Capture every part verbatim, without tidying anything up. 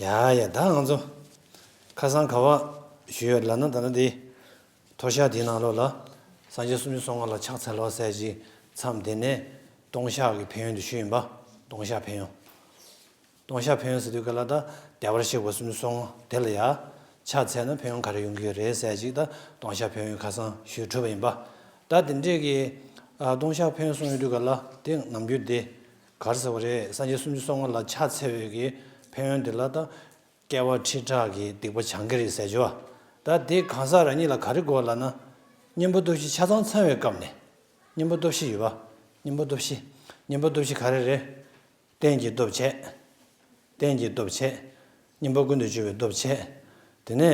ཡ་ཡ། ད་ང་ཚོ་ཁ་སང་ག་བ་ཞུས་ཡོད་ལབ་ན། ད་ནི་དེ་མཐོལ་བཤགས་དེའི་ནང་ལོགས་ལ་སངས་རྒྱས་སུམ་ཅུ་སོ་ལྔ་ལ་ཕྱག་འཚལ་ལོ་ཟེར་ཅིག་མཚམས། དེ་ནས་ལྟུང་བཤགས་ཀྱི་ཕན་ཡོན་དེ་ཞུས་ཡིན་པ། ལྟུང་བཤགས་ཕན་ཡོན། ལྟུང་བཤགས་ཕན་ཡོན་ཟེར་དུས་ག་ལ། ད་བདེ་བར་གཤེགས་པ་སུམ་ཅུ་སོ་ལྔ་དེ་ལ་ཡ་ཕྱག་འཚལ་ན་ཕན་ཡོན་ག་རེ་ཡོང་གི་ཡོད་རེད་ཟེར་ཅིག་ད་ལྟུང་བཤགས་ཕན་ཡོན་ཁ་སང་ཞུས་གྲུབ་པ་ཡིན་པ། ད་དེ་འདྲས་ཀྱི་ཨ་ལྟུང་བཤགས་ཕན་ཡོན་གསུང་ཡོང་དུས་ག་ལ། དེ་ནམ་རྒྱུན་དེ་ག་རེ་ཟེར་བ་རེད། སངས་རྒྱས་སུམ་ཅུ་སོ་ལྔ་ལ་ཕྱག་འཚལ་བའི་གི་ཕན་ཡོན་དེ་ལ་ད་བསྐལ་པ་ཁྲི་ཕྲག་གི་སྡིག་པ་བྱང་གི་རེད་ཟེར་གྱི་བ། ད་དེ་གང་ཟག་རང་ཉིད་ལ་ག་རེ་དགོས་ལབ་ན། གཉེན་པོ་སྟོབས་བཞི་ཆ་ཚང་ཚང་བའི་སྐབས་ནས། གཉེན་པོ་སྟོབས་བཞི་ཡོད་པ། གཉེན་པོ་སྟོབས་བཞི། གཉེན་པོ་སྟོབས་བཞི་ག་རེ་རེད། རྟེན་གྱི་སྟོབས་བྱས། རྟེན་གྱི་སྟོབས་བྱས། གཉེན་པོ་ཀུན་ཏུ་སྤྱོད་པའི་སྟོབས་བྱས། དེ་ནས་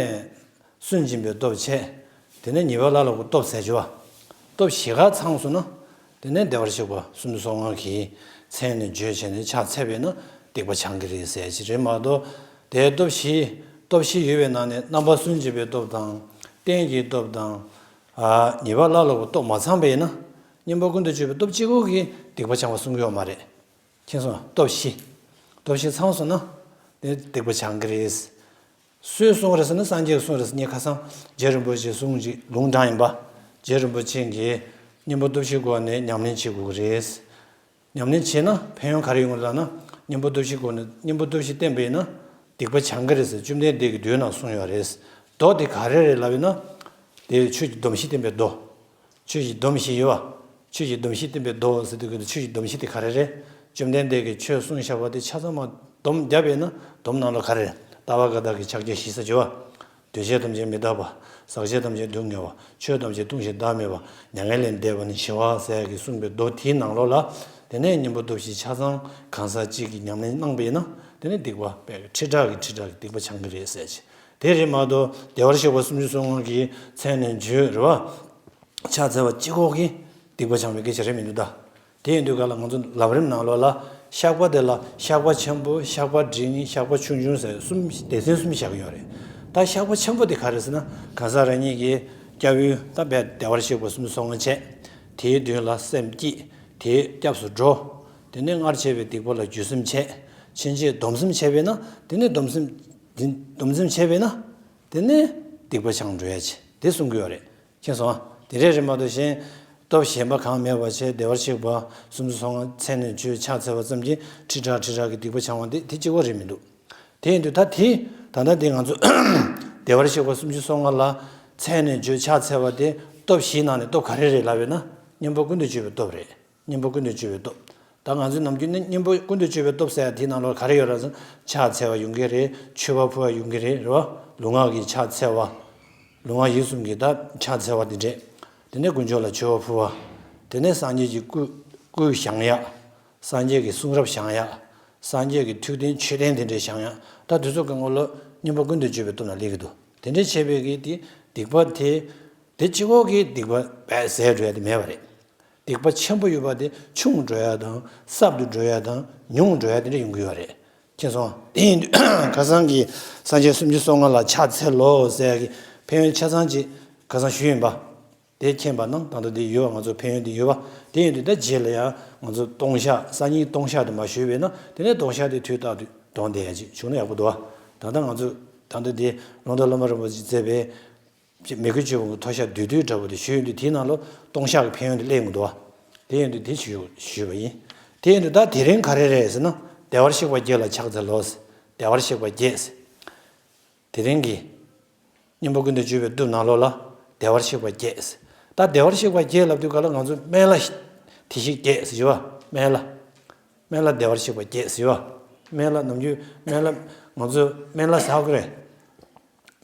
སུན་འབྱིན་པའི་སྟོབས་བྱས། དེ་ནས་ཉེས་པ་བླ་ལོག་གི་སྟོབས་ཟེར་གྱི་བ། སྟོབས་བཞི་ཀ་ཚང་སོང་ན། དེ་ནས་བདེ་བར་གཤེགས་པ་སུམ་ཅུ་སོ་ལྔ་གི་མཚན་ནས་བརྗོད་བྱས་ནས་ཕྱག་འཚལ་བས་ན་སྡིག་པ་བྱང་གི་རེད་ཟེར་གྱི་རེད་མ་གཏོགས། དེའི་སྟོབས་བཞི། སྟོབས་བཞི་ཡོད་པའི་ནང་ནས་རྣམ་པ་སུན་འབྱིན་པའི་སྟོབས་དང་། རྟེན་གྱི་སྟོབས་དང་། ཨ་ཉེས་པ་བླ་ལོག་གི་སྟོབས་མ་ཚང་པ་ཡིན་ན། གཉེན་པོ་ཀུན་ཏུ་སྤྱོད་པའི་སྟོབས་གཅིག་པོ་གིས་སྡིག་པ་བྱང་བ་གསུང་གི་ཡོད་མ་རེད། མཁྱེན་སོང་། སྟོབས་བཞི། སྟོབས་བཞི་ཚང་སོང་ན། དེ་སྡིག་པ་བྱང་གི་རེད། སུས་གསུངས་རེད་ཟེར་ན། སངས་རྒྱས་ཀྱིས་གསུངས་རེད་ཟེར། ངས་ཁ་སང་རྗེ་རིན་པོ་ཆེའི་གསུང་ཅིག་ལུང་དྲངས་ཡིན་པ། རྗེ་རིན་པོ་ཆེ་གིས་གཉེན་པོ་སྟོབས་བཞིའི་སྒོ་ནས་ཉམས་ལེན་བྱེད་དགོས་ཀྱི་རེད། ཉམས་ལེན་བྱས་ན་ཕན་ཡོན་ག་རེ་ཡོང་གི་ལབ་ན། གཉེན་པོ་སྟོབས་བཞིའི་སྒོ་ནས། གཉེན་པོ་སྟོབས་བཞི་བསྟེན་པ་ཡིན་ན་སྡིག་པ་བྱང་གི་རེད་ཟེར་བཅོམ་ལྡན་འདས་ཀྱིས་མདོའི་ནང་གསུངས་ཡོད་རེད། མདོ་དེ་ག་རེ་རེད་ལབ་ཡིན་ན། དེ་ཆོས་ཀྱི་སྡོམ་བཞི་བསྟེན་པའི་མདོ། ཆོས་ཀྱི་སྡོམ་བཞི་ཡོད་པ། ཆོས་ཀྱི་སྡོམ་བཞི་བསྟེན་པའི་མདོ་ཟེར་དུས་ཀྱི་ཆོས་ཀྱི་སྡོམ་བཞི་དེ་ག་རེ་རེད། བཅོམ་ལྡན་འདས་ཀྱིས་ཆོས་གསུངས་བཞག་པ་དེ་ཆ་ཚང་མ་སྡོམ་བརྒྱབ་པས་ན། སྡོམ་ནང་ལ་ག་རེ་རེད། ལྟ་བ་བཀའ་རྟགས་ཀྱི་ཕྱག་རྒྱ་བཞི་ཟེར་གྱི་བ། འདུས་བྱས་ཐམས་ཅད་མི་རྟག་པ། ཟག་བཅས་ཐམས་ཅད་སྡུག་བསྔལ་བ། ཆོས་ཐམས་ཅད་སྟོང་ཞིང་བདག་མེད་པ། མྱ་ངན་ལས་འདས་པ་ནི་ཞི་བ་ཟེར་གྱི་གསུངས་པའི་མདོ་དེའི་ནང་ལོགས་ལ། དེ་ནས་གཉེན་པོ་སྟོབས་བཞི་ཆ་ཚང་གང་ཟག་གཅིག་གིས་ཉམས་ལེན་གནང་པས་ན། དེ་ནས་སྡིག་པ་དཔེ་ཁྲི་ཕྲག་གི་ཁྲི་ཕྲག་གི་སྡིག་པ་བྱང་གི་རེད་ཟེར་གྱི། དེ་རེད་མ་གཏོགས་བདེ་བར་གཤེགས་པ་སུམ་ཅུ་སོ་ལྔ་གི་མཚན་ནས་བརྗོད་རེད་བ། ཕྱག་འཚལ་བ་གཅིག་པོ་གིས་སྡིག་པ་བྱང་བའི་སྐད་ཆ་རེད་མི་འདུག་ད། དེ་ཡིན་དུས་ག་ལ། ང་ཚོ་ལམ་རིམ་ནང་ལོགས་ལ་བཤགས་པ་དེ་ལ་བཤགས་པ་ཆེན་པོ། བཤགས་པ་འབྲིང་། བཤགས་པ་ཆུང་ཆུང་ཟེར་གསུམ། སྡེ་ཚན་གསུམ་བཞག་གི་ཡོད་རེད། ད་བཤགས་པ་ཆེན་པོ་དེ་ག་རེ་ཟེར་ན། གང་ཟག་རང་ཉིད་ཀྱི་སྐྱབས་ཡུལ་ད་བདེ་བར་གཤེགས་པ་སུམ་ཅུ་སོ་ལྔ་བྱས། དེའི་མདུན་ལ་སེམས་བསྐྱེད། དེའི་སྐྱབས་སུ་འགྲོ། དེ་ནས་སྔར་བྱས་པའི་སྡིག་པ་ལ་འགྱོད་སེམས་བྱས། ཕྱིན་ཆད་སྡོམ་སེམས་བྱས་པས་ན། དེ་ནས་སྡོམ་སེམས། སྡོམ་སེམས་བྱས་པས་ན། དེ་ནས་སྡིག་པ་བྱང་འགྲོ་ཡ་ཆེ། དེ་གསུང་གི་ཡོད་རེད། མཁྱེན་སོང་ཨ། དེ་རེད་རེད་མ་གཏོགས་གཞན། སྟོབས་གཞན་པ་གང་མེད་པ་བྱས། བདེ་བར་གཤེགས་པ་སུམ་ཅུ་སོ་ལྔ་མཚན་ནས་བརྗོད་ཕྱག་འཚལ་བ་ཙམ་གྱིས་ཁྲི་ཕྲག་ཁྲི་ཕྲག་གི་སྡིག་པ་བྱང་བ་འདི་དེ་གཅིག་པོ་རེད་མི་འདུག་དེ་ཡིན་དུས་ད་དེ། ད་ལྟ་འདི་ང་ཚོ་བདེ་བར་གཤེགས་པ་སུམ་ཅུ་སོ་ལྔ་ལ་མཚན་ནས་བརྗོད་ཕྱག་འཚལ་བ་དེ་སྟོབས་བཞིའི་ནང་ནས་སྟོབས་ག་རེ་རེད་ལབ་ཡོད་ན། གཉེན་པོ་ཀུན་ཏུ་སྤྱོད་པའི་སྟོབས་རེད། གཉེན་པོ་ཀུན་ཏུ་སྤྱོད་པའི་སྟོབས། ད་ང་ཚོའི་ནམ་རྒྱུན་ནི་གཉེན་པོ་ཀུན་ཏུ་སྤྱོད་པའི་སྟོབས་ཟེར་ཡ་དེའི་ནང་ལོགས་ག་རེ་ཡོད་རེད་ཟེར་ན། ཕྱག་འཚལ་བ་ཡོང་གི་རེད། མཆོད་པ་ཕུལ་བ་ཡོང་གི་རེད། རེད་བ། ལུས་ངག་གི་ཕྱག་འཚལ་བ། ལུས་ངག་ཡིད་གསུམ་གྱི་ད་ཕྱག་འཚལ་བ་དེ་འདྲས། དེ་ནས་དཀོན་མཆོག་ལ་མཆོད་པ་ཕུལ་བ། དེ་ནས་སངས་རྒྱས་ཀྱི་སྐུ། སྐུ་བཞེངས་ཡ། སངས་རྒྱས་ཀྱི་གསུང་རབ་བཞེངས་ཡ། སངས་རྒྱས་ཀྱི་ཐུགས་རྟེན་མཆོད་རྟེན་དེ་འདྲས་བཞེངས་ཡ། ད་དེ་ཚོ་གི་ངོ་ལ་གཉེན་པོ་ཀུན་ཏུ་སྤྱོད་པའི་སྟོབས་ལ་སླེབས་ཀྱི་འདུག་དེ་འདྲས་བྱས་པའི་གི་དེ་སྡིག་པ་དེ། དེ་གཅིག་པོ་གིས་སྡིག་པ་བས་ཟད་འགྲོ་ཡ་དེ་མེད་པ་རེད། སྡིག་པ་ཆེན་པོ་ཡོད་པ་དེ་ཆུང་འགྲོ་ཡ་དང་། སྲབ་ཏུ་འགྲོ་ཡ་དང་། ཉུང་འགྲོ་ཡ་དེ་འདྲ་ཡོང་གི་ཡོད་རེད། མཁྱེན་སོང་། དེ་ཡིན་དུས་ཁ་སང་གི་སངས་རྒྱས་སུམ་ཅུ་སོ་ལྔ་ལ་ཕྱག་འཚལ་ལོ་ཟེར་ཡ་གི་ཕན་ཡོན་ཆ་ཚང་ཅིག་ཁ་སང་ཞུས་ཡིན་པ། དེ་མཁྱེན་པ་ན་ད་ལྟ་དེ་ཡོད་པ། ང་ཚོ་ཕན་ཡོན་དེ་ཡོད་པ། དེ་ཡིན་དུས་ད་རྗེས་ལ་ཡང་ང་ཚོ་ལྟུང་བཤགས། སང་ཉིན་ལྟུང་བཤགས་དེ་མར་ཞུས་པས་ན། དེ་ནས་ལྟུང་བཤགས་དེ་དུས་རྟག་ཏུ་གཏོང་བསྡད་ཡ་ཅིག་བྱུང་ན་ཡག་པོ་འདུག་བ། ད་ལྟ་ང་ཚོ་ད་ལྟ་དེ་ལུང་དར་བླ་མ་རིན་པོ་ཆེས་མཛད་པའི་མོས་གུས་ཆེན་པོ་གི་ཐོག་ཤ་བདུད་བཏུལ་འདྲ་པོ་དེ་ཞུས་ཡོང་དུས། དེའི་ནང་ལོགས་ལྟུང་བཤགས་ཀྱི་ཕན་ཡོན་དེ་སླེབས་ཡོང་གི་འདུག་བ། དེ་ཡིན་དུས་དེ་ཞུ་ཞུས་པ་ཡིན། དེ་ཡིན་དུས་ད་དེ་རིང་ག་རེ་རེད་ཟེར་ན། བདེ་བར་གཤེགས་པ་བརྒྱད་ལ་ཕྱག་འཚལ་ལོ་ཟེར། བདེ་བར་གཤེགས་པ་བརྒྱད་ཟེར། དེ་རིང་གི་གཉེན་པོ་ཀུན་ཏུ་སྤྱོད་པའི་སྟོབས་ནང་ལོགས་ལ་བདེ་བར་གཤེགས་པ་བརྒྱད་ཟེར། ད་བདེ་བར་གཤེགས་པ་བརྒྱད་ལབ་དུས་ག་ལ། ང་ཚོ་སྨན་བླ་བདེ་གཤེགས་བརྒྱད་ཟེར་གྱི་བ། སྨན་བླ། སྨན་བླ་བདེ་བར་གཤེགས་པ་བརྒྱད་ཟེར་བ། སྨན་བླ་ནམ་རྒྱུན་སྨན་བླ། ང་ཚོ་སྨན་བླ་ཟེར་གི་རེད།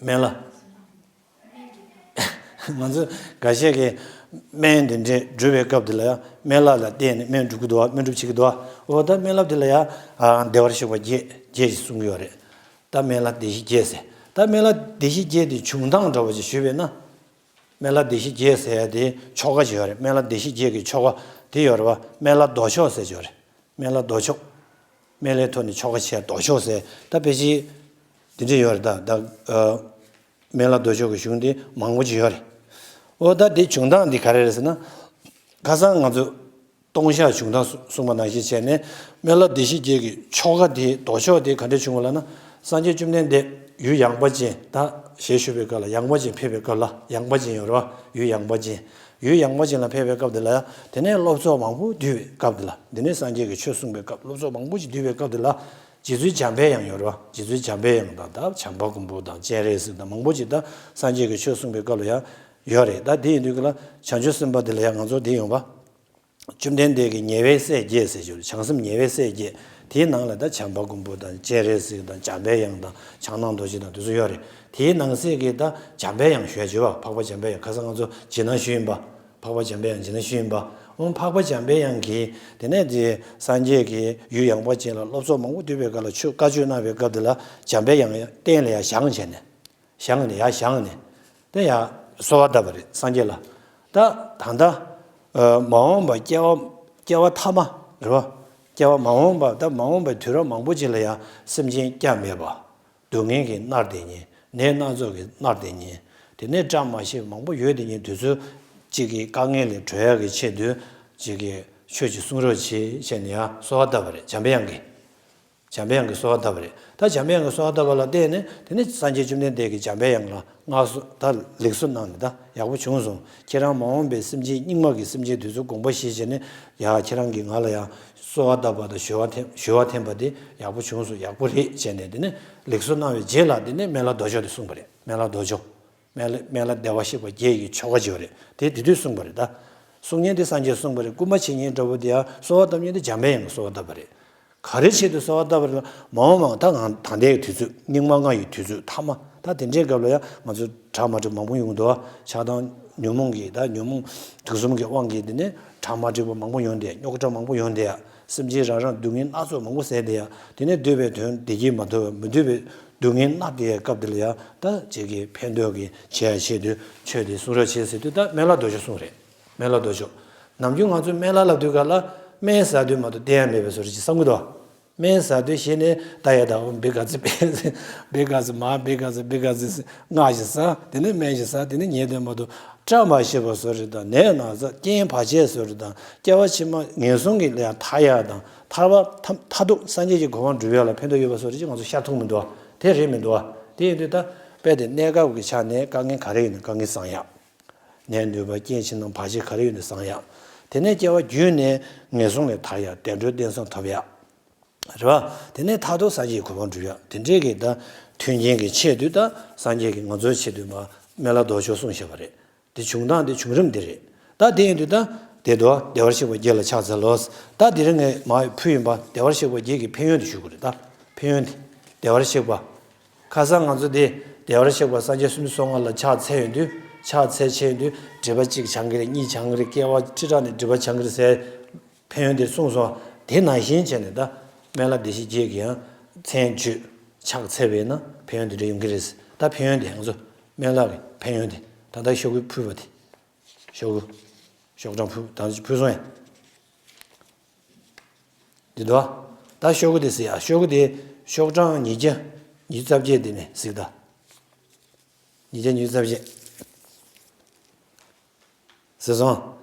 སྨན་བླ། ང་ཚོ་འགའ་ཤས་ཀྱིས་སྨན་དེ་འདྲས་སྒྲུབ་པའི་སྐབས་དེ་ལ་ཡང་སྨན་བླ་ལ་བརྟེན་ནས་སྨན་སྒྲུབ་ཀྱི་འདུག་བ། སྨན་སྒྲུབ་བྱེད་ཀྱི་འདུག་བ། འོ་ད་སྨན་བླ་དེ་ལ་ཡང་ཨ་བདེ་བར་གཤེགས་པ་བརྒྱད་བརྒྱད་ཅིག་གསུང་གི་ཡོད་རེད། ད་སྨན་བླ་བདེ་གཤེགས་བརྒྱད་ཟེར། ད་སྨན་བླ་བདེ་གཤེགས་བརྒྱད་དེ་བྱུང་སྟངས་འདྲ་བོ་ཅིག་ཞུས་པས་ན། སྨན་བླ་བདེ་གཤེགས་བརྒྱད་ཟེར་ཡ་དེ་ཆོ་ག་ཅིག་ཡོད་རེད། སྨན་བླ་བདེ་གཤེགས་བརྒྱད་ཀྱི་ཆོ་ག་དེ་ཡོད་རེད་བ། སྨན་བླ་ཟློག་ཆོག་ཟེར་ཅིག་ཡོད་རེད། སྨན་བླ་ཟློག་ཆོག་སྨན་བླའི་ཐོག་ནས་ཆོ་ག་བྱས་ཟློག་ཆོག་ཟེར། ད་དཔེ་ཆ་འདི་འདྲ་ཡོད་རེད། ད་ད་ཨ་སྨན་བླ་ཟློག་ཆོག་གི་གཞུང་འདི་མང་པོ་ཅིག་ཡོད་རེད། འོ་ད་དེ་བྱུང་སྟངས་འདི་ག་རེ་རེད་ཟེར་ན། ཁ་སང་ང་ཚོ་ལྟུང་བཤགས་བྱུང་སྟངས་གསུ་གསུངས་པ་ནང་བཞིན་བྱས་ནས། སྨན་བླ་བདེ་གཤེགས་བརྒྱད་ཀྱི་ཆོ་ག་དེ། ཟློག་ཆོག་དེ་ག་འདྲ་བྱུང་བ་ལབ་ན། སངས་རྒྱས་བཅོམ་ལྡན་འདས་ཡུལ་ཡངས་པ་ཅན་ད་ཞེས་ཞུ་བའི་སྐབས་ལ་ཡངས་པ་ཅན་ཕེབས་པའི་སྐབས་ལ་ཡངས་པ་ཅན་ཡོད་རེད་བ། ཡུལ་ཡངས་པ་ཅན། ཡུལ་ཡངས་པ་ཅན་ལ་ཕེབས་པའི་སྐབས་དེ་ལ་དེ་ནས་སློབ་ཚོགས་མང་པོ་འདུས་པའི་སྐབས་དེ་ལ་འདི་ནས་སངས་རྒྱས་ཀྱི་ཆོས་གསུངས་པའི་སྐབས་སློབ་ཚོགས་མང་པོ་ཅིག་འདུས་པའི་སྐབས་དེ་ལ་རྗེ་བཙུན་འཇམ་པའི་དབྱངས་ཡོད་རེད་བ། རྗེ་བཙུན་འཇམ་པའི་དབྱངས་དང་ད་བྱམས་པ་མགོན་པོ་དང་སྤྱན་རས་གཟིགས་དང་མང་པོ་ཅིག་ད་སངས་རྒྱས་ཀྱི་ཆོས་གསུངས་པའི་སྐབས་ལ་ཡང་ཡོད་རེད། ད་དེ་ཡིན་དུས་ཀྱི་ལ་བྱང་ཆུབ་སེམས་དཔའ་དེ་ལ་ཡང་ང་ཚོ་དེ་ཡོང་བ། བཅོམ་ལྡན་འདས་ཀྱི་ཉེ་བའི་སྲས་བརྒྱད་ཟེར་ཞུ་བྱང་སེམས་ཉེ་བའི་སྲས་བརྒྱད། དེའི་ནང་ལ་ད་བྱམས་པ་མགོན་པོ་དང་སྤྱན་རས་གཟིགས་དང་འཇམ་པའི་དབྱངས་དང་ཕྱག་ན་རྡོ་རྗེ་དང་དེ་ཚོ་ཡོད་རེད། དེའི་ནང་གསེས་ཀྱི་ད་འཇམ་པའི་དབྱངས་ཞུ་ཡ་བྱེད་པ་འཕགས་པ་འཇམ་པའི་དབྱངས་ཁ་སང་ང་ཚོ་རྗེས་གནང་ཞུས་ཡིན་པ། འཕགས་པ་འཇམ་པའི་དབྱངས་རྗེས་གནང་ཞུས་ཡིན་པ། འོ་འཕགས་པ་འཇམ་པའི་དབྱངས་ཀྱིས་དེ་ནས་དེ་སངས་རྒྱས་ཀྱི་ཡུལ་ཡངས་པ་ཅན་ལ་སློབ་ཚོགས་མང་པོ་འདུས་པའི་སྐབས་ལ་ཆོས་བཀའ་ཆོས་གནང་བའི་སྐབས་དེ་ལ་འཇམ་པའི་དབྱངས་སྟེང་ལ་ཡར་བཞེངས་བྱས་ནས། བཞེངས་ནས་ཡར་བཞེངས་ནས་དེ་ཡར་གསོལ་བ་བཏབ་པ་རེད་སངས་རྒྱས་ལ། ད་ད་ལྟ་མ་འོངས་པ་སྐྱེ་བ་སྐྱེ་བ་ཐ་མ་རེད་བ། སྐྱེ་བ་མ་འོངས་པ་ད་མ་འོངས་པའི་དུས་རབས་མང་པོ་ཅིག་ལ་ཡང་སེམས་ཅན་སྐྱབས་མེད་པ། སྡུག་བསྔལ་གྱིས་མནར་ཏེ་ཉིན་ནད་སྣ་ཚོགས་ཀྱིས་མནར་ཏེ་ཉིན། དེ་ནས་བཀྲ་མ་ཤིས་པ་མང་པོ་ཡོད་དེ་ཉིན་དུས་ཚོད་ཅིག་གི་དཀའ་ངལ་ལས་གྲོལ་ཡག་གི་ཆེད་དུ་ཅིག་གི་ཆོས་ཅིག་གསུང་རོགས་བྱེད་བྱས་ནས་ཡང་གསོལ་བ་བཏབ་པ་རེད་འཇམ་པའི་དབྱངས་ཀྱིས། འཇམ་པའི་དབྱངས་ཀྱིས་གསོལ་བ་བཏབ་པ་རེད། ད་འཇམ་པའི་དབྱངས་ཀྱིས་གསོལ་བ་བཏབ་པ་ལ་བརྟེན་ནས་དེ་ནས་སངས་རྒྱས་བཅོམ་ལྡན་འདས་ཀྱིས་འཇམ་པའི་དབྱངས་ལ་མངའ་གསོལ་ད་ལེགས་གསོལ་གནང་ནས་ད་ཡག་པོ་བྱུང་སོང་། ཁྱེད་རང་མ་འོངས་པའི་སེམས་ཅན་སྙིགས་མ་གི་སེམས་ཅན་དེ་ཚོ་དགོངས་པ་བཞེས་བྱས་ནས་ཡ་ཁྱེད་རང་གིས་ང་ལ་ཡང་གསོལ་བ་བཏབ་པ་དང་ཞུ་བ་འཐེན་ཞུ་བ་འཐེན་པ་དེ་ཡག་པོ་བྱུང་སོང་ཡག་པོ་རེད་བྱས་ནས་དེ་ནས་ལེགས་གསོལ་གནང་བའི་རྗེས་ལ་དེ་ནས་སྨན་བླ་རྡོ་རྗེ་དེ་གསུངས་པ་རེད་སྨན་བླ་རྡོ་རྗེ། སྨན་བླ་སྨན་བླ་བདེ་བར་གཤེགས་པ་བརྒྱད་ཀྱི་ཆོ་ག་བྱེད་པ་རེད་དེ་དེ་དུས་གསུངས་པ་རེད་ད། གསུང་མཁན་དེ་སངས་རྒྱས་གསུངས་པ་རེད་སྐུ་མ་མཁྱེན་མཁན་འདྲ་པོ་དེ་ཡང་གསོལ་བ་བཏབ་མཁན་དེ་འཇམ་པའི་དབྱངས་ཀྱིས་གསོལ་བ་བཏབ་པ་རེད། ག་རེ་ཆེད་དུ་གསོལ་བ་བཏབ་པ་རེད་ལ་མ་འོངས་པ་ད་ང་ད་ལྟའི་དུས་ཚོད་སྙིགས་མ་ལྔ་ཡི་དུས་ཚོད་ཐ་མ་ད་དེ་འདྲའི་སྐབས་ལ་ཡང་ང་ཚོ་གྲ་མ་འགྲིག་མང་པོ་ཡོང་གི་འདུག་བ་ཆགས་སྡང་ཉོན་མོངས་ཀྱི་ད་ཉོན་མོངས་དུག་གསུམ་གྱི་དབང་གིས་དེ་ནས་གྲ་མ་འགྲིག་པ་མང་པོ་ཡོང་དེ་རྙོག་དྲ་མང་པོ་ཡོང་དེ་ཡ་སེམས་ཅན་རང་རང་སྡུག་བསྔལ་སྣ་ཚོགས་མང་པོ་ཟད་དེ་ཡ་དེ་ནས་འདོད་པའི་དོན་བདེ་སྐྱིད་མ་ཐོབ་པ་མི་འདོད་པའི་སྡུག་བསྔལ་མནར་དེ་ཡ་སྐབས་དེ་ལ་ཡ་ད་ཅིག་གི་ཕན་ཐོགས་ཀྱི་བྱེད་ཡ་ཆེད་དུ་ཆོས་དེ་གསུང་རོགས་བྱེད་ཟེར་དུས་ད་སྨན་བླ་རྡོ་རྗེ་གསུངས་རེད། སྨན་བླ་རྡོ་རྗེ། ནམ་རྒྱུན་ང་ཚོས་སྨན་བླ་ལབ་དུས་ག་ལ་སྨན་ཟ་དུས་མ་གཏོགས་བསྟེན་ཡ་མེད་པའི་བཟོ་འདྲ་ཅིག་བསམ་གྱི་འདུག་སྨན་ཟ་དུས་གཞི་ནས་ད་ཡ་ད་འབི་ག་ཙི་བི་ག་ཙི་མ་བི་ག་ཙི་བི་ག་ཙི་སྔགས་ཤིག་ཟ་དེ་ནས་སྨན་ཞིག་ཟ་དེ་ནས་ཉལ་དུས་མ་གཏོགས་བཀྲ་མ་ཤིས་པ་བཟོ་འདྲ་དང་ནད་ན་ཚ་རྐྱེན་བར་ཆད་བཟོ་འདྲ་དང་སྐྱེ་བ་ཕྱི་མ་ངན་སོང་གི་ལས་ཐར་ཡ་དང་ཐར་པ་མཐའ་མཐའ་ཐུག་སངས་རྒྱས་ཀྱི་གོ་འཕང་སྒྲུབ་ཡ་ལ་ཕན་ཐོགས་ཡོད་པ་བཟོ་འདྲ་ཅིག་ང་ཚོ་ཤར་ཐུབ་མི་འདུག་བ་དེ་རེད་མི་འདུག་བ་དེ་ཡིན་དུས་ད་དཔེ་དེ་གནས་སྐབས་ཀྱི་ཆ་ནས་དཀའ་ངལ་ག་རེ་ཡིན་ན་དཀའ་ངལ་སངས་ཡ། ནད་ནུས་པ་རྐྱེན་ཕྱི་ནང་བར་ཆད་ག་རེ་ཡོད་ནས་སངས་ཡག་དེ་ནས་སྐྱེ་བ་བརྒྱུད་ནས་ངན་སོང་ལས་ཐར་ཡག་བདེ་འགྲོའི་རྟེན་གསུམ་ཐོབ་ཡག་རེད་བ། དེ་ནས་མཐར་ཐུག་སངས་རྒྱས་ཀྱི་གོ་འཕང་སྒྲུབ་ཡག་དེ་འདྲས་ཀྱི་ད་མཐུན་རྐྱེན་གྱི་ཆེད་དུ་ད་སངས་རྒྱས་ཀྱིས་ང་ཚོའི་ཆེད་དུ་མ་སྨན་བླ་རྡོ་རྗེ་གསུངས་བཞག་པ་རེད། དེ་བྱུང་སྟངས་དེ་བྱུང་རིམ་དེ་རེད། ད་དེ་ཡིན་དུས་ད་དེ་དུ་བདེ་བར་གཤེགས་པ་བརྒྱད་ལ་ཕྱག་འཚལ་ལོ། ད་དེ་རིང་ངས་མ་ཕུལ་ཡིན་པ་བདེ་བར་གཤེགས་པ་བརྒྱད་ཀྱི་ཕན་ཡོན་དེ་ཞུ་དགོས་རེད་ད། ཕན་ཡོན་དེ། བདེ་བར་གཤེགས་པ། ཁ་སང་ང་ཚོ་དེ་བདེ་བར་གཤེགས་པ་སངས་རྒྱས་སུམ་ཅུ་སོ་ལྔ་ལ་ཕྱག་འཚལ་ཡོང་དུས་ཕྱག་འཚལ་ཆེ་ཡོང་དུས་སྒྲིབ་པ་གཅིག་བྱང་གི་རེད་གཉིས་བྱང་གི་རེད་སྐྱེ་བ་ཁྲི་ཕྲག་ནས་སྒྲིབ་པ་བྱང་གི་རེད་ཟེར། ཕན་ཡོན་དེ་གསུངས་སོང་། དེ་ནང་བཞིན་བྱས་ནས་ད་སྨན་བླ་བདེ་གཤེགས་བརྒྱད་ཀྱི་ཡང་མཚན་བརྗོད་ཕྱག་འཚལ་བས་ན་ཕན་ཡོན་དེ་འདྲ་ཡོང་གི་རེད། ད་ཕན་ཡོན་དེ་ང་ཚོ་སྨན་བླ་གི་ཕན་ཡོན་དེ་ད་ལྟ་ཤོག་གུ་ཕུལ་བ་དེ། ཤོག་གུ། ཤོག་གྲངས་ཕུལ་ད་ཕུལ་སོང་ཡ། འདི་འདུག་ད་ཤོག་གུ་དེ་གཟིགས་ཨ། ཤོག་གུ་དེ་ཤོག་གྲངས་ཉིས་བརྒྱ་ཉི་ཤུ་རྩ་བརྒྱད་དེ་ནས་གཟིགས་ད། ཉིས་བརྒྱ་ཉི་ཤུ་རྩ་བརྒྱད། གཟིགས་སོང་།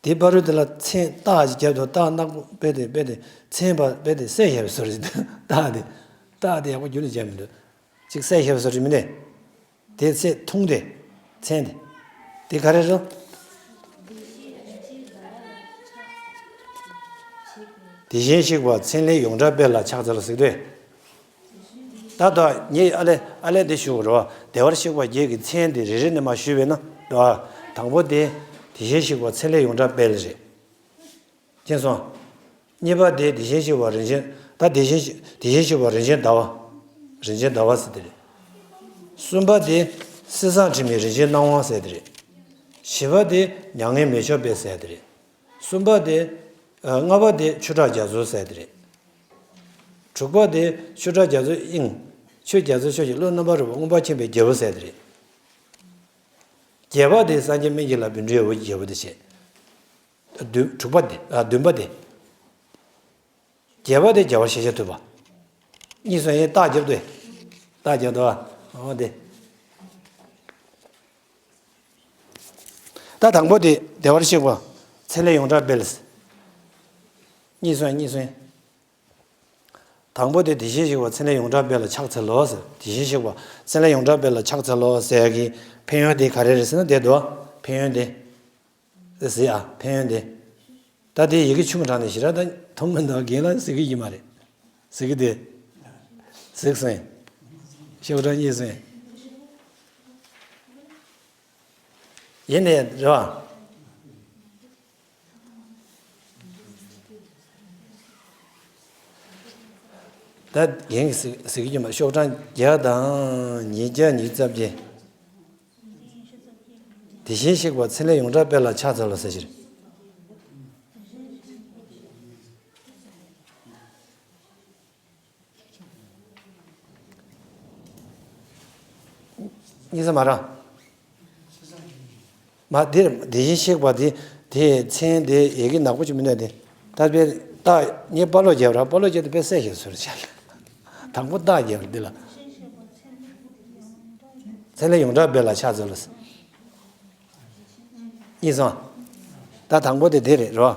དེ་ཕ་རོལ་དེ་ལ་མཚན་རྟགས་ཅིག་རྒྱབ་འདུག་རྟགས་ནག་པོ་དཔེ་དེ་དཔེ་དེ་མཚན་པ་དཔེ་དེ་གསལ་བཞག་པའི་བཟོ་འདྲ་ཞིག་འདུག་རྟགས་དེ། རྟགས་དེ་ཡག་པོ་རྒྱུན་ལ་བརྒྱབ་མི་འདུག་ཅིག་གསལ་བཞག་པའི་བཟོ་འདྲ་མི་འདུག་དེ་ཚེ་ཐུང་དེ། མཚན་དེ། དེ་ག་རེ་རེད། དེ་བཞིན་གཤེགས་པ་མཚན་ལས་ཡོངས་གྲགས་དཔལ་ལ་ཕྱག་འཚལ་ལོ་ཟེར་དུས། ད་ལྟ་ངས་ཨ་ལས་ཨ་ལས་འདི་ཞུ་དགོས་རེད་བ། བདེ་བར་གཤེགས་པ་བརྒྱད་ཀྱི་མཚན་དེ་རེ་རེ་ནས་མར་ཞུས་པས་ན་རེད་བ། དང་པོ་དེ་དེ་བཞིན་གཤེགས་པ་མཚན་ལས་ཡོངས་གྲགས་དཔལ་རེད། མཁྱེན་སོང་། གཉིས་པ་དེ་དེ་བཞིན་གཤེགས་པ་རིན་ཆེན་ད་དེ་བཞིན་གཤེགས་དེ་བཞིན་གཤེགས་པ་རིན་ཆེན་ཟླ་བ། རིན་ཆེན་ཟླ་བ་ཟེར་དེ་རེད། གསུམ་པ་དེ་གསེར་ཟངས་དྲི་མེད་རིན་ཆེན་སྣང་བ་ཟེར་དེ་རེད། བཞི་པ་དེ་མྱ་ངན་མེ་མཆོད་དཔལ་ཟེར་དེ་རེད། གསུམ་པ་དེ། ཨ། ལྔ་པ་དེ་ཆོས་གྲགས་རྒྱ་མཚོ་ཟེར་དེ་རེད། དྲུག་པ་དེ་ཆོས་གྲགས་རྒྱ་མཚོའི་དབྱིངས། ཆོས་རྒྱ་མཚོའི་ཆོས་ཀྱི་བློ་རྣམ་པར་རོལ་པ་མངོན་པར་མཁྱེན་པའི་རྒྱལ་པོ་ཟེར་དེ་རེད། བརྒྱད་པ་དེ་སངས་རྒྱས་སྨན་གྱི་བླ་བཻ་ཌཱུརྱ་ཡི་རྒྱལ་པོ་དེ་བྱས། བདུན་དྲུག་པ་དེ་ཨ་བདུན་པ་དེ། བརྒྱད་པ་དེ་རྒྱལ་བ་ཤཱཀྱ་ཐུབ་པ། གཉིས་སོང་ཡིན་རྟགས་རྒྱབ་དུས། རྟགས་རྒྱབ་དུས་ཨ། འོ་དེ། ད་དང་པོ་དེ་བདེ་བར་གཤེགས་པ། མཚན་ལས་ཡོངས་གྲགས་དཔལ། གཉིས་སོང་གཉིས་སོང་། དང་པོ་དེ་དེ་བཞིན་གཤེགས་པ་མཚན་ལས་ཡོངས་གྲགས་དཔལ་ལ་ཕྱག་འཚལ་ལོ་ཟེར། དེ་བཞིན་གཤེགས་པ་མཚན་ལས་ཡོངས་གྲགས་དཔལ་ལ་ཕྱག་འཚལ་ལོ་ཟེར་ཡ་གི་ཕན་ཡོན་དེ་ག་རེ་རེད་ཟེར་ན་དེ་འདུག་ཕན་ཡོན་དེ། ཟེར་ཡ། ཕན་ཡོན་དེ། ད་དེ་ཡི་གེ་ཆུང་དྲགས་ནས་ཞེ་དྲག་ད་མཐོང་མི་འདུག་རྒན་ལགས་གཟིགས་ཀྱི་ཡིན་མ་རེད། གཟིགས་ཀྱི་དེ། གཟིགས་སོང་། ཤོག་གྲངས་གཉིས་སོང་། ཡིན་ནས་རེད་བ། ད་རྒན་གྱིས་གཟིགས་ཀྱི་མ། ཤོག་གྲངས་བརྒྱ་དང་ཉིས་བརྒྱ་ཉི་ཤུ་རྩ་བརྒྱད། དེ་བཞིན་གཤེགས་པ་མཚན་ལས་ཡོངས་གྲགས་དཔལ་ལ་ཕྱག་འཚལ་ལོ་ཟེར་གྱི་རེད། གཉིས་ས་མ་ར། མ་དེར་དེ་བཞིན་གཤེགས་པ་དེ། དེའི་མཚན་དེ་ཡི་གེ་ནག་པོ་ཅིག་མི་འདུག་དེ། ད་དཔེ་རྟགས་ངས་པ་ལོ་རྒྱབ་ར། པ་ལོ་རྒྱབ་དེ་དཔེ་གསལ་ཞིག་བཟོས་བྱས། དང་པོ་རྟགས་རྒྱབ་འདི་ལ། མཚན་ལས་ཡོངས་གྲགས་དཔལ་ལ་ཕྱག་འཚལ་ལོ། གཉིས་སོང་། ད་དང་པོ་དེ་དེ་རེད་རོ།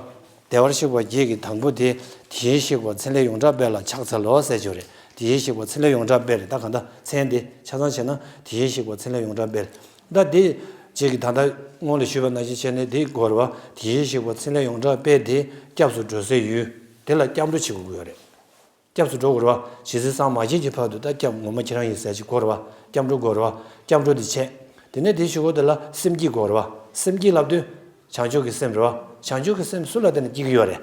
བདེ་བར་གཤེགས་པ་བརྒྱད་ཀྱི་དང་པོ་དེ། དེ་བཞིན་གཤེགས་པ་མཚན་ལས་ཡོངས་གྲགས་དཔལ་ལ་ཕྱག་འཚལ་ལོ་ཟེར་ཆོག་རེད། དེ་བཞིན་གཤེགས་པ་མཚན་ལས་ཡོངས་གྲགས་དཔལ་རེད། ད་གང་ལྟར་མཚན་དེ་ཆ་ཚང་བྱས་ན་དེ་བཞིན་གཤེགས་པ་མཚན་ལས་ཡོངས་གྲགས་དཔལ། ད་དེ་བཅས་ཀྱི་ད་ལྟ་སྔོན་ལ་ཞུས་པ་ནང་བཞིན་བྱས་ནས་དེ་གོ་རེད་བ། དེ་བཞིན་གཤེགས་པ་མཚན་ལས་ཡོངས་གྲགས་དཔལ་དེ་སྐྱབས་སུ་འགྲོ་སའི་ཡུལ་དེ་ལ་སྐྱབས་འགྲོ་བྱེད་དགོས་ཀྱི་ཡོད་རེད། སྐྱབས་སུ་འགྲོ་དགོས་རེད་བ། ཇི་སྲིད་སངས་མ་རྒྱས་ཀྱི་བར་དུ་ད་སྐྱབས་ངོ་མ་ཁྱེད་རང་ཡིན་ཟེར་ཅིག་གོ་རེད་བ། སྐྱབས་འགྲོ་དགོས་རེད་བ། སྐྱབས་འགྲོ་དེ་བྱས། དེ་ནས་དེའི་གཞུག་གུ་དེ་ལ་སེམས་བསྐྱེད་དགོས་རེད་བ། སེམས་བསྐྱེད་ལབ་དུས། བྱང་ཆུབ་ཀྱི་སེམས་རེད་བ། བྱང་ཆུབ་ཀྱི་སེམས་སུ་ལ་བརྟེན་ནས་སྐྱེ་གི་ཡོད་རེད།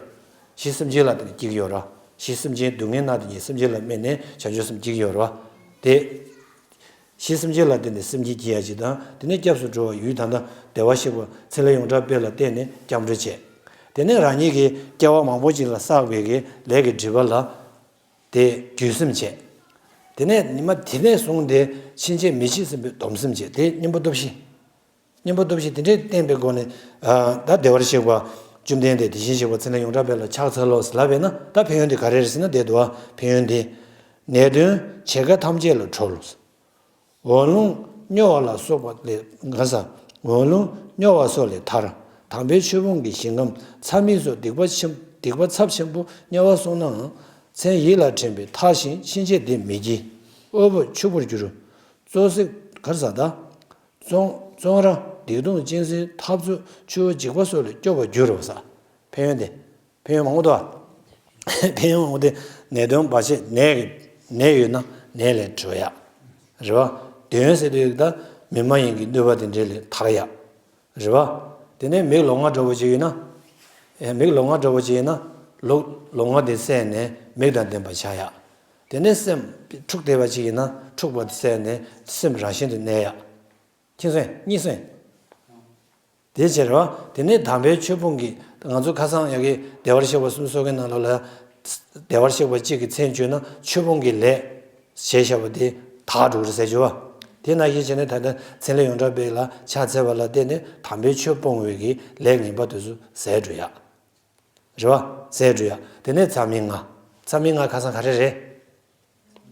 གཞི་སེམས་ཅན་ལ་བརྟེན་ནས་སྐྱེ་གི་ཡོད་རེད་བ། གཞི་སེམས་ཅན་སྡུག་བསྔལ་ནང་དུ་ཉིད་སེམས་ཅན་ལ་དམིགས་ནས་བྱང་ཆུབ་སེམས་སྐྱེ་གི་ཡོད་རེད་བ། དེ། གཞི་སེམས་ཅན་ལ་བརྟེན་ནས་སེམས་བསྐྱེད་སྐྱེ་ཡ་ཅིག་དང་། དེ་ནས་སྐྱབས་སུ་འགྲོ་བའི་ཡུལ་ད་ལྟ་བདེ་བར་གཤེགས་པ་མཚན་ལས་ཡོངས་གྲགས་དཔལ་ལ་བརྟེན་ནས་སྐྱབས་འགྲོ་བྱས། དེ་ནས་རང་ཉིད་ཀྱིས་སྐྱེ་བ་མང་པོ་ཅིག་ལ་བསགས་པའི་གི་ལས་ཀྱི་སྒྲིབ་པ་ལ། དེ་འགྱོད་སེམས་བྱས། དེ་ནས་ཉི་མ་དེ་ནས་བཟུང་སྟེ་ཕྱིན་ཆད་མི་བྱེད་ཟེར་བའི་སྡོམ་སེམས་བྱས། དེ་གཉེན་པོ་སྟོབས་བཞི། གཉེན་པོ་སྟོབས་བཞི་དེ་འདྲས་བསྟེན་པའི་སྒོ་ནས། ཨ། ད་བདེ་བར་གཤེགས་པ་བཅོམ་ལྡན་འདས་དེ་བཞིན་གཤེགས་པ་མཚན་ལས་ཡོངས་གྲགས་དཔལ་ལ་ཕྱག་འཚལ་ལོ་ལབ་པས་ན། ད་ཕན་ཡོན་དེ་ག་རེ་རེད་ཟེར་ན་དེ་འདུག་བ། ཕན་ཡོན་དེ། ནད་གདོན་བྱེད་ཀ་ཐམས་ཅད་ལ་གྲོལ། འོད་རླུང་སྨྱོ་བ་ལ་སོགས་པ་ལས་ག་ས། འོད་རླུང་སྨྱོ་བ་སོགས་ལས་ཐར། དམ་པའི་ཆོས་ཕུང་གི་ཞིང་ཁམས་ཚ་མིག་སོགས་སྡིག་པ་ཆེན། སྡིག་པ་ཚབས་ཆེན་པོ་དམྱལ་བ་གསུམ་ནའང་མཚན་ཡིད་ལ་དྲན་པས་ཐར་ཞིང་ཕྱིན་ཆད་བདེ་མི་སྐྱིད། དབུལ་པོ་ཕྱུག་པོར་འགྱུར། བཙོག་ཟད་ག་ས་ད། བཙོང་བཙོང་ར་སྡིག་ལྟུང་གཅན་གཟན་འཐབ་རྩོད་ཆུ་བོ་འཇིགས་པ་སོགས་ལས་སྐྱོབ་པར་འགྱུར་རོ་ཟེར། ཕན་ཡོན་དེ། ཕན་ཡོན་མང་པོ་འདུག་ཨ། ཕན་ཡོན་མང་པོ་དེ། ནད་གདོན་བར་ཆད། ནད་ཀྱི་ནད་ཡོད་ན་ནད་ལས་གྲོལ་ཡག་རེད་བ། གདོན་ཟེར་དུས་ད་མི་མ་ཡིན་གྱི་གནོད་པ་དེ་འདྲས་ལས་ཐར་ཡག་རེད་བ། དེ་ནས་མིག་ལོང་བ་འདྲ་བོ་ཅིག་ཡོད་ན། ཨེ། མིག་ལོང་བ་འདྲ་བོ་ཅིག་ཡིན་ན། ལོ། ལོང་བ་དེ་བསལ་ནས་མིག་དང་ལྡན་པ་ཆགས་ཡག་དེ་ནས་སེམས་འཁྲུག་བསྡད་པ་ཅིག་ཡིན་ན་འཁྲུག་པ་དེ་བསལ་ནས་སེམས་རང་བཞིན་དུ་གནས་ཡག་མཁྱེན་སོང་། གཉིས་སོང་། དེ་ཕྱིར་རོ། དེ་ནས་དམ་པའི་ཆོས་ཕུང་གི། ང་ཚོ་ཁ་སང་ཡ་གི་བདེ་བར་གཤེགས་པ་གསུམ་གསོལ་གའི་ནང་ལོགས་ལ། བདེ་བར་གཤེགས་པ་གཅིག་གི་མཚན་བརྗོད་ན་ཆོས་ཕུང་གི་ལས་བྱས་བཞག་པ་དེ་དག་འགྲོ་གི་རེད་ཟེར་བརྗོད་པ། དེ་ནང་བཞིན་བྱས་ནས་ད་ལྟ་མཚན་ལས་ཡོངས་གྲགས་དཔལ་ལ་ཕྱག་འཚལ་བ་ལ་བརྟེན་ནས་དམ་པའི་ཆོས་སྤོང་བའི་གི་ལས་ངན་པ་དེ་ཚོ་ཟད་འགྲོ་ཡག་རེད་བ། ཟད་འགྲོ་ཡག་དེ་ནས་མཚམས་མེད་ལྔ། མཚམས་མེད་ལྔ་ཁ་སང་ག་རེ་རེད།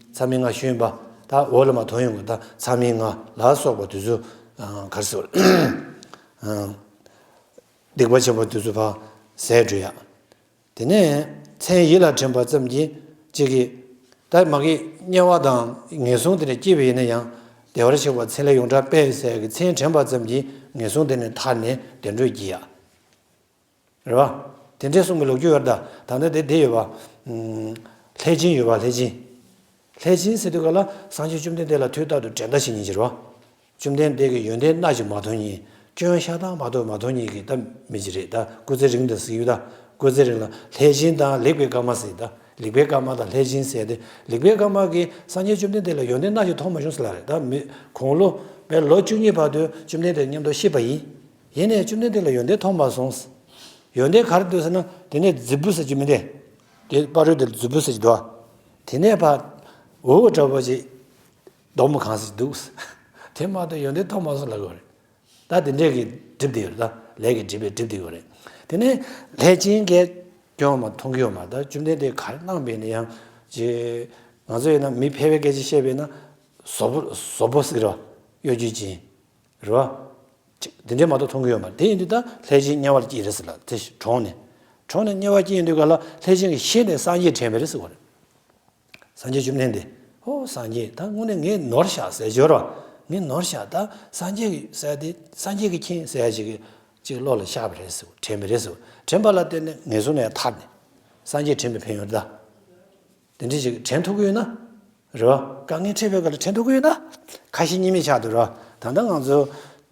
མཚམས་མེད་ལྔ་ཞུས་པ། ད་འོག་ལ་མར་མཐོང་ཡོང་གི། ད་མཚམས་མེད་ལྔ་ལ་སོགས་པ་དེ་ཚོ། ཨ། ག་རེ་ཟེར། ཨ། སྡིག་པ་ཆེན་པོ་དེ་ཚོ་ཕར་ཟད་འགྲོ་ཡག་དེ་ནས་མཚན་ཡིད་ལ་དྲན་པ་ཙམ་གྱིས་གཅིག་གིས། ད་མ་གི་དམྱལ་བ་དང་ངན་སོང་དེ་ནས་སྐྱེས་པ་ཡིན་ན་ཡང་། བདེ་བར་གཤེགས་པ་མཚན་ལས་ཡོངས་གྲགས་དཔལ་ཟེར་གྱི་མཚན་དྲན་པ་ཙམ་གྱིས་ངན་སོང་དེ་ནས་ཐར་ནས་བདེ་འགྲོར་སྐྱེ་ཡག་རེད་བ། དེ་འདྲའི་གསུང་གི་ལོ་རྒྱུས་ཡོད་རེད་ད། ད་ནི་དེ་དེ་ཡོད་པ། ཨུམ། ལྷས་སྦྱིན་ཡོད་པ། ལྷས་སྦྱིན། ལྷས་སྦྱིན་ཟེར་དུས་ག་ལ་སངས་རྒྱས་བཅོམ་ལྡན་འདས་ལ་དུས་རྟག་ཏུ་འགྲན་ཟླ་བྱེད་མཁན་ཅིག་རེད་བ། བཅོམ་ལྡན་འདས་ཀྱི་ཡོན་ཏན་སྣ་གཅིག་མ་མཐོང་མཁན། སྐྱོན་ཤ་སྟག་མ་གཏོགས་མ་མཐོང་མཁན་གྱི་ད་མི་ཅིག་རེད། ད་སྐུ་ཚེ་རིང་དུ་གཟིགས་ཡོད་ད། སྐུ་ཚེ་རིང་ལ་ལྷས་སྦྱིན་དང་ལེགས་པའི་སྐར་མ་ཟེར་ད། ལེགས་པའི་སྐར་མ་དང་ལྷས་སྦྱིན་ཟེར་ཏེ། ལེགས་པའི་སྐར་མ་གིས་སངས་རྒྱས་བཅོམ་ལྡན་འདས་ལ་ཡོན་ཏན་སྣ་གཅིག་མཐོང་མ་བྱུང་ཟེར་ལ་རེད། ད་མི་དགུང་ལོ་བའི་ལོ་བཅུ་གཉིས་བར་དུ་བཅོམ་ལྡན་འདས་མཉམ་དུ་གཤིབས་པ་ཡིན། ཡིན་ནའི་བཅོམ་ལྡན་འདས་ལ་ཡོན་ཏན་མཐོང་མ་སོང་། ཡོན་ཏན་ག་རེ་འདུག་ཟེར་ན། དེ་ནས་རྫིག་པོ་ཟེར་རྒྱུ་མི་འདུག་དེ་བར་དུ་དེ་རྫིག་པོ་ཟེར་གྱི་འདུག་དེ་ནས་ཕར་འུར་འདྲ་པོ་ཅིག་རྡོག་མོ་གང་ཟེར་འདུག་དེ་མ་གཏོགས་ཡོན་ཏན་མཐོང་མ་སོང་ལབ་དགོས་རེད། ད་དེ་འདྲས་ཀྱི་སྒྲིབ་བསྡད་ཡོད་རེད། ད་ལས་ཀྱི་སྒྲིབ་པས་སྒྲིབ་བསྡད་ཡོད་རེད། དེ་ནས་ལྷས་སྦྱིན་གྱིས་སྐྱོན་མ་མཐོང་གི་ཡོད་མ་རེད། ད་བཅོམ་ལྡན་འདས་ག་རེ་གནང་བས་ན་ཡང་། ཅེ། ང་ཚོ་ཡིན་ན་མི་ཕལ་པའི་སྐད་ཆ་བཤད་པས་ན། ཟོག་པོ་ཟོག་པོ་ཟེར་གྱི་རེད་བ། གཡོ་སྒྱུ་ཅན། རེད་བ། ཅིག་དེ་འདྲས་མ་གཏོགས་མཐོང་གི་ཡོད་མ་རེད། དེ་ཡིན་དུས་ད་ལྷས་སྦྱིན་དམྱལ་བ་ལ་སྐྱེས་རེད་ཟེར་ལ། དེ་གྲོངས་ནས། གྲོངས་ནས་དམྱལ་བ་སྐྱེས་ཡིན་དུས་ག་ལ་ལྷས་སྦྱིན་གྱི་ཤེས་ནས་སངས་རྒྱས་དྲན་པ་རེད་ཟེར་བ་རེད། སངས་རྒྱས་བཅོམ་ལྡན་འདས། ཨོ་སངས་རྒྱས་ད་དངོས་གནས་ངས་ནོར་བཞག་ཟེར་སྦྱོར་བ། ངས་ནོར་བཞག་ད་སངས་རྒྱས་ཀྱི་ཟེར་དེ་སངས་རྒྱས་ཀྱི་མཁྱེན་ཟེར་ཡ་ཅིག་གི་ཅིག་བློ་ལ་ཤར་བ་རེད་ཟེར་དྲན་པ་རེད་ཟེར་དྲན་པ་ལ་བརྟེན་ནས་ངན་སོང་ལས་ཐར་ནས་སངས་རྒྱས་དྲན་པའི་ཕན་ཡོན་རེད་ད། དེ་འདྲ་ཞིག་དྲན་ཐུབ་ཀྱི་ཡོད་ན། རེད་བ། དཀའ་ངལ་འཕྲད་པའི་སྐབས་ལ་དྲན་ཐུབ་ཀྱི་ཡོད་ན། ཁ་ཞེ་གཉིས་མེད་ཆགས་འདུག་རེད་བ། ད་ལྟ་ང་ཚོ་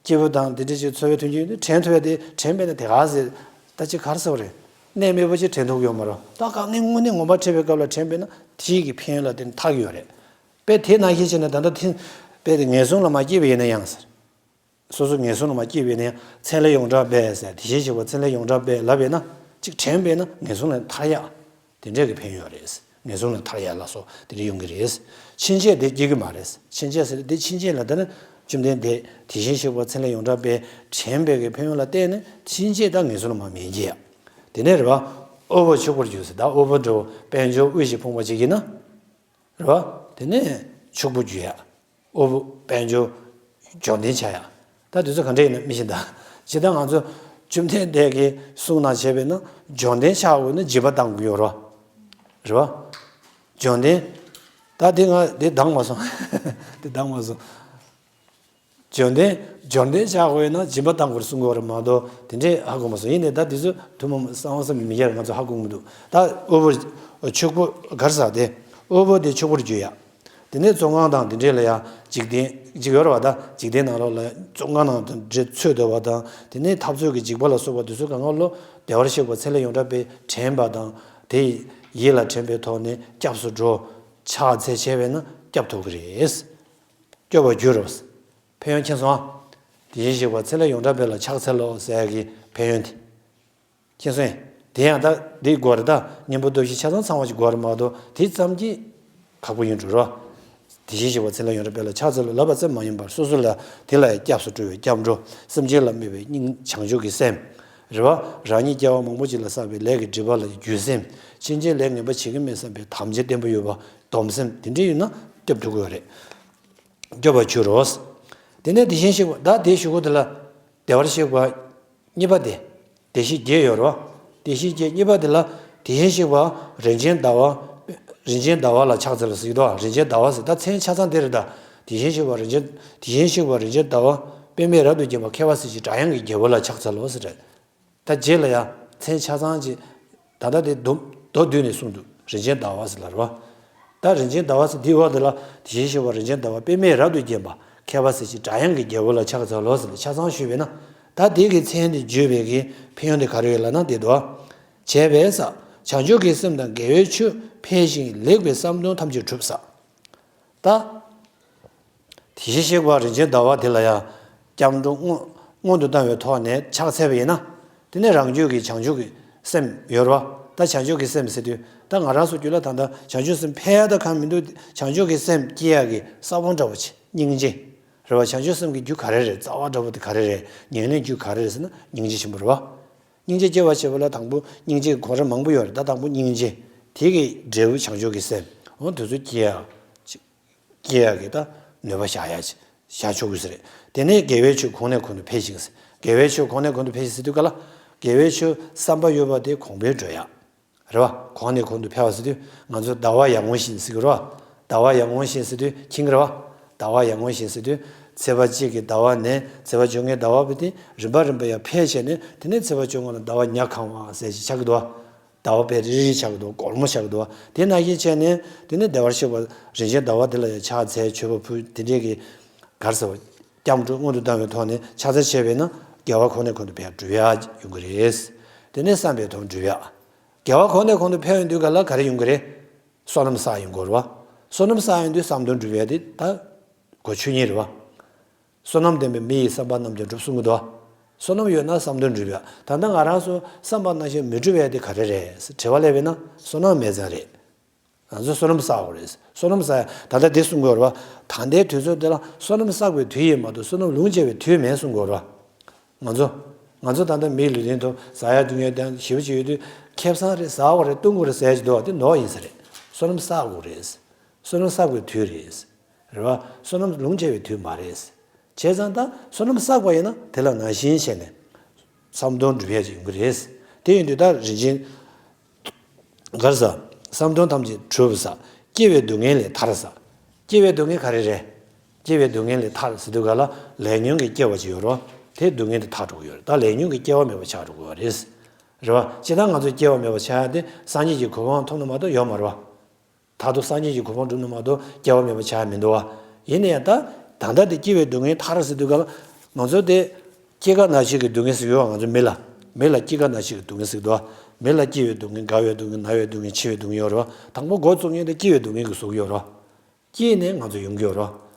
སྐྱིད་པོ་དང་དེ་འདྲ་ཞིག་འཚོ་བའི་མཐུན་རྐྱེན་དེ་དྲན་ཐུབ་ཡ་དེ་དྲན་པས་ན་དེ་ག་ཟེར། ད་ཅི་ག་རེ་ཟེར་བ་རེད། གནད་མེད་པ་ཅིག་དྲན་ཐུབ་ཀྱི་ཡོད་མ་རེད། ད་དཀའ་ངལ་དངོས་གནས་ངོ་མ་འཕྲད་པའི་སྐབས་ལ་དྲན་པས་ན་དེའི་གི་ཕན་ཡོན་ལ་བརྟེན་ཐར་གྱི་ཡོད་རེད། དཔེ་དེ་ནང་བཞིན་བྱས་ན་ད་ལྟ་དེ་དཔེ་དེ་ངན་སོང་ལ་མ་སྐྱེས་པ་ཡིན་ན་ཡང་ཟེར། སོ་སོ་ངན་སོང་ལ་མ་སྐྱེས་པས་ན་ཡང་མཚན་ལས་ཡོངས་གྲགས་པས་ཟེར་དེ་བཞིན་གཤེགས་པ་མཚན་ལས་ཡོངས་གྲགས་པས་ལབ་པས་ན་ཅིག་དྲན་པས་ན་ངན་སོང་ལས་ཐར་ཡག་དེ་འདྲས་ཀྱི་ཕན་ཡོན་རེད། ངན་སོང་ལས་ཐར་ཡག་ལ་སོགས་དེ་འདྲས་ཡོང་གི་རེད། ཕྱིན་ཆད་དེ་སྐྱེ་གི་མ་རེད། ཕྱིན་ཆད་ཟེར་དེ་ཕྱིན་ཆད་ལ་ད་ནི་བཅོམ་ལྡན་འདས་དེ་བཞིན་གཤེགས་པ་མཚན་ལས་ཡོངས་གྲགས་པས་དྲན་པའི་གི་ཕན་ཡོན་ལ་བརྟེན་ནས་ཕྱིན་ཆད་ད་ངན་སོང་ལ་མ་མི་སྐྱེ་ཡག་དེ་ནས་རེད་བ། དབུལ་པོ་ཕྱུག་པོར་འགྱུར་ཟེར་ད་དབུལ་པོ་འདྲ་བོ་དཔལ་འབྱོར་དབུལ་ཞིང་ཕོངས་པ་ཅིག་ཡིན་ན། རེད་བ། དེ་ནས་ཕྱུག་པོ་འགྱུར་ཡག་དབུལ་པོ་དཔལ་འབྱོར་འབྱོར་ལྡན་ཆགས་ཡག་ད་དེ་ཚོ་ག་འདྲ་ཡིན་ན་མི་ཤེས་ད། ཇི་ལྟར་ང་ཚོ་བཅོམ་ལྡན་འདས་ཀྱིས་གསུངས་ན་བྱས་པས་ན་འབྱོར་ལྡན་ཆགས་དགོས་ན་སྦྱིན་པ་གཏང་དགོས་ཡོད་རེད་བ། རེད་བ། འབྱོར་ལྡན། ད་དེ་ང་དེ་འདང་མ་སོང་། དེ་འདང་མ་སོང་། འབྱོར་ལྡན། འབྱོར་ལྡན་ཆགས་དགོས་ན་སྦྱིན་པ་གཏང་དགོས་གསུང་གི་ཡོད་རེད་མ་གཏོགས་དེ་འདྲས་ཧ་གོ་མ་སོང་། ཡིན་ནའི་ད་དེ་ཚོ་ཐུན་མོང་གསང་བ་བསམ་གྱིས་མི་ཁྱབ་རེད། ང་ཚོ་ཧ་གོ་མི་འདུག་ད་དབུལ་པོ། ཕྱུག་པོ་ག་རེ་ཟེར་དེ། དབུལ་པོ་དེ་ཕྱུག་པོར་འགྱུར་ཡག་དེ་ནས་བཙོན་ཁང་དང་དེ་འདྲས་ལ་ཡང་འཇིག་རྟེན་ཅིག་ཡོད་རེད་བ། ད་འཇིག་རྟེན་ནང་ལོགས་ལ་བཙོན་ཁང་ནང་དུ་འདྲེ་ཚོས་སྡོད་པ་དང་དེ་ནས་འཐབ་རྩོད་ཀྱི་འཇིགས་པ་ལ་སོགས་པ་དེ་ཚོ་གང་ག་ལོ་བདེ་བར་གཤེགས་པ་མཚན་ལས་ཡོངས་གྲགས་པས་དྲན་པ་དང་དེ་ཡིད་ལ་དྲན་པའི་ཐོག་ནས་སྐྱབས་སུ་འགྲོ། ཕྱག་འཚལ་བྱས་པས་ན་སྐྱབས་ཐོབ་ཀྱི་རེད། སྐྱོབ་པར་འགྱུར་རོ། ཕན་ཡོན་མཁྱེན་སོང་ཨ། དེ་བཞིན་གཤེགས་པ་མཚན་ལས་ཡོངས་གྲགས་པས་ལ་ཕྱག་འཚལ་ལོ་ཟེར་ཡ་གི་ཕན་ཡོན་དེ། མཁྱེན་སོང་ཨེ། དེ་ཡང་ད་འདི་དགོས་རེད་ད། གཉེན་པོ་སྟོབས་བཞི་ཆ་ཚང་ཚང་བ་ཞིག་དགོས་རེད་མ་གཏོགས་དེ་ཙམ་གྱིས་ཁག་པོ་ཡིན་འགྲོ་རོ། དེ་བཞིན་གཤེགས་པ་མཚན་ལས་ཡོངས་གྲགས་པས་ལ་ཕྱག་འཚལ་ལོ་ལབ་པ་ཙམ་མ་ཡིན་པར་སོ་སོ་ལ་དེ་ལ་སྐྱབས་སུ་འགྲོ་བའི་སྐྱབས་འགྲོ། སེམས་ཅན་ལ་དམིགས་པའི་སྙིང་བྱང་ཆུབ་ཀྱི་སེམས། རེད་བ། རང་ཉིད་སྐྱེ་བ་མང་པོ་ཅིག་ལ་བསགས་པའི་ལས་ཀྱི་སྒྲིབ་པ་ལ་འགྱོད་སེམས། ཕྱིན་ཆད་ལས་ངན་པ་བྱེད་ཀྱི་མེད་བསམ་པའི་དམ་བཅའ་བརྟན་པོ་ཡོད་པ། སྡོམ་སེམས་དེ་འདྲ་ཡོད་ན་སྐྱབས་འགྲོ་དགོས་རེད། སྐྱོབ་པར་འགྱུར་རོ། དེ་ནས་དེ་བཞིན་གཤེགས་པ་ད་དེའི་གཞུག་གུ་དེ་ལ། བདེ་བར་གཤེགས་པ། གཉིས་པ་དེ། བདེ་གཤེགས་བརྒྱད་ཡོད་རོ། བདེ་གཤེགས་བརྒྱད་གཉིས་པ་དེ་ལ། དེ་བཞིན་གཤེགས་པ། རིན་ཆེན་ཟླ་བ། རིན་ཆེན་ཟླ་བ་ལ་ཕྱག་འཚལ་ལོ་ཟེར་གྱི་འདུག་རིན་ཆེན་ཟླ་བ་ཟེར་ད་མཚན་ཆ་ཚང་དེ་རེད་ད། དེ་བཞིན་གཤེགས་པ་རིན་ཆེན། དེ་བཞིན་གཤེགས་པ་རིན་ཆེན་ཟླ་བ། པདྨས་རབ་ཏུ་བརྒྱན་པ་མཁས་པ་གཟི་བརྗིད་སྒྲ་དབྱངས་ཀྱི་རྒྱལ་པོ་ལ་ཕྱག་འཚལ་ལོ་ཟེར་རེད། ད་རྗེས་ལ་ཡང་མཚན་ཆ་ཚང་ཅིག་ད་ལྟ་དེ་མདོ་མདོ་བསྡུས་ནས་གསུངས་འདུག་རིན་ཆེན་ཟླ་བ་ཟེར་ལ་རེད་བ། ད་རིན་ཆེན་ཟླ་བ་ཟེར་འདིའི་འོག་དེ་ལ་དེ་བཞིན་གཤེགས་པ་རིན་ཆེན་ཟླ་བ་པདྨས་རབ་ཏུ་བརྒྱན་པ་མཁས་པ་གཟི་བརྗིད་སྒྲ་དབྱངས་ཀྱི་རྒྱལ་པོ་ལ་ཕྱག་འཚལ་ལོ་ཟེར་ལ་ཆ་ཚང་ཞུས་པས་ན། ད་དེ་གི་མཚན་དེ་བརྗོད་པའི་གི་ཕན་ཡོན་དེ་ག་རེ་ཡོད་ལབ་ན་དེ་འདུག་བྱས་པས་ས། བྱང་ཆུབ་ཀྱི་སེམས་དང་དགེ་བའི་ཆོས་འཕེལ་ཞིང་ལེགས་པའི་བསམ་དོན་ཐམས་ཅད་འགྲུབ་ས། ད། དེ་བཞིན་གཤེགས་པ་རིན་ཆེན་ཟླ་བ་དེ་ལ་ཡང་སྐྱབས་འགྲོ་སྔོན་སྔོན་དུ་བཏང་བའི་ཐོག་ནས་ཕྱག་འཚལ་བ་ཡིན་ན། དེ་ནས་རང་རྒྱུད་ཀྱི་བྱང་ཆུབ་ཀྱི་སེམས་ཡོད་རེད་བ། ད་བྱང་ཆུབ་ཀྱི་སེམས་ཟེར་དུས་ད་ང་རང་ཚོ་རྒྱུད་ལ་ད་ལྟ་བྱང་ཆུབ་སེམས་འཕེལ་ཡག་ད་གང་མི་འདུག་བྱང་ཆུབ་ཀྱི་སེམས་སྐྱེ་ཡག་གི་ས་བོན་འདྲ་བོ་ཆེ་སྙིང་རྗེ། རེད་བ། བྱང་ཆུབ་སེམས་ཀྱི་རྒྱུ་ག་རེ་རེད། རྩ་བ་འདྲ་བོ་དེ་ག་རེ་རེད། ཉེར་ལེན་རྒྱུ་ག་རེ་རེད་ཟེར་ན་སྙིང་རྗེ་ཆེན་པོ་རེད་བ། སྙིང་རྗེ་སྐྱེ་བར་བྱེད་པ་ལ་དང་པོ་སྙིང་རྗེ་གི་གོ་རིམ་མང་པོ་ཡོད་རེད། ད་དང་པོ་སྙིང་རྗེ། དེ་གི་འབྲས་བུ་བྱང་ཆུབ་ཀྱི་སེམས། འོ་དེ་ཚོ་སྐྱེ་ཡག་སྐྱེ་ཡག་གི་ད་ནུས་པ་བཞག་ཡག་བཞག་ཆོག་གི་ཟེར་རེད། དེ་ནས་དགེ་བའི་ཆོས་གོང་ནས་གོང་དུ་འཕེལ་ཞིང་ཟེར། དགེ་བའི་ཆོས་གོང་ནས་གོང་དུ་འཕེལ་ཞིང་ཟེར་དུས་ག་ལ། དགེ་བའི་ཆོས་བསམ་པ་ཡོད་པ་དེ་གོང་འཕེལ་འགྲོ་ཡག་རེད་བ། གོང་ནས་གོང་དུ་འཕེལ་བ་ཟེར་དུས་ང་ཚོ་ཟླ་བ་ཡར་ངོ་བཞིན་ཟེར་གི་རེད་བ། ཟླ་བ་ཡར་ངོ་བཞིན་ཟེར་དུས་མཁྱེན་གི་རེད་བ། ཟླ་བ་ཡར་ངོ་བཞིན་ཟེར་དུས་ཚེས་པ་གཅིག་གི་ཟླ་བ་ནས་ཚེས་པ་བཅོ་ལྔའི་ཟླ་བ་བར་དེ་རིམ་པ་རིམ་པ་ཡར་འཕེལ་བྱས་ནས་དེ་ནས་ཚེས་པ་བཅོ་ལྔ་ལ་ཟླ་བ་ཉ་གང་བ་ཟེར་ཞིག་ཆགས་ཀྱི་འདུག་བ། ཟླ་བ་དཔེ་རིལ་རིལ་ཆགས་ཀྱི་འདུག་སྒོར་མོ་ཆགས་ཀྱི་འདུག་བ། དེ་ནང་བཞིན་བྱས་ནས་དེ་ནས་བདེ་བར་གཤེགས་པ་རིན་ཆེན་ཟླ་བ་དེ་ལ་ཡང་ཕྱག་འཚལ་མཆོད་པ་ཕུལ་དེ་འདྲས་ཀྱི་གར་ཟེར་བ། སྐྱབས་འགྲོ་སྔོན་དུ་བཏང་བའི་ཐོག་ནས་ཕྱག་འཚལ་བྱས་པས་ན་དགེ་བ་གོང་ནས་གོང་དུ་འཕེལ་འགྲུབ་ཡག་ཡོང་གི་རེད། དེ་ནས་བསམ་པའི་དོན་འགྲུབ་ཡག་དགེ་བ་གོང་ནས་གོང་དུ་འཕེལ་ཡོང་དུས་ག་ལ་ག་རེ་ཡོང་གི་རེད། བསོད་ནམས་བསགས་ཡོང་གི་རེད་བ། བསོད་ནམས་བསགས་ཡོང་དུས་བསམ་དོན་འགྲུབ་ཡག་དེ་ད་གོ་ཆོད་ཉེ་རེད་བ། བསོད་ནམས་ལྡན་པའི་མི་ཡི་བསམ་པ་རྣམས་ཀྱང་འགྲུབ་གསུང་གི་འདུག་བསོད་ནམས་ཡོད་ན་བསམ་དོན་འགྲུབ་ཡ། ད་ལྟ་ང་རང་ཚོ་བསམ་པ་ནང་བཞིན་མི་འགྲུབ་ཡ་དེ་ག་རེ་རེད་ཟེར་དྲི་བ་སླེབས་པས་ན་བསོད་ནམས་མེད་ཙང་རེད། ང་ཚོ་བསོད་ནམས་བསགས་དགོས་རེད། བསོད་ནམས་བསགས་ཡ་ད་ལྟ་འདི་གསུང་དགོས་རེད་བ། ད་ལྟའི་དུས་ཚོད་འདི་ལ་བསོད་ནམས་བསགས་པའི་དུས་ཡིན་མ་གཏོགས་བསོད་ནམས་ལུང་བྱས་པའི་དུས་མེད་གསུང་དགོས་རེད་བ། ང་ཚོ། ང་ཚོ་ད་ལྟ་མིའི་ལུས་རྟེན་དུ་ཟ་ཡ་འཐུང་ཡ་དང་ཞེ་པོ་ཅིག་ཡོད་དུས་ཁེ་བཟང་རེད་ཟ་དགོས་རེད་འཐུང་དགོས་རེད་ཟེར་ཡ་ཅིག་འདུག་བ་དེ་ནོར་ཡིན་ས་རེད། བསོད་ནམས་བསགས་དགོས་རེད། བསོད་ནམས་བསགས་པའི་དུས་རེད། རེད་བ། བསོད་ནམས་ལུང་བྱས་པའི་དུས་མ་རེད། བྱས་ཙང་ད་བསོད་ནམས་བསགས་པ་ཡིན་ན་དེ་ལ་ནང་བཞིན་བྱས་ནས་བསམ་དོན་འགྲུབ་ཡས་ཅིག་ཡོང་གི་རེད། དེ་ཡིན་དུས་ད་རིན་ཆེན་གར་ས་བསམ་དོན་ཐམས་ཅད་གྲུབ་ས། སྐྱེ་བའི་སྡུག་བསྔལ་ལས་ཐར་ཟེར། སྐྱེ་བའི་སྡུག་བསྔལ་ག་རེ་རེད། སྐྱེ་བའི་སྡུག་བསྔལ་ལས་ཐར་ཟེར་དུས་ག་ལ་ལས་ཉོན་གྱི་སྐྱེ་བ་ཅིག་ཡོད་རེད་བ། དེ་སྡུག་བསྔལ་དེ་ཐར་འགྲོ་གི་ཡོད་རེད། ད་ལས་ཉོན་གྱི་སྐྱེ་བ་མེད་པ་ཆགས་འགྲོ་གི་ཡོད་རེད། རེད་བ། སྤྱིར་བཏང་ང་ཚོ་སྐྱེ་བ་མེད་པ་ཆགས་ཡ་དེ་སངས་རྒྱས་ཀྱི་གོ་འཕང་ཐོབ་ན་མ་གཏོགས་ཡོད་མ་རེད་བ། ད་དུང་སངས་རྒྱས་ཀྱི་གོ་འཕང་སྒྲུབ་ན་མ་གཏོགས་སྐྱེ་བ་མེད་པ་ཆགས་ཡ་མི་འདུག་བ། ཡིན་ན་ཡང་ད་ད་ལྟ་དེ་སྐྱེ་བའི་སྡུག་བསྔལ་ཐར་ཟེར་དུས་ག་ལ་ང་ཚོ་དེ་སྐྱེ་རྒ་ན་འཆི་གི་སྡུག་བསྔལ་ཟེར་ཡོད་བ། ང་ཚོ་མི་ལ་མི་ལ་སྐྱེ་རྒ་ན་འཆི་གི་སྡུག་བསྔལ་ཟེར་འདུག་བ། མི་ལ་སྐྱེ་བའི་སྡུག་བསྔལ། རྒ་བའི་སྡུག་བསྔལ། ན་བའི་སྡུག་བསྔལ། འཆི་བའི་སྡུག་བསྔལ་ཡོད་རེད་བ། དང་པོ་འགོ་བཙུགས་མཁན་དེ་སྐྱེ་བའི་སྡུག་བསྔལ་གྱིས་བཟོ་གི་ཡོད་རེད་བ། སྐྱེས་ནས་ང་ཚོ་ཡོང་གི་ཡོད་རེད་བ།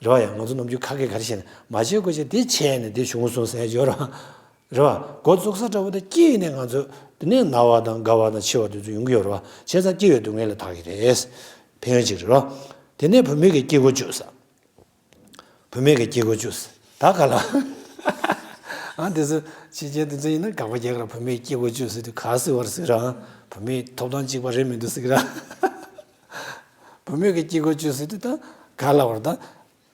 རེད་བ། ཡང་ང་ཚོ་ནམ་རྒྱུན་ཁ་སྐད་ག་རེ་བཤད་ན་མ་བྱས་དགོས་བྱས་དེ་བྱས་ནས་དེ་བྱུང་སོང་ཟེར་ཡ་ཡོད་རེད་བ། རེད་བ། འགོ་བཙུགས་ས་འདྲ་བོ་དེ་སྐྱེས་ནས་ང་ཚོ་དེ་ནས་ན་བ་དང་རྒ་བ་དང་འཆི་བ་དེ་ཚོ་ཡོང་གི་ཡོད་རེད་བ། བྱས་ཙང་སྐྱེ་བའི་སྡུག་བསྔལ་ལས་ཐར་གི་རེད། ཕན་ཡོན་གཅིག་རེད་བ། དེ་ནས་བུད་མེད་ཀྱི་སྐྱེ་སྒོ་བཅུ་ཟེར། བུད་མེད་ཀྱི་སྐྱེ་སྒོ་བཅུ་ཟེར། ད་ག་ལ། ཨ་དེ་ཚོ་ཕྱི་རྒྱལ་དེ་ཚོ་ཡིན་ན་དགག་པ་རྒྱག་གི་ར། བུད་མེད་ཀྱི་སྐྱེ་སྒོ་བཅུ་ཟེར་དུས་ག་ཟེར་བར་ཟེར་ར། བུད་མེད་ཐོབ་ཐང་གཅིག་པ་རེད་མི་འདུག་ཟེར་གི་ར། བུད་མེད་ཀྱི་སྐྱེ་སྒོ་བཅུ་ཟེར་དུས་ད་ག་ལ་བར་ད།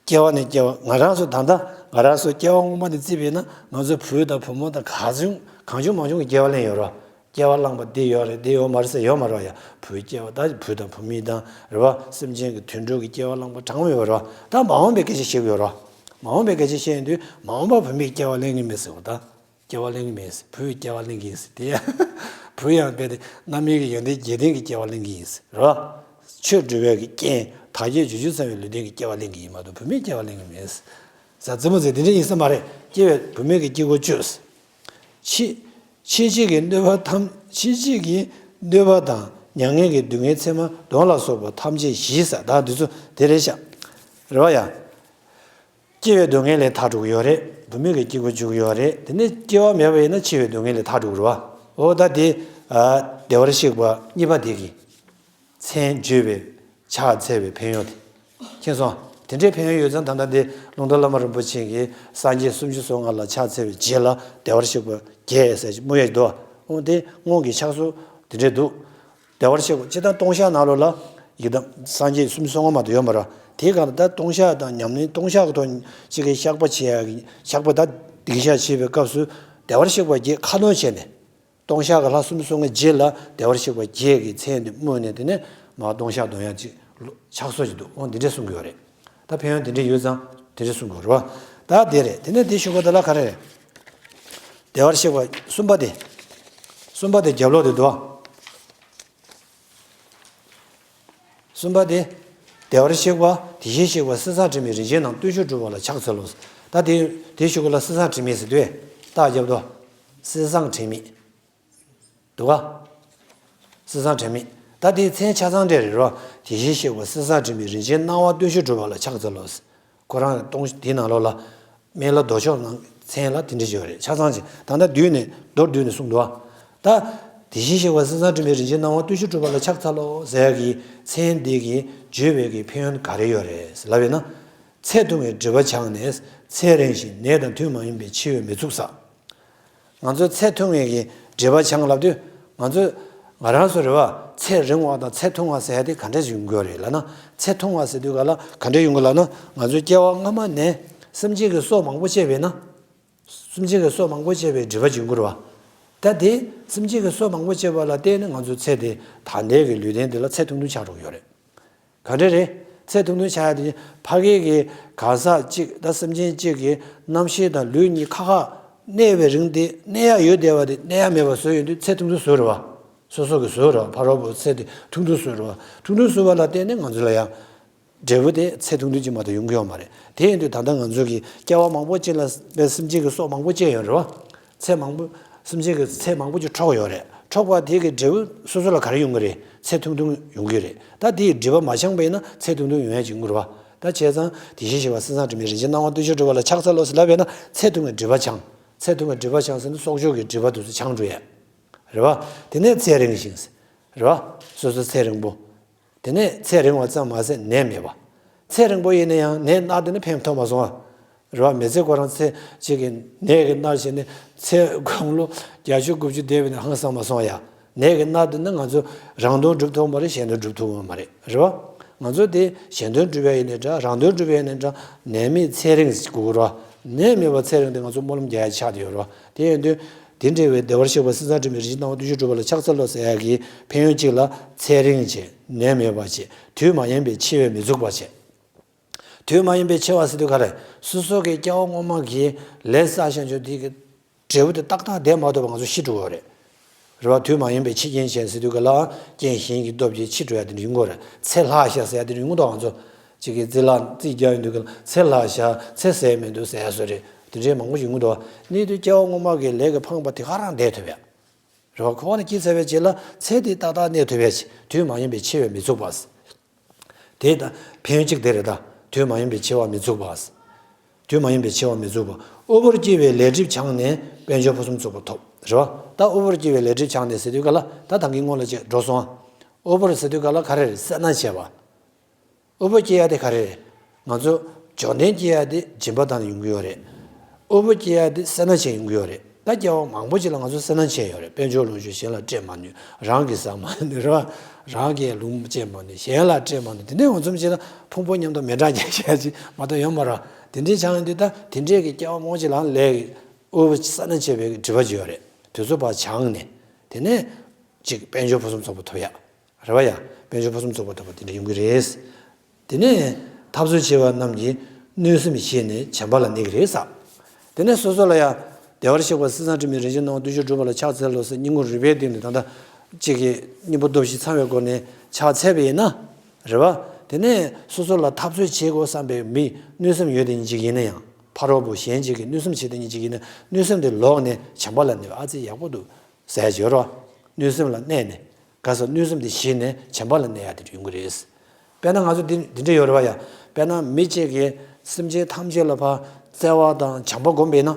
སྐྱེ་བ་ནས་སྐྱེ་བ། ང་རང་ཚོ་ད་ལྟ་ང་རང་ཚོ་སྐྱེ་བ་སྔོན་མ་ནས་བརྩིས་པས་ན་ང་ཚོ་བུ་དང་བུ་མོ་དང་གང་བྱུང་གང་བྱུང་མང་བྱུང་གི་སྐྱེ་བ་ལེན་ཡོད་རེད། སྐྱེ་བ་བླངས་པ་འདི་ཡོད་རེད། འདི་ཡོད་མ་རེད་ཟེར་ཡོད་མ་རེད་ཡ། བུའི་སྐྱེ་བ་དང་བུ་དང་བུ་མོ་དང་རེད་བ། སེམས་ཅན་གྱི་དུད་འགྲོ་གི་སྐྱེ་བ་བླངས་པ་གྲངས་མེད་ཡོད་རེད་བ། ད་མ་འོངས་པའི་སྐད་ཆ་བཤད་གི་ཡོད་རེད་བ། མ་འོངས་པའི་སྐད་ཆ་བཤད་ཡོང་དུས་མ་འོངས་པ་བུད་མེད་ཀྱི་སྐྱེ་བ་ལེན་གི་མེད་ཟེར་བ་ད། སྐྱེ་བ་ལེན་གི་མེད་ཟེར། བུའི་སྐྱེ་བ་ལེན་གི་ཡིན་ཟེར། དེ་ཡ། བུ་ཡང་རྦད་དེ་རྣམ་སྨིན་གྱི་ཡོན་ཏན་བརྒྱད་ལྡན་གྱི་སྐྱེ་བ་ལེན་གི་ཡིན་ཟེར་རེད་བ། ཆོས་སྒྲུབ་པའི་གི་རྐྱེན་དག་བྱེད་བཅུ་བཅུ་ཚང་བའི་ལུས་རྟེན་གྱི་སྐྱེ་བ་ལེན་གི་ཡིན་མ་གཏོགས་བུད་མེད་སྐྱེ་བ་ལེན་གི་མེད་ཟེར། ཟ་རྩེད་མོ་ཟེར་དེ་འདྲ་ཡིན་ས་མ་རེད། སྐྱེ་བའི་བུད་མེད་ཀྱི་སྐྱེ་སྒོ་བཅུ་ཟེར། ཕྱི་ཕྱི་ཕྱི་གི་གནོད་པ་ཐམས། ཕྱི་ཕྱི་གི་གནོད་པ་དང་མྱ་ངན་གྱི་སྡུག་བསྔལ་མཚན་མ་གདོན་ལ་སོགས་པ་ཐམས་ཅད་ཞི་ས་ད་འདི་ཚོ་དེ་རེད་ཤག་རེད་བ་ཡ། སྐྱེ་བའི་སྡུག་བསྔལ་ལས་ཐར་འགྲོ་གི་ཡོད་རེད། བུད་མེད་ཀྱི་སྐྱེ་སྒོ་འཇུག་གི་ཡོད་རེད། དེ་ནས་སྐྱེ་བ་མེད་པ་ཡིན་ན་འཆི་བའི་སྡུག་བསྔལ་ལས་ཐར་འགྲོ་གི་རེད་བ། འོ་ད་དེ་བདེ་བར་གཤེགས་པ་གཉིས་པ་དེ་གི་མཚན་བརྗོད་པའི་ཕྱག་འཚལ་བའི་ཕན་ཡོན་དེ། མཁྱེན་སོང་། དེ་འདྲའི་ཕན་ཡོན་ཡོད་ཙང་ད་ལྟ་འདི་ཀློང་རྡོལ་བླ་མ་རིན་པོ་ཆེ་གིས་སངས་རྒྱས་སུམ་ཅུ་སོ་ལྔ་ལ་ཕྱག་འཚལ་བའི་རྗེས་ལ་བདེ་བར་གཤེགས་པ་བརྒྱད་ཟེར་ཅིག་སྨོས་ཡ་འདུག་འོ་དེ་སྔོན་གྱི་ཕྱག་སྲོལ་དེ་འདྲས་འདུག་བདེ་བར་གཤེགས་པ་སྤྱིར་བཏང་ལྟུང་བཤགས་ནང་ལོགས་ལ་ཡི་དམ་སངས་རྒྱས་སུམ་ཅུ་སོ་ལྔ་མ་གཏོགས་ཡོད་མ་རེད། དེའི་སྒང་ལ་ད་ལྟུང་བཤགས་དང་ཉམས་ལེན། ལྟུང་བཤགས་ཀྱི་ཐོག་གཅིག་གི་བཤགས་པ་བྱེད་ཡག་གི་བཤགས་པ་ད་སྡིག་བཤགས་བྱེད་པའི་སྐབས་སུ་བདེ་བར་གཤེགས་པ་བརྒྱད་ཁ་ཏོན་བྱས་ནས། ལྟུང་བཤགས་ཀྱི་ལྷ་སུམ་ཅུ་སོ་ལྔའི་རྗེས་ལ་བདེ་བར་གཤེགས་པ་བརྒྱད་ཀྱི་མཚན་དེ་སྨོས་ནས་དེ་ནས་མར་ལྟུང་བཤགས་འདོན་ཡག་ཅིག་ཕྱག་སྲོལ་ཅིག་འདུག་འོ་འདི་འདྲས་གསུང་གི་ཡོད་རེད། ད་ཕན་ཡོན་དེ་འདྲས་ཡོད་ཙང་དེ་འདྲས་གསུང་གི་ཡོད་རེད་བ། ད་དེ་རེད། དེ་ནས་དེ་ཞུ་ག་ད་ལ་ག་རེ་རེད། བདེ་བར་གཤེགས་པ་གསུམ་པ་དེ། གསུམ་པ་དེ་རྒྱབ་ལོགས་དེ་འདུག་བ། གསུམ་པ་དེ། བདེ་བར་གཤེགས་པ། དེ་བཞིན་གཤེགས་པ་གསེར་སྲང་དྲི་མེད་རིན་ཆེན་རྣམས་བརྟུལ་ཞུགས་སྒྲུབ་པ་ལ་ཕྱག་འཚལ་ལོ། ད་དེ་དེ་ཞུ་ག་ལ་གསེར་སྲང་དྲི་མེད་ཟེར་དུས་རྟགས་རྒྱབ་དོ། གསེར་སྲང་དྲི་མེད། འདུག་ག་གསེར་སྲང་དྲི་མེད། ད་དེའི་མཚན་ཆ་ཚང་འདྲ་རེད་རོ། དེ་བཞིན་གཤེགས་པ་གསེར་སྲང་དྲི་མེད་རིན་ཆེན་སྣང་བ་བརྟུལ་ཞུགས་སྒྲུབ་པ་ལ་ཕྱག་འཚལ་ལོ། ཁོ་རང་གཏོང་དེའི་ནང་ལོགས་ལ། སྨན་བླ་མདོ་ཆོག་ནང་མཚན་ལ་དེ་འདྲ་ཞིག་ཡོད་རེད། ཆ་ཚང་ཅིག་ད་ལྟ་བསྡུས་ནས་མདོར་བསྡུས་ནས་གསུངས་འདུག་ཨ། ད། དེ་བཞིན་གཤེགས་པ་གསེར་སྲང་དྲི་མེད་རིན་ཆེན་སྣང་བ་བརྟུལ་ཞུགས་སྒྲུབ་པ་ལ་ཕྱག་འཚལ་ལོ་ཟེར་ཡག་གི་མཚན་འདི་གི་བརྗོད་པའི་གི་ཕན་ཡོན་ག་རེ་ཡོད་རེད་ལབ་པས་ན། ཚེ་ཐུང་བའི་སྒྲིབ་པ་བྱང་ནས་ཚེ་རིང་ཞིང་ནད་དང་མཐུན་མ་ཡིན་པའི་འཆི་བའི་མི་ཚུགས་ས། ང་ཚོ་ཚེ་ཐུང་བའི་གི་སྒྲིབ་པ་བྱང་ལབ་དུས་ང་ཚོ་ང་རང་ཚོ་རེད་བ། ཚེ་རིང་བ་དང་ཚེ་ཐུང་བ་ཟེར་ཡ་དེ་ག་འདྲས་ཡོང་གི་ཡོད་རེད་ལབ་ན། ཚེ་ཐུང་བ་ཟེར་དུས་ག་ལ་ག་འདྲས་ཡོང་གི་ལབ་ན། ང་ཚོ་སྐྱེ་བ་སྔ་མ་ནས་སེམས་ཅན་གྱི་སྲོག་མང་པོ་བཅད་པས་ན། སེམས་ཅན་གྱི་སྲོག་མང་པོ་བཅད་པའི་སྒྲིབ་པ་འབྱུང་གི་རེད་བ། ད་དེ་སེམས་ཅན་གྱི་སྲོག་མང་པོ་བཅད་པ་ལ་བརྟེན་ནས་ང་ཚོ་ཚེ་འདི་ད་ལྟའི་གི་ལུས་རྟེན་འདི་ལ་ཚེ་ཐུང་ཐུང་ཆགས་འགྲོ་གི་ཡོད་རེད། ག་འདྲ་རེད། ཚེ་ཐུང་ཐུང་ཆགས་ཡ་དེ་ཕ་གི་གི་གང་ཟག་གཅིག་ད་སེམས་ཅན་གཅིག་གི་རྣམ་ཤེས་དང་ལུས་གཉིས་ཁ་ཁ་གནས་པའི་རིང་དེ་གནས་ཡ་ཡོད་བསྡད་པ་དེ་གནས་ཡ་མེད་པ་བཟོས་ཡོང་དུས་ཚེ་ཐུང་ཐུང་བཟོས་རེད་བ། སོ་སོ་གི་བཟོས་རེད་བ། ཕ་རོལ་པོ་ཚེ་དེ་ཐུང་ཐུང་བཟོས་རེད་བ། ཐུང་ཐུང་བཟོས་པ་ལ་བརྟེན་ནས་ང་ཚོ་ལ་ཡང་འབྲས་བུ་དེ་ཚེ་ཐུང་ཐུང་ཅིག་མ་གཏོགས་ཡོང་གི་ཡོད་མ་རེད། དེ་ཡིན་དུས་ད་ལྟ་ང་ཚོ་གི་སྐྱེ་བ་མང་པོ་ཅིག་ལ་སེམས་ཅན་གི་སྲོག་མང་པོ་བཅད་ཡོད་རེད་བ། ཚེ་མང་པོ། སེམས་ཅན་གྱི་ཚེ་མང་པོ་ཅིག་འཕྲོག་ཡོད་རེད། འཕྲོག་པ་དེ་གི་འབྲས་བུ་སོ་སོ་ལ་ག་རེ་ཡོང་གི་རེད། ཚེ་ཐུང་ཐུང་ཡོང་གི་རེད། ད་དེ་ཡི་སྒྲིབ་པ་མ་བྱང་བ་ཡིན་ན་ཚེ་ཐུང་ཐུང་ཡོང་ཡ་ཅིག་ཡོང་གི་རེད་བ། ད་བྱས་ཙང་དེ་བཞིན་གཤེགས་པ་གསེར་སྲང་དྲི་མེད་རིན་ཆེན་སྣང་བ་བརྟུལ་ཞུགས་སྒྲུབ་པ་ལ་ཕྱག་འཚལ་ལོ་ཟེར་ལབ་པས་ན་ཚེ་ཐུང་བའི་སྒྲིབ་པ་བྱང་། ཚེ་ཐུང་བའི་སྒྲིབ་པ་བྱང་ཟེར་ན་སྲོག་གཅོད་ཀྱི་སྒྲིབ་པ་དེ་ཚོ་བྱང་འགྲོ་ཡ། རེད་བ། དེ་ནས་ཚེ་རིང་ཞིང་། རེད་བ། སོ་སོ་ཚེ་རིང་པོ། དེ་ནས་ཚེ་རིང་བ་ཙམ་མ་ཟད་ནད་མེད་པ། ཚེ་རིང་པོ་ཡིན་ན་ཡང་ནད་མནར་བསྡད་ན་ཕན་ཐོགས་མ་སོང་བ། རེད་བ། མི་ཚེ་ཁོ་རང་ཚེ་གཅིག་གི་ནད་ཀྱིས་མནར་བྱས་ནས་ཚེ་དགུང་ལོ་བརྒྱད་ཅུ་དགུ་བཅུ་བསྡད་པ་ཡིན་ན་ཧང་སང་མ་སོང་ཡ། ནད་ཀྱིས་མནར་བསྡད་ན་ང་ཚོ་རང་དོན་སྒྲུབ་ཐུབ་ཀྱི་མ་རེད། གཞན་དོན་སྒྲུབ་ཐུབ་ཀྱི་མ་རེད། རེད་བ། ང་ཚོ་དེ་གཞན་དོན་སྒྲུབ་ཡ་ཡིན་ནའི་འདྲ། རང་དོན་སྒྲུབ་ཡ་ཡིན་ནའི་འདྲ། ནད་མེད་ཚེ་རིང་ཟེར་དགོས་ཀྱི་རེད་བ། ནད་མེད་པ་ཚེ་རིང་དེ་ང་ཚོ་སྨོན་ལམ་རྒྱག་ཡ་ཆགས་བསྡད་ཡོད་རེད་བ། དེ་ཡིན་དུས། དེ་འདྲ་བའི་བདེ་བར་གཤེགས་པ་སེམས་ཙམ་དྲི་མེད་རིན་ཆེན་སྣང་བ་བརྟུལ་ཞུགས་གྲུབ་པ་ལ་ཕྱག་འཚལ་ལོ་ཟེར་ཡག་གི་ཕན་ཡོན་གཅིག་ལ་ཚེ་རིང་བྱེད། ནད་མེད་པར་བྱེད། དུས་མ་ཡིན་པའི་འཆི་བས་མི་ཚུགས་པར་བྱེད། དུས་མ་ཡིན་པའི་འཆི་བ་ཟེར་དུས་ག་རེ། སོ་སོ་གི་སྐྱེ་བ་སྔོན་མ་གི་ལས་བསགས་བཞག་ཆོག་དེ་གི་འབྲས་བུ་དེ་ཏག་ཏག་བསྡད་མ་ཐུབ་པ་ང་ཚོ་ཤི་འགྲོ་གི་རེད། རེད་བ། དུས་མ་ཡིན་པའི་འཆི་རྐྱེན་བྱས་ཟེར་དུས་ག་ལ་རྐྱེན་གཞན་གྱི་སྟོབས་ཀྱིས་འཆི་འགྲོ་ཡ་དེ་འདྲ་ཡོང་གི་རེད། ཚེ་ལྷག་ཤག་ཟེར་ཡ་དེ་འདྲ་ཡོང་གི་འདུག་ང་ཚོ་གཅིག་གིས་རྩིས་ལ་རྩིས་རྒྱག་ཡོང་དུས་ག་ལ་ཚེ་ལྷག་ཤག་ཚེ་ཟད་མི་འདུག་ཟེར་ཡ་བཟོ་རེད། དེ་འདྲའི་མང་པོ་ཞིག་ཡོང་གི་འདུག་གནས་དུས་སྐྱེ་བ་སྔོན་མ་གི་ལས་ཀྱི་ཕངས་པ་དེ་ག་རང་བསྡད་ཐུབ་ཡ། རེད་བ། འཁོར་བ་ནས་སྐྱེས་ཚར་བའི་རྗེས་ལ་ཚེ་འདི་ཏག་ཏག་གནས་ཐུབ་པས། དུས་མ་ཡིན་པའི་འཆི་བས་མི་ཚུགས་པ། དེ་ད་ཕན་ཡོན་གཅིག་དེ་རེད་ད། དུས་མ་ཡིན་པའི་འཆི་བ་མི་ཚུགས་པ། དུས་མ་ཡིན་པའི་འཆི་བ་མི་ཚུགས་པ། དབུལ་པོར་སྐྱེ་བའི་ལས་སྒྲིབ་བྱང་ནས་དཔལ་འབྱོར་ཕུན་སུམ་ཚོགས་པ་ཐོབ། རེད་བ། ད་དབུལ་པོར་སྐྱེ་བའི་ལས་སྒྲིབ་བྱང་ནས་ཟེར་དུས་ག་ལ་ད་ད་གིན་སྔོན་ལ་བཅས་འགྲོ་སོང་ཨ། དབུལ་པོར་ཟེར་དུས་ག་ལ་ག་རེ་རེད། སེར་སྣ་བྱེད་པ། དབུལ་པོ་སྐྱེ་ཡ་དེ་ག་རེ་རེད། ང་ཚོ་འབྱོར་ལྡན་སྐྱེ་ཡ་དེ་སྦྱིན་པ་བཏང་ནས་ཡོང་གི་ཡོད་རེད། དབུལ་པོ་སྐྱེ་ཡ་དེ་སེར་སྣ་བྱས་ཡོང་གི་ཡོད་རེད། ད་སྐྱེ་བ་མང་པོ་ཅིག་ལ་ང་ཚོ་སེར་སྣ་བྱས་ཡོད་རེད། དཔལ་འབྱོར་ལོངས་སྤྱོད་གཞན་ལ་སྤྲད་མ་ནུས། རང་གིས་ཟ་མ་ནུས་རེད་བ། རང་གིས་ལུང་སྤྱད་མ་ནུས། གཞན་ལ་སྤྲད་མ་ནུས། དེ་ནས་འོ་འཚམ་བྱས་ན་ཕུང་པོ་མཉམ་དུ་མེ་དྲག་རྒྱག་བྱས་ཅིག་མ་གཏོགས་ཡོད་མ་རེད། དེ་འདྲའི་ཆགས་ཡོང་དུས་ད་དེ་འདྲས་ཀྱི་སྐྱེ་བ་མང་པོ་ཅིག་ལ་ལས་ཀྱི་དབུལ་པོ་སེར་སྣ་བྱས་པའི་སྒྲིབ་པ་ཅིག་ཡོད་རེད། དེ་ཚོ་ཕར་བྱང་ནས་དེ་ནས་ཅིག་དཔལ་འབྱོར་ཕུན་སུམ་ཚོགས་པ་ཐོབ་ཡ། རེད་བ་ཡ། དཔལ་འབྱོར་ཕུན་སུམ་ཚོགས་པ་ཐོབ་པ་དེ་འདྲ་ཡོང་གི་རེད། དེ་ནས་འཐབ་རྩོད་བྱེད་པ་རྣམས་ཀྱིས་གནོད་སེམས་ཞི་ནས་བྱམས་པ་ལ་གནས་ཀྱི་རེད་ཟེར། དེ་ནས་སོ་སོ་ལ་ཡ། བདེ་བར་གཤེགས་པ་སེམས་ཙམ་དྲི་མེད་རིན་ཆེན་སྣང་བ་བརྟུལ་ཞུགས་གྲུབ་པ་ལ་ཕྱག་འཚལ་ལོ་ཟེར་སྙིང་པོ་རུས་པའི་གཏིང་ནས་ད་ལྟ་གཅིག་གིས་སྙིང་པོ་སྟོབས་བཞི་ཚང་བའི་སྒོ་ནས་ཕྱག་འཚལ་བ་ཡིན་ན། རེད་བ། དེ་ནས་སོ་སོ་ལ་འཐབ་རྩོད་བྱེད་དགོས་བསམ་པའི་མི་གནོད་སེམས་ཡོད་དེ་ཉིད་ཅིག་ཡིན་ན་ཡང་ཕ་རོལ་པོ་གཞན་གཅིག་གིས་གནོད་སེམས་བྱེད་དེ་ཉིད་ཅིག་ཡིན་ན་གནོད་སེམས་དེ་ལོག་ནས་བྱམས་པ་ལ་གནས་པ་ཨ་ཙི་ཡག་པོ་འདུག་ཟེར་ཡ་ཅིག་ཡོད་རེད་བ། གནོད་སེམས་ལ་གནས་ནས། ག་ས་གནོད་སེམས་དེ་ཞི་ནས་བྱམས་པ་ལ་གནས་ཡ་དེ་འདྲ་ཡོང་གི་རེད། དཔེར་ན་ང་ཚོ་འདི་འདི་འདྲ་ཡོད་རེད་བ་ཡ། དཔེར་ན་མི་གཅིག་གིས་སེམས་ཅན་ཐམས་ཅད་ལ་ཕར་བརྩེ་བ་དང་བྱམས་པ་སྒོམ་པས་ན།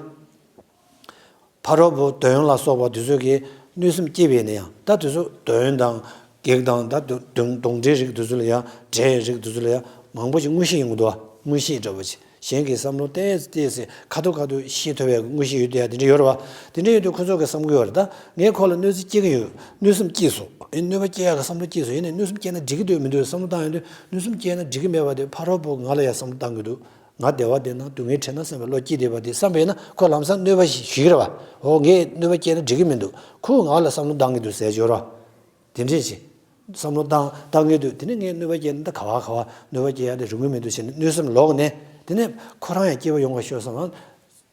ཕ་རོལ་པོ་གདོན་ལ་སོགས་པ་དེ་ཚོ་གིས་གནོད་སེམས་སྐྱེས་པས་ན་ཡང་ད་དེ་ཚོ་གདོན་དང་བགེགས་དང་ད་གདོན་གདོན་འདྲེའི་རིགས་དེ་ཚོ་ལ་ཡ་འདྲེའི་རིགས་དེ་ཚོ་ལ་ཡ་མང་པོ་ཞིག་མངོན་ཤེས་ཡོང་གི་འདུག་བ། མངོན་ཤེས་འདྲ་བོ་ཅིག་གཞན་གྱི་བསམ་བློ་ཏོག་ཙམ་ཏོག་ཙམ་ཁ་ཐུག་ཁ་ཐུག་ཤེས་ཐུབ་པའི་མངོན་ཤེས་ཡོད་དེ་ཡ་དེ་འདྲ་ཡོད་རེད་བ། དེ་འདྲ་ཡོད་དུས་ཁོ་ཚོ་གིས་བསམ་གྱི་ཡོད་རེད་ད། ངས་ཁོ་ལ་གནོད་འཚེ་སྐྱེལ་གྱི་ཡོད། གནོད་སེམས་སྐྱེས་སོང་། ཨེ་གནོད་པ་སྐྱེལ་ཡག་གི་བསམ་བློ་སྐྱེས་སོང་། ཡིན་ནའི་གནོད་སེམས་སྐྱེས་ན་འགྲིག་གི་འདུག་མི་འདུག་བསམ་བློ་བཏང་ཡོང་དུས་གནོད་སེམས་སྐྱེས་ན་འགྲིག་གི་མེད་པ་དེ་ཕ་རོལ་པོ་ང་ལ་ཡང་བསམ་བློ་བཏང་གི་འདུག་ང་བདེ་བ་བདེ་ན་སྡུག་བསྔལ་བྲལ་ན་བསམ་པའི་བློ་སྐྱེས་བསྡད་པ་དེ་བསམ་པས་ན་ཁོ་ལམ་སང་གནོད་པ་ཞིག་ཞིག་རེད་བ། འོ་ངས་གནོད་པ་སྐྱེས་ན་འགྲིག་གི་མི་འདུག་ཁོ་ང་ལ་བསམ་བློ་བཏང་གི་འདུག་ཟེར་འབྱོར་བ། དེ་འདྲས་ཅིག་བསམ་བློ་བཏང་བཏང་གི་འདུག་དེ་ནས་ངས་གནོད་པ་སྐྱེས་ན་ད་ག་བ་ག་བ་གནོད་པ་སྐྱེ་ཡག་དེ་རུང་གི་མི་འདུག་ཟེར་ནས་གནོད་སེམས་ལོག་ནས་དེ་ནས་ཁོ་རང་ཡང་སྐྱིད་པ་ཡོང་བ་ཤོག་བསམ་ལ།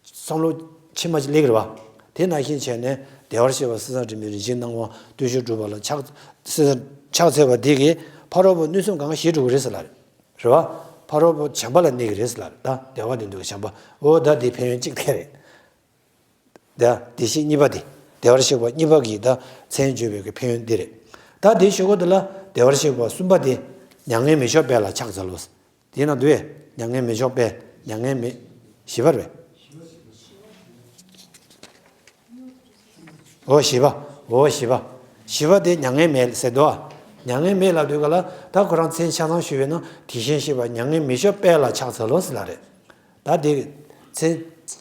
བསམ་བློ་ཕྱི་མ་ཅིག་སླེབས་རེད་བ། དེ་ནང་བཞིན་བྱས་ནས་བདེ་བར་གཤེགས་པ་སེམས་ཙམ་དྲི་མེད་རིན་ཆེན་སྣང་བ་བརྟུལ་ཞུགས་གྲུབ་པ་ལ་ཕྱག་སེམས་ཕྱག་འཚལ་བ་དེ་གིས་ཕ་རོལ་པོ་གནོད་སེམས་གང་ག་ཞི་འགྲོ་གི་རེད་ཟེར་ལ་རེད། རེད་བ། ཕ་རོལ་པོ་བྱམས་པ་ལ་གནས་ཀྱི་རེད་ཟེར་ལ་རེད་ད། བདེ་བ་དེ་འདུག་བྱམས་པ། འོ་ད་དེ་ཕན་ཡོན་གཅིག་དེ་རེད། ད་བདེ་གཤེགས་གཉིས་པ་དེ། བདེ་བར་གཤེགས་པ་གཉིས་པ་གི་ད་མཚན་བརྗོད་པའི་གི་ཕན་ཡོན་འདི་རེད། ད་དེའི་ཞོར་དུ་ལ་བདེ་བར་གཤེགས་པ་གསུམ་པ་དེ། མྱ་ངན་མི་མཆོག་དཔལ་ལ་ཕྱག་འཚལ་ལོ། དེའི་ནང་དུ་མྱ་ངན་མི་མཆོག་དཔལ། མྱ་ངན་མེད། བཞི་པ་རེད། འོ་བཞི་པ། འོ་བཞི་པ། བཞི་པ་དེ་མྱ་ངན་མེད་ཟེར་འདུག་མྱ་ངན་མེད་ལབ་དུས་ག་ལ་ད་ཁོ་རང་མཚན་ཆ་ཚང་ཞུས་པས་ན་དེ་བཞིན་གཤེགས་པ་མྱ་ངན་མི་མཆོག་དཔལ་ལ་ཕྱག་འཚལ་ལོ་ཟེར་ལ་རེད། ད་དེ་མཚན་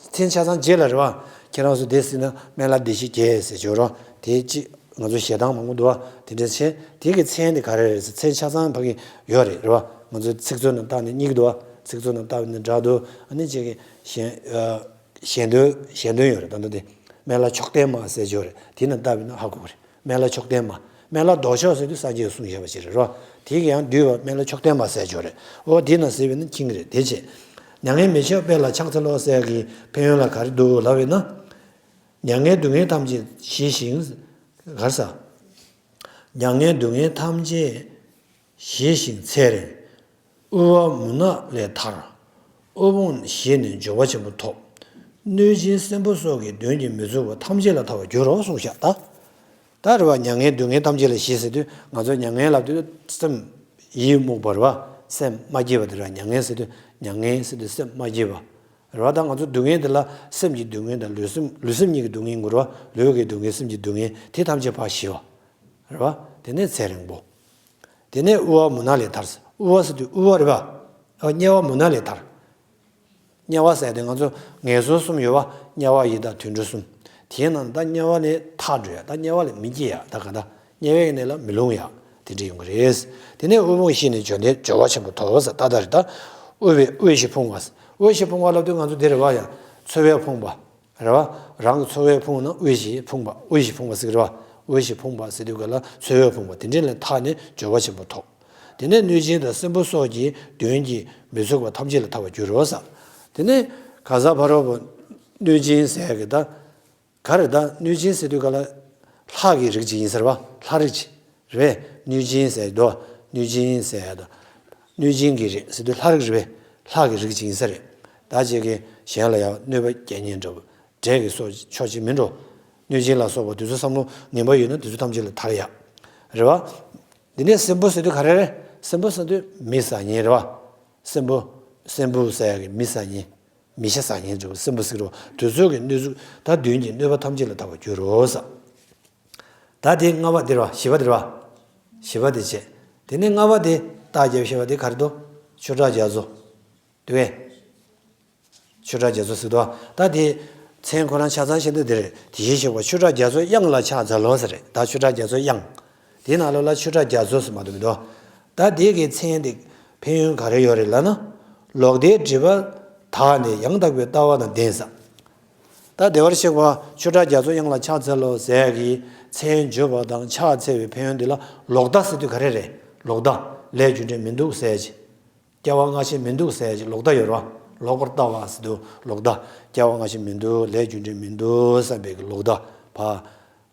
མཚན་ཆ་ཚང་རྗེས་ལ་རེད་བ། ཁྱེད་རང་ཚོ་དེ་ཟེར་ན་སྨན་བླ་བདེ་གཤེགས་རྒྱལ་ཟེར་བྱོས་རོགས། དེ་ཅི་ང་ཚོ་ཞལ་ཐང་མང་པོ་འདུག་བ། དེ་འདྲ་བྱས་དེ་གི་མཚན་དེ་ག་རེ་རེད་ཟེར་མཚན་ཆ་ཚང་ཕ་གི་ཡོད་རེད་རེད་བ། ང་ཚོ་ཚིག་མཛོད་ནང་བལྟས་ནས་རྙེད་ཀྱི་འདུག་བ། ཚིག་མཛོད་ནང་བལྟས་ནས་འདྲ་འདུག་ཨ་ནི་ཅིག་གི་ཞལ་ཨ་ཞལ་འདོན་ཞལ་འདོན་ཡོད་རེད། ད་ལྟ་དེ་སྨན་བླ་མཆོག་ལྡན་མ་ཟེར་བྱོས་རེད། དེ་ནང་བལྟས་པ་ཡིན་ན་ཧ་གོ་གི་རེད། སྨན་བླ་མཆོག་ལྡན་མ། སྨན་བླ་ལྡོག་ཕྱོགས་ཟེར་དུས་སངས་རྒྱས་ཀྱིས་གསུངས་བཞག་པ་ཞིག་རེད་རོ། དེ་གི་ཡང་བསྡུས་པ་སྨན་བླ་མཆོག་ལྡན་མ་ཟེར་ཆོག་རེད། འོ་དེ་ན་ཟེར་བས་ན་མཁྱེན་གི་རེད། དེ་བྱས། མྱ་ངན་མི་མཆོག་དཔལ་ལ་ཕྱག་འཚལ་ལོ་ཟེར་གི་ཕན་ཡོན་ལ་ག་རེ་འདུག་ལབ་པས་ན། མྱ་ངན་སྡུག་བསྔལ་ཐམས་ཅད་ཞི་ཞིང་། ག་རེ་ཟ། མྱ་ངན་སྡུག་བསྔལ་ཐམས་ཅད་ཞི་ཞིང་ཚེ་རིང་། དབུལ་བ་མུན་ནག་ལས་ཐར། དབུལ་ཕོངས་ཞི་ནས་འབྱོར་བ་ཆེན་པོ་ཐོབ། གནོད་སྦྱིན་སྲིན་པོ་སོགས་ཀྱི་གདོན་གྱིས་མི་ཚུགས་པ་ཐམས་ཅད་ལ་ཐར་བར་འགྱུར་རོ་གསུངས་ཤག་ད། ད་རེད་བ། མྱ་ངན་སྡུག་བསྔལ་ཐམས་ཅད་ལས་ཞི་ཟེར་དུས་ང་ཚོ་མྱ་ངན་ལབ་དུས་སེམས་ཡིད་མུག་པ་རེད་བ། སེམས་མ་སྐྱིད་པ་དེ་རེད་བ། མྱ་ངན་ཟེར་དུས་མྱ་ངན་ཟེར་དུས་སེམས་མ་སྐྱིད་པ་རེད་བ། ད་ང་ཚོ་སྡུག་བསྔལ་དེ་ལ་སེམས་ཀྱི་སྡུག་བསྔལ་དང་ལུས་སེམས་ལུས་སེམས་གཉིས་ཀྱི་སྡུག་བསྔལ་ཡིན་དགོས་རེད་བ། ལུས་ཀྱི་སྡུག་བསྔལ་སེམས་ཀྱི་སྡུག་བསྔལ་དེ་ཐམས་ཅད་ཕར་ཞི་བ་རེད་བ། དེ་ནས་ཚེ་རིང་པོ། དེ་ནས་དབུལ་བ་མུན་ནག་ལས་ཐར། དབུལ་བ་ཟེར་དུས་དབུལ་བ་རེད་བ། དམྱལ་བ་མུན་ནག་ལས་ཐར། དམྱལ་བ་ཟེར་དེ་ང་ཚོ་ངན་སོང་གསུམ་ཡོད་བ། དམྱལ་བ་ཡི་དྭགས་དུད་འགྲོ་གསུམ། དེའི་ནང་ད་དམྱལ་བ་ནས་ཐར་འགྲོ་ཡ། ད་དམྱལ་བ་ལས་མི་སྐྱེ་ཡ། ད་ག་ད་དམྱལ་བའི་གནས་ལ་མི་ལྷུང་ཡ། དེ་འདྲ་ཡོང་གི་རེད། དེ་ནས་དབུལ་ཕོངས་ཞི་ནས་འབྱོར་ལྡན་འབྱོར་བ་ཆེན་པོ་ཐོབ་ཟེར་ད་ལྟ་རེད་ད། དབུལ་བའི་དབུལ་ཞིང་ཕོངས་པ། དབུལ་ཞིང་ཕོངས་པ་ལབ་དུས་ང་ཚོ་འདི་རེད་བ་ཡ། འཚོ་བས་ཕོངས་པ། རེད་བ། རང་གི་ཚོར་བས་ཕུང་ན་དབུས་བཞི་ཕུང་བ། དབུས་བཞི་ཕུང་བ་ཟེར་གི་རེད་བ། དབུས་བཞི་ཕུང་བ་ཟེར་དུས་ག་ལ་ཚོར་བས་ཕུང་བ་དེ་འདྲ་ལས་ཐར་ནས་འབྱོར་བ་ཆེན་པོ་ཐོབ། དེ་ནས་གནོད་སྦྱིན་དང་སྲིན་པོ་སོགས་ཀྱི་གདོན་གྱིས་མི་ཚུགས་པ་ཐམས་ཅད་ལས་ཐར་བར་འགྱུར་རོ་ཟེར། དེ་ནས་གང་ཟག་ཕ་རོལ་པོ་གནོད་སྦྱིན་ཟེར་གི་ད། ག་རེ་ད་གནོད་སྦྱིན་ཟེར་དུས་ག་ལ་ལྷ་གི་རིགས་ཅིག་ཡིན་ཟེར་བ། ལྷ་རིགས་ཅིག་རེད་པས། གནོད་སྦྱིན་ཟེར་དོ། གནོད་སྦྱིན་ཟེར་ཡ་དང་། གནོད་སྦྱིན་གྱི་རིགས་ཟེར་དུས་ལྷ་རིགས་རེད་པས། ལྷ་གི་རིགས་ཅིག་ཡིན་ས་རེད། ད་ཅིག་གིས་གཞན་ལ་ཡང་གནོད་པ་བསྐྱལ་ཉེན་འདྲ་བོ། འདྲེ་གི་སོགས་ཕྱོགས་གཅིག་མིན་འགྲོ། གནོད་སྦྱིན་ལ་སོགས་པ་དེ་ཚོ་བསམ་བློ་ངན་པ་ཡོད་ན་དེ་ཚོ་ཐམས་ཅད་ལས་ཐར་ཡ། རེད་བ། འདི་ནས་སྲིན་པོ་ཟེར་དུས་ག་རེ་རེད། སྲིན་པོ་ཟེར་དུས་མི་ཟ་མཁན་རེད་བ། སྲིན་པོ། སྲིན་པོ་ཟེར་ཡ་གི་མི་ཟ་མཁན། མི་ཤ་ཟ་མཁན་འདྲ་བོ་སྲིན་པོ་ཟེར་རོ། དེ་ཚོ་གི་གནོད་འཚེ་ད་གདོན་གྱི་གནོད་པ་ཐམས་ཅད་ལས་ཐར་བར་འགྱུར་རོ་ཟེར། ད་དེ་ལྔ་པ་དེ་རེད་བ། བཞི་པ་དེ་རེད་བ། བཞི་པ་དེ་བྱས། དེ་ནས་ལྔ་པ་དེ་རྟགས་བརྒྱད་པ་བཤད་པ་དེ་ག་རེ་འདུག་ཆོས་གྲགས་རྒྱ་མཚོ། དེ་བས། ཆོས་གྲགས་རྒྱ་མཚོ་ཟེར་འདུག་ད་དེ་མཚན་ཁོ་རང་ཆ་ཚང་ཤེས་འདོད་དེ་རེད། དེ་བཞིན་གཤེགས་པ་ཆོས་གྲགས་རྒྱ་མཚོའི་དབྱངས་ལ་ཕྱག་འཚལ་ལོ་ཟེར་རེད། ད་ཆོས་གྲགས་རྒྱ་མཚོའི་དབྱངས། དེའི་ནང་ལོགས་ལ་ཆོས་གྲགས་རྒྱ་མཚོ་ཟེར་མ་གཏོགས་མི་འདུག་ད་དེ་གི་མཚན་དེ་ཕན་ཡོན་ག་རེ་ཡོད་རེད་ལབ་ན། ལོག་ལྟའི་སྒྲིབ་པ་དག་ནས་ཡང་དག་པའི་ལྟ་བ་དང་ལྡན་ས། ད་བདེ་བར་གཤེགས་པ་ཆོས་གྲགས་རྒྱ་མཚོའི་དབྱངས་ལ་ཕྱག་འཚལ་ལོ་ཟེར་གི་མཚན་བརྗོད་པ་དང་ཕྱག་འཚལ་བའི་ཕན་ཡོན་འདི་ལ་ལོག་ལྟ་ཟེར་དུས་ག་རེ་རེད། ལོག་ལྟ། ལས་རྒྱུ་འབྲས་མི་འདུག་ཟེར་གྱི། སྐྱེ་བ་སྔ་ཕྱི་མི་འདུག་ཟེར་གྱི་ལོག་ལྟ་ཡོད་རེད་བ། ལོག་པར་ལྟ་བ་ཟེར་དུས་ལོག་ལྟ། སྐྱེ་བ་སྔ་ཕྱི་མི་འདུག་ལས་རྒྱུ་འབྲས་མི་འདུག་བསམ་པའི་གི་ལོག་ལྟ། བ།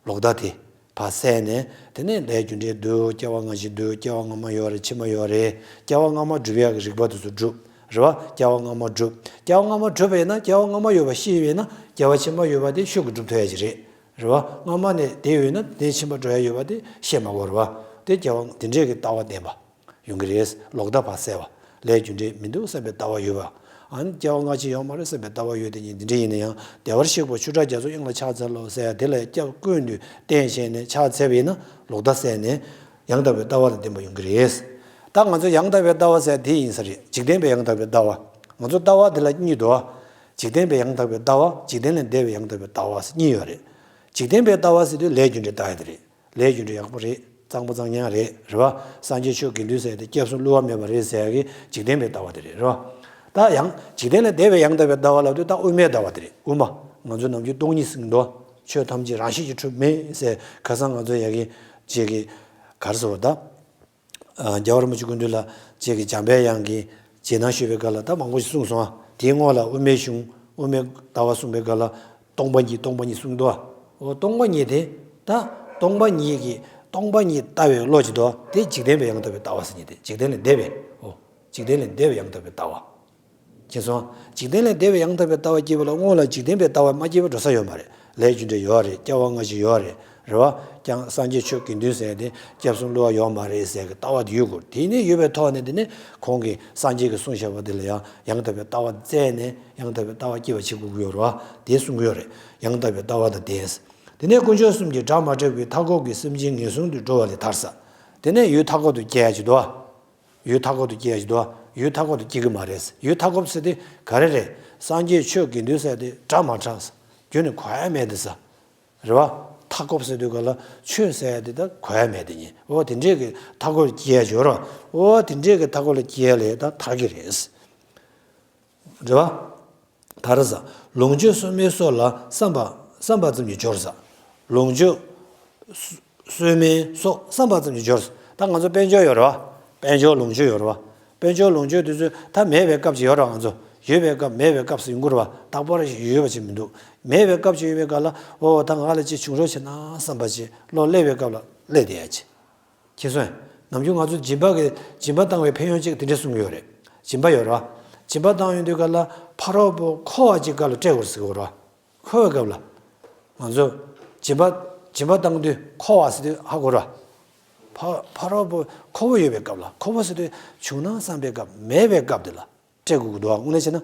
ལོག་ལྟ་དེ། བ་བསལ་ནས། དེ་ནས་ལས་རྒྱུ་འབྲས་འདུག་སྐྱེ་བ་སྔ་ཕྱི་འདུག་སྐྱེ་བ་སྔ་མ་ཡོད་རེད། ཕྱི་མ་ཡོད་རེད། སྐྱེ་བ་སྔ་མ་སྒྲུབ་ཡག་གི་རིགས་པ་དེ་ཚོ་སྒྲུབ། རེད་བ། སྐྱེ་བ་སྔ་མ་སྒྲུབ། སྐྱེ་བ་སྔ་མ་སྒྲུབ་པ་ཡིན་ན་སྐྱེ་བ་སྔ་མ་ཡོད་པ་ཤེས་ཡོད་ན་སྐྱེ་བ་ཕྱི་མ་ཡོད་པ་དེ་ཤུགས་ཀྱིས་སྒྲུབ་ཐུབ་ཡག་ཅིག་རེད། རེད་བ། སྔ་མ་ནས་དེ་ཡོད་ན་དེ་ཕྱི་མ་འགྲོ་ཡག་ཡོད་པ་དེ་ཤེས་མ་དགོས་རེད་བ། དེ་སྐྱེ་བ་དེ་འདྲས་ཀྱི་ལྟ་བ་ལྡན་པ། ཡོང་གི་རེད། ལོག་ལྟ་བ་བསལ་བ། ལས་རྒྱུ་འབྲས་མི་འདུག་བསམ་པའི་ལྟ་བ་ཡོད་པ། ཨ་ནི་སྐྱེ་བ་སྔ་ཕྱི་ཡོད་མ་རེད་བསམ་པའི་ལྟ་བ་ཡོད་དེ་ཉིད་འདི་འདྲ་ཡིན་ན་ཡང་བདེ་བར་གཤེགས་པ་ཆོས་གྲགས་རྒྱ་མཚོའི་དབྱངས་ལ་ཕྱག་འཚལ་ལོ་ཟེར་ཡ་དེ་ལ་སྐྱབས་ཀུན་ཏུ་བསྟེན་བྱས་ནས་ཕྱག་འཚལ་བ་ཡིན་ན་ལོག་ལྟ་བསལ་ནས་ཡང་དག་པའི་ལྟ་བ་ལ་ལྡན་པ་ཡོང་གི་རེད། ད་ང་ཚོ་ཡང་དག་པའི་ལྟ་བ་ཟེར་ཡ་དེ་ཡིན་ས་རེད། འཇིག་རྟེན་པའི་ཡང་དག་པའི་ལྟ་བ། ང་ཚོ་ལྟ་བ་དེ་ལ་གཉིས་འདུག་འཇིག་རྟེན་པའི་ཡང་དག་པའི་ལྟ་བ། འཇིག་རྟེན་ལས་འདས་པའི་ཡང་དག་པའི་ལྟ་བ་ཟེར་གཉིས་ཡོད་རེད། འཇིག་རྟེན་པའི་ལྟ་བ་ཟེར་དུས་ལས་རྒྱུ་འབྲས་ལྟ་ཡ་དེ་རེད། ལས་རྒྱུ་འབྲས་ཡག་པོ་རེད། གཙང་པོ་གཙང་རྐྱང་རེད། རེད་བ། སངས་རྒྱས་ཆོས་དགེ་འདུན་ཟེར་ཏེ་སྐྱབས་སུ་བསླུ་བ་མེད་པ་རེད་ཟེར་ཡ་གི་འཇིག་རྟེན་པའི་ལྟ་བ་དེ་རེད། རེད་བ། ད་ཡང་འཇིག་རྟེན་ལས་འདས་པའི་ཡང་དག་པའི་ལྟ་བ་ལབ་དུས་ད་དབུ་མའི་ལྟ་བ་དེ་རེད། དབུ་མ། ང་ཚོ་ནམ་རྒྱུན་སྟོང་ཉིད་ཟེར་གི་འདུག་ཆོས་ཐམས་ཅད་རང་བཞིན་གྱིས་གྲུབ་མིན་ཟེར། ཁ་སང་ང་ཚོ་ཡ་གི་ཅིག་གི་ག་རེ་ཟེར་བ་ད། རྒྱལ་བ་རིན་པོ་ཆེ་སྐུ་མདུན་ལ་ཅིག་གི་འཇམ་པའི་དབྱངས་ཀྱིས་རྗེས་གནང་ཞུས་པའི་སྐབས་ལ་ད་མང་པོ་ཞིག་གསུངས་སོང་ཨ། དེའི་སྔོན་ལ་དབུ་མའི་གཞུང་དབུ་མའི་ལྟ་བ་གསུངས་པའི་སྐབས་ལ་སྟོང་པ་ཉིད་སྟོང་པ་ཉིད་གསུངས་འདུག་ཨ། འོ་སྟོང་པ་ཉིད་དེ་ད་སྟོང་པ་ཉིད་ཀྱི་སྟོང་པ་ཉིད་ལྟ་བའི་བློ་ཅིག་འདུག་ཨ། དེ་འཇིག་རྟེན་པའི་ཡང་དག་པའི་ལྟ་བ་ཟེར་མཁན་དེ་འཇིག་རྟེན་ལས་འདས་པའི་འོ། འཇིག་རྟེན་ལས་འདས་པའི་ཡང་དག་པའི་ལྟ་བ། མཁྱེན་སོང་། འཇིག་རྟེན་ལས་འདས་པའི་ཡང་དག་པའི་ལྟ་བ་སྐྱེས་པ་ལ་སྔོན་ལ་འཇིག་རྟེན་པའི་ལྟ་བ་མ་སྐྱེས་པ་འགྲོ་ས་ཡོད་མ་རེད། ལས་རྒྱུ་འབྲས་ཡོད་རེད། སྐྱེ་བ་སྔ་ཕྱི་ཡོད་རེད། རེད་བ། ཀྱང་སངས་རྒྱས་ཆོས་དགེ་འདུན་ཟེར་ཏེ་སྐྱབས་སུ་བསླུ་བ་ཡོད་མ་རེད་ཟེར་གི་ལྟ་བ་དེ་ཡོད་དགོས། དེ་ནས་ཡོད་པའི་ཐོག་ནས་དེ་ནས་ཁོང་གིས་སངས་རྒྱས་ཀྱིས་གསུངས་བཞག་པ་དེ་ལ་ཡང་ཡང་དག་པའི་ལྟ་བ་བཙལ་ནས་ཡང་དག་པའི་ལྟ་བ་སྐྱེ་བ་བྱེད་དགོས་ཀྱི་ཡོད་རེད་བ། དེ་གསུང་གི་ཡོད་རེད། ཡང་དག་པའི་ལྟ་བ་དང་ལྡན། དེ་ནས་དཀོན་མཆོག་གསུམ་གྱི་སྒྲ་མ་གྲགས་པའི་མཐའ་འཁོབ་ཀྱི་སེམས་ཅན་ངན་སོང་དུ་འགྲོ་བ་ལས་ཐར་ས། དེ་ནས་ཡུལ་མཐའ་འཁོབ་ཏུ་སྐྱེ་ཡ་ཅིག་འདུག་བ། ཡུལ་མཐའ་འཁོབ་ཏུ་སྐྱེ་ཡ་ཅིག་འདུག་བ། ཡུལ་མཐའ་འཁོབ་ཏུ་སྐྱེ་གི་མ་རེད། ཡུལ་མཐའ་འཁོབ་ཟེར་དེ་ག་རེ་རེད། སངས་རྒྱས་ཆོས་དགེ་འདུན་ཟེར་དེ་སྒྲ་མ་གྲགས་ས། རྒྱུན་ནས་གོ་ཡ་མེད་དེ་ས། རེད་བ། མཐའ་འཁོབ་ཟེར་དུས་ག་ལ་ཆོས་ཟེར་ཡ་དེ་ད་གོ་ཡ་མེད་དེ་ཉིད། འོ་དེ་འདྲས་ཀྱི་མཐའ་འཁོབ་ལ་སྐྱེ་ཡ་ཅིག་ཡོད་རེད་བ། འོ་དེ་འདྲས་ཀྱི་མཐའ་འཁོབ་ལ་སྐྱེ་ཡ་ལས་ད་ཐར་གི་རེད། རེད་བ། ད་རེས་ལོངས་སྤྱོད་གསོག་མེད་སོགས་ལ་བསམ་པ་བསམ་པ་ཙམ་གྱིས་འབྱོར་ཟེར། ལོངས་སྤྱོད་གསོག་མེད་སོགས་བསམ་པ་ཙམ་གྱིས་འབྱོར་ཟེར། ད་ང་ཚོ་དཔལ་འབྱོར་ཡོད་རེད་བ། དཔལ་འབྱོར་ལོངས་སྤྱོད་ཡོད་རེད་བ། དཔལ་འབྱོར་ལོངས་སྤྱོད་དེ་ཚོ་ད་མེད་པའི་སྐབས་ཅིག་ཡོད་རེད་བ། ང་ཚོ་ཡོད་པའི་སྐབས་མེད་པའི་སྐབས་སུ་ཡོང་གི་རེད་བ། རྟག་པར་ཡོད་པ་ཅིག་མི་འདུག་མེད་པའི་སྐབས་ཅིག་ཡོད་པའི་སྐབས་ལ་འོ་ད་ང་ལ་ཅིག་བྱུང་རོགས་བྱེད་ན་བསམ་པ་ཅིག་བློ་སླེབས་པའི་སྐབས་ལ་སླེབས་བསྡད་ཡ་ཅིག་མཁྱེན་སོང་ངས། ནམ་རྒྱུན་ང་ཚོ་སྦྱིན་པ་གི་སྦྱིན་པ་བཏང་བའི་ཕན་ཡོན་གཅིག་དེ་འདྲ་གསུང་གི་ཡོད་རེད། སྦྱིན་པ་ཡོད་རེད་བ། སྦྱིན་པ་བཏང་ཡོང་དུས་སྐབས་ལ་ཕ་རོལ་པོ་འཁོར་བ་ཅིག་སྐབས་ལ་སྤྲད་དགོས་ཟེར་གི་ཡོད་རེད་བ། འཁོར་བའི་སྐབས་ལ། ང་ཚོ་སྦྱིན་པ་སྦྱིན་པ་བཏང་དུས་འཁོར་བ་ཟེར་དུས་ཧ་གོ་རེད་བ། ཕ་ཕ་རོལ་པོ་འཁོར་བ་ཡོད་པའི་སྐབས་ལ། འཁོར་བ་ཟེར་དུས་བྱུང་ན་བསམ་པའི་སྐབས་མེད་པའི་སྐབས་དེ་ལ། སྤྲད་དགོས་ཀྱི་འདུག་དངོས་གནས་བྱས་ན།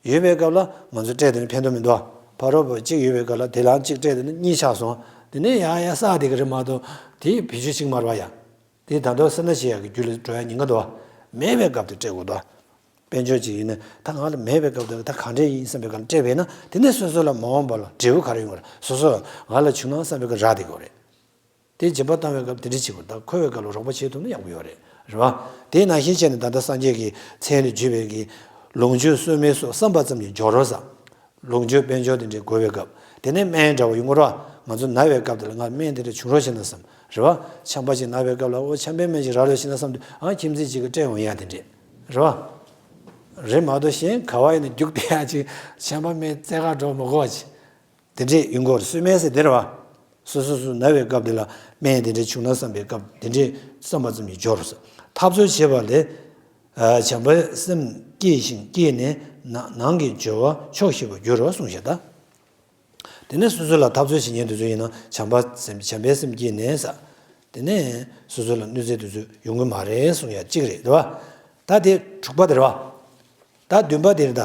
ཡོད་པའི་སྐབས་ལ་ང་ཚོ་སྤྲད་དེ་ནི་ཕན་ཐོགས་མི་འདུག་ཕ་རོལ་པོ་གཅིག་ཡོད་པའི་སྐབས་ལ་དེ་ལའང་གཅིག་སྤྲད་དེ་ནི་གཉིས་ཆགས་སོང་། དེ་ནས་ཡང་ཡང་བསགས་བསྡད་ཀྱི་རེད་མ་གཏོགས་དེ་བེད་སྤྱོད་བྱེད་ཀྱི་མ་རེད་བ་ཡ། དེ་ད་དུང་སེར་སྣ་ཞེས་ཡག་གི་རྒྱུ་ལ་འགྲོ་ཡ་ཉེན་ཁ་འདུག་མེད་པའི་སྐབས་དེ་སྤྲད་དགོས་འདུག་དཔལ་འབྱོར་གཅིག་ཡིན་ན་ད་ང་ལ་མེད་པའི་སྐབས་དེ་ད་གང་འདྲས་ཡིན་བསམ་པའི་སྐབས་ལ་སྤྲད་པས་ན་དེ་ནས་སོ་སོ་ལ་མ་འོངས་པ་ལ་འབྲས་བུ་ག་རེ་ཡོང་གི་རེད། སོ་སོ་ལ་ང་ལ་བྱུང་ན་བསམ་པའི་སྐབས་རག་བསྡད་ཀྱི་ཡོད་རེད། དེ་སྦྱིན་པ་བཏང་བའི་སྐབས་དེ་འདྲ་བྱེད་དགོས། ད་འཁོར་བའི་སྐབས་ལ་རོགས་པ་བྱེད་ཐུབ་ན་ཡག་པོ་ཡོད་རེད། རེད་བ། དེ་ནང་བཞིན་བྱས་ནས་ད་ལྟ་སངས་རྒྱས་ཀྱི་མཚན་ལས་བརྗོད་པའི་གི་ལོངས་སྤྱོད་གསོག་མེད་སོགས་བསམ་པ་ཙམ་གྱིས་འབྱོར་རོ་ཟེར། ལོངས་སྤྱོད་དཔལ་འབྱོར་དེ་འདྲའི་དགོས་པའི་སྐབས། དེ་ནས་སྨན་འདྲ་བོ་ཡོང་གི་རེད་བ། ང་ཚོ་ན་བའི་སྐབས་དེ་ལ་ང་སྨན་དེ་འདྲ་བྱུང་རོགས་བྱེད་ན་བསམ། རེད་བ། ཆམ་པ་ཅིག་ན་བའི་སྐབས་ལ་ཨོ་ཆམ་པའི་སྨན་ཅིག་རག་ལོས་བྱེད་ན་བསམ་དུས་ཨ་ཁྱིམ་མཚེས་ཅིག་གིས་སྤྲད་འོང་ཡ་དེ་འདྲས། རེད་བ། རེད་མ་གཏོགས་གཞན་ག་བ་ཡིན་ན་རྒྱུགས་བསྡད་ཡ་ཅིག་ཆམ་པ་སྨན་རྩེ་ག་འགྲོ་མི་དགོས་པ་ཅིག་དེ་འདྲས་ཡོང་གི་རེད། སྲོལ་མེད་ཟེར་དེ་རེད་བ། སོ་སོ་སོ་ན་བའི་སྐབས་དེ་ལ་སྨན་དེ་འདྲས་བྱུང་ན་བསམ་པའི་སྐབས་དེ་འདྲས་བསམ་པ་ཙམ་གྱིས་འབྱོར་རོ། འཐབ་རྩོད་བྱེད་པ་ལས། བྱམས་པའི་སེམས་སྐྱེས་ཤིང་སྐྱེས་ནས་ནང་གི་སྦྱོར་བ་ཆོག་ཤེས་པར་འགྱུར་རོ་གསུངས་ཤག་ད། དེ་ནས་སོ་སོ་ལ་འཐབ་རྩོད་བྱེད་མཁན་དེ་ཚོ་ཡིན་ན་བྱམས་པ་སེམས་བྱམས་པའི་སེམས་སྐྱེས་ནས་ས། དེ་ནས་སོ་སོ་ལ་གནོད་འཚེ་དེ་ཚོ་ཡོང་གི་མ་རེད་གསུངས་ཡ་གཅིག་རེད་དེ་བ། ད་དེ་དྲུག་པ་དེ་རེད་བ། ད་བདུན་པ་དེ་རེད་ད།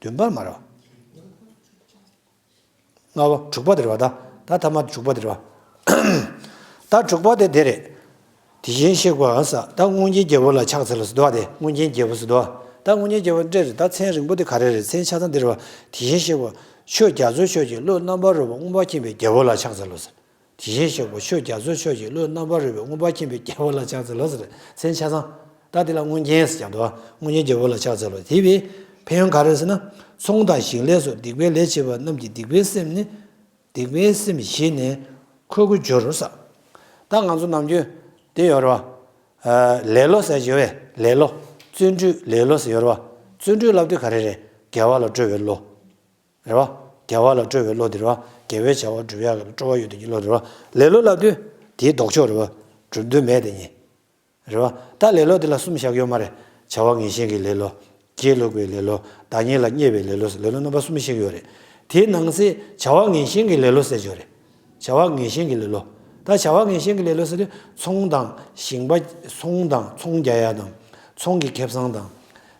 བདུན་པ་མ་རེད་བ། ལྔ་པ་དྲུག་པ་དེ་རེད་བ་ད། ད་ཐ་མ་དྲུག་པ་དེ་རེད་བ། ད་དྲུག་པ་དེ་དེ་རེད། དེ་བཞིན་གཤེགས་པ་ས་ད་སྔོན་གྱི་རྒྱལ་པོ་ལ་ཕྱག་འཚལ་ལོ་ཟེར་དོ་བ་དེ་སྔོན་གྱི་རྒྱལ་པོ་ཟེར་དོ་བ། ད་སྔོན་གྱི་རྒྱལ་པོ་འདྲེ་རེད་ད་མཚན་རིང་པོ་དེ་ག་རེ་རེད་མཚན་ཆ་ཚང་དེ་རེད་བ། དེ་བཞིན་གཤེགས་པ་ཆོས་རྒྱ་མཚོའི་ཕྱོགས་ཀྱི་བློ་རྣམ་པར་རོལ་པ་མངོན་པར་མཁྱེན་པའི་རྒྱལ་པོ་ལ་ཕྱག་འཚལ་ལོ་ཟེར། དེ་བཞིན་གཤེགས་པ་ཆོས་རྒྱ་མཚོའི་ཕྱོགས་ཀྱི་བློ་རྣམ་པར་རོལ་པའི་མངོན་པར་མཁྱེན་པའི་རྒྱལ་པོ་ལ་ཕྱག་འཚལ་ལོ་ཟེར་མཚན་ཆ་ཚང་། ད་དེ་ལ་སྔོན་གྱི་ཟེར་ཀྱང་འདུག་སྔོན་གྱི་རྒྱལ་པོ་ལ་ཕྱག་འཚལ་ལོ། དེ་བས་ཕན་ཡོན་ག་རེ་ཟེར་ན། ཚོང་དང་ཞིང་ལས་སོགས་སྡིག་པའི་ལས་བྱེད་པ་རྣམས་ཀྱི་སྡིག་པའི་སེམས་ནི། སྡིག་པའི་སེམས་ཞི་ནས་འཁོར་དགུར་འགྱུར་རོ་ས། ད་ང་ཚོ་ནམ་རྒྱུན་དེ་ཡོད་རེད་བ། ལེ་ལོ་ཟེར་ཡོད་བས་ལེ་ལོ། བརྩོན་འགྲུས་ལེ་ལོ་ཟེར་ཡོད་རེད་བ། བརྩོན་འགྲུས་ལབ་དུས་ག་རེ་རེད། དགེ་བ་ལ་སྤྲོ་བའི་བློ། རེད་བ། དགེ་བ་ལ་སྤྲོ་བའི་བློ་དེ་རེད་བ། དགེ་བའི་བྱ་བ་སྒྲུབ་ཡག་གི་སྤྲོ་བ་ཡོད་དེ་གི་བློ་དེ་རེད་བ། ལེ་ལོ་ལབ་དུས་དེའི་ལྡོག་ཕྱོགས་རེད་བ། སྒྲུབ་འདོད་མེད་དེ་ཉིད། རེད་བ། ད་ལེ་ལོ་དེ་ལ་གསུམ་བཞག་ཡོད་མ་རེད། བྱ་བ་ངན་ཞེན་གྱི་ལེ་ལོ། སྒྱིད་ལུག་པའི་ལེ་ལོ། བདག་ཉིད་ལ་བརྙས་པའི་ལེ་ལོ་ཟེར་ལེ་ལོ་རྣམ་པ་གསུམ་བཤད་ཀྱི་ཡོད་རེད། དེའི་ནང་གསེས་བྱ་བ་ངན་ཞེན་གྱི་ལེ་ལོ་ཟེར་གྱི་ཡོད་རེད། བྱ་བ་ངན་ཞེན་གྱི་ལེ་ལོ། ད་བྱ་བ་ངན་ཞེན་གྱི་ལེ་ལོ་ཟེར་དུས་ཚོང་དང་ཞིང་པ་ཚོང་དང་ཚོང་རྒྱག་ཡ་དང་། ཚོང་གི་ཁེ་བཟང་དང་།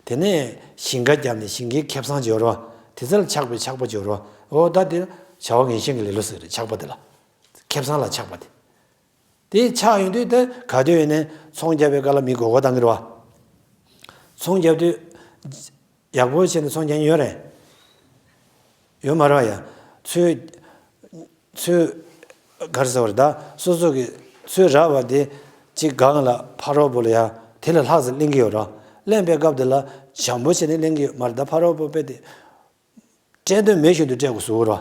དེ་ནས་ཞིང་ཁ་བརྒྱབ་ནས་ཞིང་ཁའི་ཁེ་བཟང་སྦྱོར་བ། དེ་ཚོ་ལ་ཆགས་པའི་ཆགས་པ་སྦྱོར་བ། འོ་ད་དེ་བྱ་བ་ངན་ཞེན་གྱི་ལེ་ལོ་ཟེར་རེད་ཆགས་པ་དེ་ལ། ཁེ་བཟང་ལ་ཆགས་པ་དེ། དེ་ཆགས་ཡོང་དུས་དེ་ག་དུས་ཡིན་ནའི་ཚོང་རྒྱབ་པའི་སྐབས་ལ་མི་མགོ་སྐོར་བཏང་གི་རེད་བ། ཚོང་རྒྱབ་དུས་ཡག་པོ་བྱས་ནས་ཚོང་རྒྱག་མཁན་ཡོད་རེད། ཡོད་མ་རེད་བ་ཡ། ཚོས་ཚོས་ག་རེ་ཟེར་བ་རེད་ད། སོ་སོ་གི་ཚོས་རག་པ་དེ་གཅིག་སྒང་ལ་ཕ་རོལ་པོ་ལ་ཡ་དེ་ལས་ལྷག་ཙམ་ལེན་གི་ཡོད་རེད་བ། ལེན་པའི་སྐབས་དེ་ལ་བྱམས་པོ་བྱས་ནས་ལེན་གི་ཡོད་མ་རེད་ད་ཕ་རོལ་པོ་དཔེ་དེ། སྤྲད་འདོད་མེད་བཞིན་དུ་སྤྲད་དགོས་ཟེར་རོ།